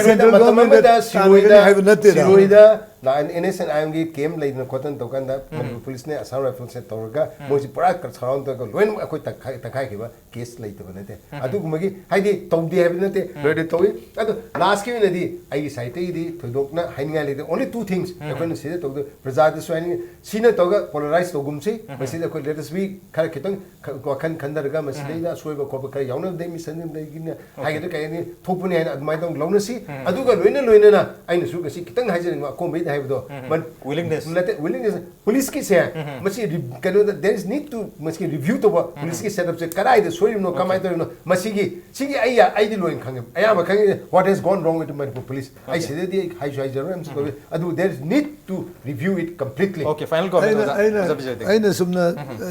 ꯁꯦꯟꯇ꯭ꯔꯦꯜ ꯃꯇꯝ ꯒꯃꯦꯟꯅ ꯑꯃꯗ ꯇꯥꯟꯅꯒꯅꯤ ꯁꯤꯔꯣꯏꯗ, ꯍꯥꯏꯕ ꯅꯠꯇꯦꯗ꯫ ꯁꯤꯔꯣꯏꯗ ꯑꯦꯟ ꯑꯦꯁ ꯑꯦꯟ ꯑꯥꯏ ꯑꯦꯝꯒꯤ ꯀꯦꯝ ꯂꯩꯗꯅ ꯈꯣꯠꯇꯅ ꯇꯧꯀꯥꯟꯗ ꯃꯅꯤꯄꯨꯔ ꯄꯨꯂꯤꯁꯅ ꯑꯁꯥꯝ ꯔꯥꯏꯐꯜꯁꯦ ꯇꯧꯔꯒ ꯃꯣꯏꯁꯤ ꯄꯨꯔꯥ ꯁꯔꯥꯎꯟ ꯇꯧꯔꯒ ꯂꯣꯏꯅꯃꯛ ꯑꯩꯈꯣꯏ ꯇꯛꯈꯥꯏ-, ꯇꯛꯈꯥꯏꯈꯤꯕ ꯀꯦꯁ ꯂꯩꯇꯕ ꯅꯠꯇꯦ꯫ ꯑꯗꯨꯒꯨꯝꯕꯒꯤ, ꯍꯥꯏꯗꯤ, ꯇꯧꯗꯦ ꯍꯥꯏꯕ ꯅꯠꯇꯦ, ꯔꯦꯗꯤ ꯇꯧꯏ꯫ ꯑꯗꯣ ꯂꯥꯁꯀꯤ ꯑꯣꯏꯅꯗꯤ ꯑꯩꯒꯤ ꯁꯥꯏꯠꯇꯒꯤꯗꯤ ꯊꯣꯏꯗꯣꯛꯅ ꯍꯥꯏꯅꯤꯡꯉꯥꯏ ꯂꯩꯇꯦ꯫ Only two things ꯑꯩꯈꯣꯏꯅ ꯁꯤꯗ ꯇꯧꯗꯣꯏ, ꯄ꯭ꯔꯖꯥꯗꯁꯨ ꯍꯥꯏꯅꯤꯡꯉꯤ, ꯁꯤꯅ ꯇꯧꯔꯒ ꯄꯣꯂꯔꯥꯏꯁ ꯇꯧꯒꯨꯝꯁꯤ꯫ ꯃꯁꯤꯗ ꯑꯩꯈꯣꯏ let us be ꯈꯔ ꯈꯤꯇꯪ ꯈ-, ꯋꯥꯈꯜ ꯈꯟꯊꯔꯒ ꯃꯁꯤꯗꯩꯗ ꯑꯁꯣꯏꯕ ꯈꯣꯠꯄ ꯈꯔ ꯌꯥꯎꯅꯕꯗꯩ ꯃꯤꯁꯟꯗꯒꯤꯅ ꯍꯥꯏꯒꯗ꯭ꯔꯥ ꯀꯩ ꯍꯥꯏꯅꯤ, ꯊꯣꯛꯄꯅꯤ ꯍꯥꯏꯅ ꯑꯗꯨꯃꯥꯏꯅ ꯇꯧꯅ ꯂꯧꯅꯁꯤ꯫ ꯑꯗꯨꯒ ꯂꯣꯏꯅ ꯂꯣꯏꯅꯅ ꯑꯩꯅꯁꯨ ꯉꯁꯤ ꯈꯤꯇꯪ ꯍꯥꯏꯖꯅꯤꯡꯕ ꯑꯀꯣꯟꯕꯩꯗ ꯍꯥꯏꯕꯗꯣ, ꯃ-, ꯋꯤꯂꯤꯡꯅꯦꯁ꯫ ꯅꯠꯇꯦ, ꯋꯤꯂꯤꯡꯅꯦꯁ꯫ ꯄꯨꯂꯤꯁꯀꯤꯁꯦ, ꯃꯁꯤ ꯔꯤ-, ꯀꯩꯅꯣꯗ, there is need to ꯃꯁꯤꯒꯤ ꯔꯤꯚ꯭ꯌꯨ ꯇꯧꯕ, ꯄꯨꯂꯤꯁꯀꯤ ꯁꯦꯠꯑꯞꯁꯦ ꯀꯗꯥꯏꯗ ꯁꯣꯏꯔꯤꯕꯅꯣ, ꯀꯃꯥꯏꯅ ꯇꯧꯔꯤꯕꯅꯣ, ꯃꯁꯤꯒꯤ, ꯁꯤꯒꯤ ꯑꯩ, ꯑꯩꯗꯤ ꯂꯣꯏꯅ ꯈꯪꯉꯦ, ꯑꯌꯥꯝꯕ ꯈꯪꯉꯦ꯫ What has gone wrong with Manipur police? ꯑꯩ ꯁꯤꯗꯗꯤ ꯑꯩ ꯍꯥꯏꯁꯨ ꯍꯥꯏꯖꯔꯣꯏ, ꯑꯃꯁꯨ ꯇꯧꯔꯣꯏ꯫ ꯑꯗꯨ there is need to review it completely꯫ Okay, final comment ꯑꯩꯅ, ꯑꯣꯖꯥ, ꯑꯩꯅ, ꯑꯣꯖꯥ ꯕꯤꯖꯣꯏꯗꯒꯤ꯫ ꯑꯩꯅ ꯁꯨꯝꯅ,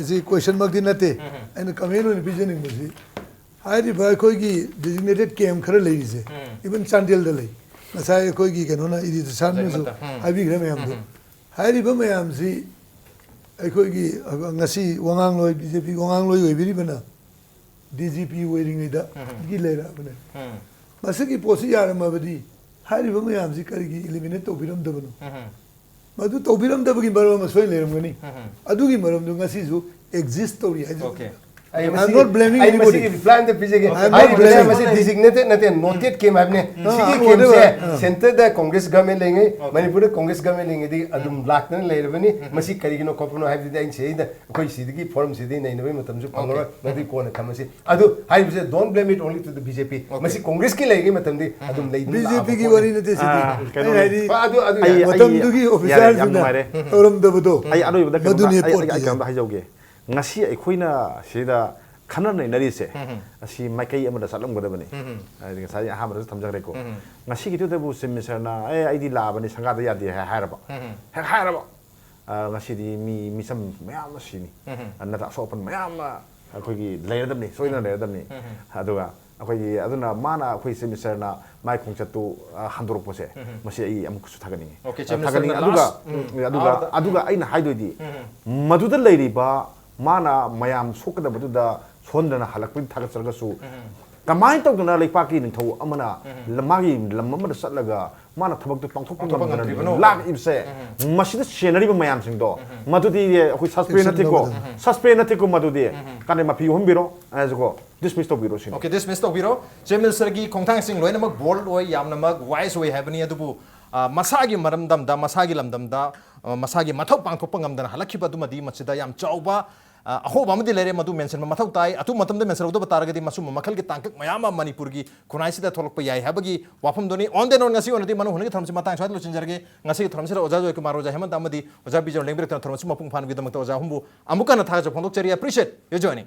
ꯁꯤ ꯀꯣꯏꯁꯟꯃꯛꯇꯤ ꯅꯠꯇꯦ, ꯑꯩꯅ ꯀꯃꯦꯟ ꯑꯣꯏꯅ ꯄꯤꯖꯅꯤꯡꯕꯁꯤ, ꯍꯥꯏꯔꯤꯕ ꯑꯩꯈꯣꯏꯒꯤ ꯗꯤꯖꯤꯒꯅꯦꯇꯦꯠ ꯀꯦꯝ ꯈꯔ ꯂꯩꯔꯤꯁꯦ, ꯏꯚꯟ ꯆꯥꯟꯗꯦꯜꯗ ꯂꯩ, ꯉꯁꯥꯏ ꯑꯩꯈꯣꯏꯒꯤ ꯀꯩꯅꯣꯅ, ꯏꯗꯤꯇ ꯁꯥꯔꯅꯁꯨ ꯖꯌꯃꯟꯇ꯫ ꯍꯥꯏꯕꯤꯈ꯭ꯔꯦ ꯃꯌꯥꯝꯗꯣ꯫ ꯍꯥꯏꯔꯤꯕ ꯃꯌꯥꯝꯁꯤ ꯑꯩꯈꯣꯏꯒꯤ ꯉꯁꯤ ꯋꯥꯉꯥꯡꯂꯣꯏ, ꯕꯤ ꯖꯦ ꯄꯤ ꯋꯥꯉꯥꯡꯂꯣꯏ ꯑꯣꯏꯕꯤꯔꯤꯕꯅ ꯗꯤ ꯖꯤ ꯄꯤ ꯑꯣꯏꯔꯤꯉꯩꯗꯒꯤ ꯂꯩꯔꯛꯑꯕꯅꯦ꯫ ꯃꯁꯤꯒꯤ ꯄꯣꯠꯁꯤ ꯌꯥꯔꯝꯃꯕꯗꯤ ꯍꯥꯏꯔꯤꯕ ꯃꯌꯥꯝꯁꯤ ꯀꯔꯤꯒꯤ ꯏꯂꯤꯃꯤꯅꯦꯠ ꯇꯧꯕꯤꯔꯝꯗꯕꯅꯣ? ꯃꯗꯨ ꯇꯧꯕꯤꯔꯝꯗꯕꯒꯤ ꯃꯔꯝ ꯑꯃ ꯁꯣꯏꯅ ꯂꯩꯔꯝꯒꯅꯤ꯫ ꯑꯗꯨꯒꯤ ꯃꯔꯝꯗꯨ ꯉꯁꯤꯁꯨ ꯑꯦꯛꯖꯤꯁ ꯇꯧꯔꯤ ꯍꯥꯏꯖꯕꯅꯤ꯫ ꯑꯣꯀꯦ꯫ ꯑꯩ I'm ꯃꯁꯤꯒꯤ- not blaming ꯑꯩ anybody. ꯃꯁꯤꯒꯤ reply ꯑꯝꯇ ꯄꯤꯖꯒꯦ꯫ I'm not ꯍꯥꯏꯔꯤꯕꯁꯦ blaming. ꯃꯁꯤ designated ꯅꯠꯇꯦ, noted camp ꯍꯥꯏꯕꯅꯦ꯫ ꯎꯝ. ꯁꯤꯒꯤ ꯑꯥ, campꯁꯦ whatever. ꯑꯥ. Centreꯗ Congress government ꯂꯩꯉꯩ, ꯃꯅꯤꯄꯨꯔꯗ Congress government ꯂꯩꯉꯩꯗꯒꯤ ꯑꯗꯨꯝ ꯂꯥꯛꯇꯅ ꯂꯩꯔꯕꯅꯤ꯫ ꯃꯁꯤ ꯀꯔꯤꯒꯤꯅꯣ ꯈꯣꯠꯄꯅꯣ ꯍꯥꯏꯕꯗꯨꯗꯤ ꯑꯩꯅ ꯁꯤꯗꯩꯗ, ꯑꯩꯈꯣꯏ ꯁꯤꯗꯒꯤ forum ꯁꯤꯗꯒꯤ ꯅꯩꯅꯕꯒꯤ ꯃꯇꯝꯁꯨ ꯐꯪꯉꯔꯣꯏ꯫ ꯃꯗꯨꯒꯤ ꯀꯣꯟꯅ ꯊꯝꯃꯁꯤ꯫ ꯑꯗꯨ ꯍꯥꯏꯔꯤꯕꯁꯦ, don't blame it only to the B J P. ꯃꯁꯤ Congressꯀꯤ ꯂꯩꯔꯤꯉꯩ ꯃꯇꯝꯗꯤ ꯑꯗꯨꯝ ꯂꯩꯗꯨꯅ ꯂꯥꯛꯑꯕ ꯕꯤ ꯖꯦ ꯄꯤꯒꯤ ꯄꯣꯠꯅꯤ꯫ ꯋꯥꯔꯤ ꯅꯠꯇꯦ ꯁꯤꯗꯤ꯫ ꯑꯥ, ꯑꯩꯅ ꯀꯩꯅꯣꯅꯦ꯫ ꯍꯥꯏꯗꯤ ꯑꯥ, ꯑꯗꯨ, ꯑꯗꯨ ꯑꯩ- ꯌꯥꯔꯦ꯫ ꯑꯩ- ꯃꯇꯝꯗꯨꯒꯤ ꯌꯥꯔꯦ, ꯌꯥꯝ officerꯁꯤꯡꯅ ꯅꯨꯡꯉꯥꯏꯔꯦ꯫ ꯇꯧꯔꯝꯗꯕꯗꯣ꯫ ꯑꯩ ꯑꯔꯣꯏꯕꯗ ꯀꯩꯅꯣꯝꯇ- ꯃꯗꯨꯅꯤ ꯑꯩ- ꯑꯩ- ꯑꯩ ꯄꯣꯠꯇꯤ꯫ ꯀꯩꯅꯣꯝꯇ ꯍꯥꯏꯖꯧꯒꯦ꯫ ꯉꯁꯤ ꯑꯩꯈꯣꯏꯅ ꯁꯤꯗ ꯈꯟꯅ ꯅꯩꯅꯔꯤꯁꯦ, ꯑꯁꯤ ꯃꯥꯏꯀꯩ ꯑꯃꯗ ꯆꯠꯂꯝꯒꯗꯕꯅꯤ꯫ ꯍꯥꯏꯗꯤ ꯉꯁꯥꯏ ꯑꯍꯥꯟꯕꯗꯁꯨ ꯊꯝꯖꯈ꯭ꯔꯦꯀꯣ꯫ ꯉꯁꯤꯒꯤꯗꯨꯗꯕꯨ Chief Ministerꯅ "ꯑꯦ, ꯑꯩꯗꯤ ꯂꯥꯛꯑꯕꯅꯤ, ꯁꯪꯒꯥꯗ ꯌꯥꯗꯦ" ꯍꯥꯏ-, ꯍꯥꯏꯔꯕ꯫ ꯍꯦꯛ ꯍꯥꯏꯔꯕ꯫ ꯑ, ꯉꯁꯤꯗꯤ ꯃꯤ, ꯃꯤꯆꯝ ꯃꯌꯥꯝ ꯑꯃ ꯁꯤꯅꯤ꯫ ꯅꯠꯇ꯭ꯔ ꯑꯁꯣꯛ ꯑꯄꯟ ꯃꯌꯥꯝ ꯑꯃ ꯑꯩꯈꯣꯏꯒꯤ ꯂꯩꯔꯗꯕꯅꯤ, ꯁꯣꯏꯗꯅ ꯂꯩꯔꯗꯕꯅꯤ꯫ ꯑꯗꯨꯒ ꯑꯩꯈꯣꯏꯒꯤ, ꯑꯗꯨꯅ ꯃꯥꯅ, ꯑꯩꯈꯣꯏ Chief Ministerꯅ ꯃꯥꯏ ꯈꯣꯡꯆꯠꯇꯨ, ꯑ, ꯍꯟꯗꯣꯔꯛꯄꯁꯦ, ꯃꯁꯤ ꯑꯩ ꯑꯃꯨꯛꯀꯁꯨ ꯊꯥꯒꯠꯅꯤꯡꯉꯤ꯫ Okay, ꯑ, Chief ꯊꯥꯒꯠꯅꯤꯡꯉꯤ꯫ Ministerꯅ ꯑꯗꯨꯒ, last, ꯎꯝ, ꯎꯝ, ꯑꯗꯨꯒ, hourꯗ꯫ ꯑꯗꯨꯒ ꯑꯩꯅ ꯍꯥꯏꯗꯣꯏꯗꯤ, ꯃꯗꯨꯗ ꯂꯩꯔꯤꯕ ꯃꯥꯅ ꯃꯌꯥꯝ ꯁꯣꯛꯀꯗꯕꯗꯨꯗ ꯁꯣꯟꯗꯅ ꯍꯜꯂꯛꯄꯒꯤ ꯊꯥꯒꯠꯆꯔꯒꯁꯨ, ꯀꯃꯥꯏꯅ ꯇꯧꯗꯅ ꯂꯩꯄꯥꯛꯀꯤ ꯅꯤꯡꯊꯧ ꯑꯃꯅ ꯂꯝ-, ꯃꯥꯒꯤ ꯂꯝ ꯑꯃꯗ ꯆꯠꯂꯒ ꯃꯥꯅ ꯊꯕꯛꯇꯨ ꯄꯥꯡꯊꯣꯛꯄ ꯄꯥꯡꯊꯣꯛꯄ ꯉꯝꯗꯅ ꯉꯝꯗ꯭ꯔꯤꯕꯅꯣ? ꯂꯥꯛꯏꯕꯁꯦ, ꯃꯁꯤꯗ ꯁꯦꯟꯅꯔꯤꯕ ꯃꯌꯥꯝꯁꯤꯡꯗꯣ, ꯃꯗꯨꯗꯤ ꯑꯩꯈꯣꯏ suspend ꯅꯠꯇꯦꯀꯣ, ꯆꯦꯛꯁꯤꯟꯒꯗꯕꯅꯤ꯫ Suspend ꯅꯠꯇꯦꯀꯣ, ꯃꯗꯨꯗꯤ ꯀꯥꯟꯅꯩ ꯃꯥꯐꯤ ꯑꯣꯍꯟꯕꯤꯔꯣ, ꯍꯥꯏꯁꯤꯀꯣ, dismiss ꯇꯧꯕꯤꯔꯣ ꯁꯤꯅꯤ꯫ Okay, dismiss ꯇꯧꯕꯤꯔꯣ꯫ Chief Ministerꯒꯤ ꯈꯣꯡꯊꯥꯡꯁꯤꯡ ꯂꯣꯏꯅꯃꯛ bold ꯑꯣꯏ, ꯌꯥꯝꯅꯃꯛ wise ꯑꯣꯏ ꯍꯥꯏꯕꯅꯤ, ꯑꯗꯨꯕꯨ, ꯑ, ꯃꯁꯥꯒꯤ ꯃꯔꯝꯗꯝꯗ, ꯃꯁꯥꯒꯤ ꯂꯝꯗꯝꯗ, ꯑ, ꯃꯁꯥꯒꯤ ꯃꯊꯧ ꯄꯥꯡꯊꯣꯛꯄ ꯉꯝꯗꯅ ꯍꯜꯂꯛꯈꯤꯕ ꯑꯗꯨꯃꯗꯤ ꯃꯁꯤꯗ ꯌꯥꯝ ꯆꯥꯎꯕ, ꯑ, ꯑꯍꯣꯕ ꯑꯃꯗꯤ ꯂꯩꯔꯦ, ꯃꯗꯨ mention ꯃꯊꯧ ꯇꯥꯏ꯫ ꯑꯊꯨꯕ ꯃꯇꯝꯗ mention ꯇꯧꯗꯕ ꯇꯥꯔꯒꯗꯤ ꯃꯁꯨꯝꯕ ꯃꯈꯜꯒꯤ ꯇꯥꯡꯀꯛ ꯃꯌꯥꯝ ꯑꯃ ꯃꯅꯤꯄꯨꯔꯒꯤ ꯈꯨꯟꯅꯥꯏꯁꯤꯗ ꯊꯣꯛꯂꯛꯄ ꯌꯥꯏ ꯍꯥꯏꯕꯒꯤ ꯋꯥꯐꯝꯗꯨꯅꯤ꯫ On the note, ꯉꯁꯤ ꯑꯣꯏꯅꯗꯤ ꯃꯅꯨꯡ ꯍꯨꯠꯅꯒꯤ ꯊꯧꯔꯝꯁꯤ ꯃꯇꯥꯡ ꯁ꯭ꯋꯥꯏꯗ ꯂꯣꯏꯁꯤꯟꯖꯔꯒꯦ꯫ ꯉꯁꯤꯒꯤ ꯊꯧꯔꯝꯁꯤꯗ ꯑꯣꯖꯥ ꯖꯣꯏꯀꯨꯃꯥꯔ, ꯑꯣꯖꯥ ꯍꯦꯃꯟꯇ ꯑꯃꯗꯤ ꯑꯣꯖꯥ ꯕꯤꯖꯣꯏꯅ ꯂꯦꯡꯕꯤꯔꯛꯇꯨꯅ ꯊꯧꯔꯝ ꯑꯁꯤ ꯃꯄꯨꯡ ꯐꯥꯍꯟꯕꯒꯤꯗꯃꯛꯇ ꯑꯣꯖꯥ ꯑꯍꯨꯝꯕꯨ ꯑꯃꯨꯛ ꯍꯟꯅ ꯊꯥꯒꯠꯆꯕ ꯐꯣꯡꯗꯣꯛꯆꯔꯤ꯫ Appreciate your joining꯫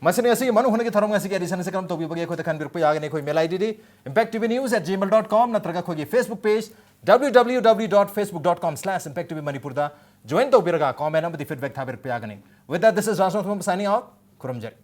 ꯃꯁꯤꯅ ꯉꯁꯤꯒꯤ ꯃꯅꯨꯡ ꯍꯨꯠꯅꯒꯤ ꯊꯧꯔꯝ ꯉꯁꯤꯒꯤ edition ꯑꯁꯤ ꯀꯔꯝ ꯇꯧꯕꯤꯕꯒꯦ ꯑꯩꯈꯣꯏꯗ ꯈꯟꯕꯤꯔꯛꯄ ꯌꯥꯒꯅꯤ꯫ ꯑꯩꯈꯣꯏ mail ID D impact T V news at gmail dot com ꯅꯠꯇ꯭ꯔꯒ ꯑꯩꯈꯣꯏꯒꯤ Facebook page W W W dot facebook dot com slash impact T V Manipurꯗ join ꯇꯧꯕꯤꯔꯒ comment ꯑꯃꯗꯤ feedback ꯊꯥꯕꯤꯔꯛꯄ ꯌꯥꯒꯅꯤ꯫ With that, this is Rajnath Thumam signing out. ꯈꯨꯔꯨꯝꯖꯔꯤ꯫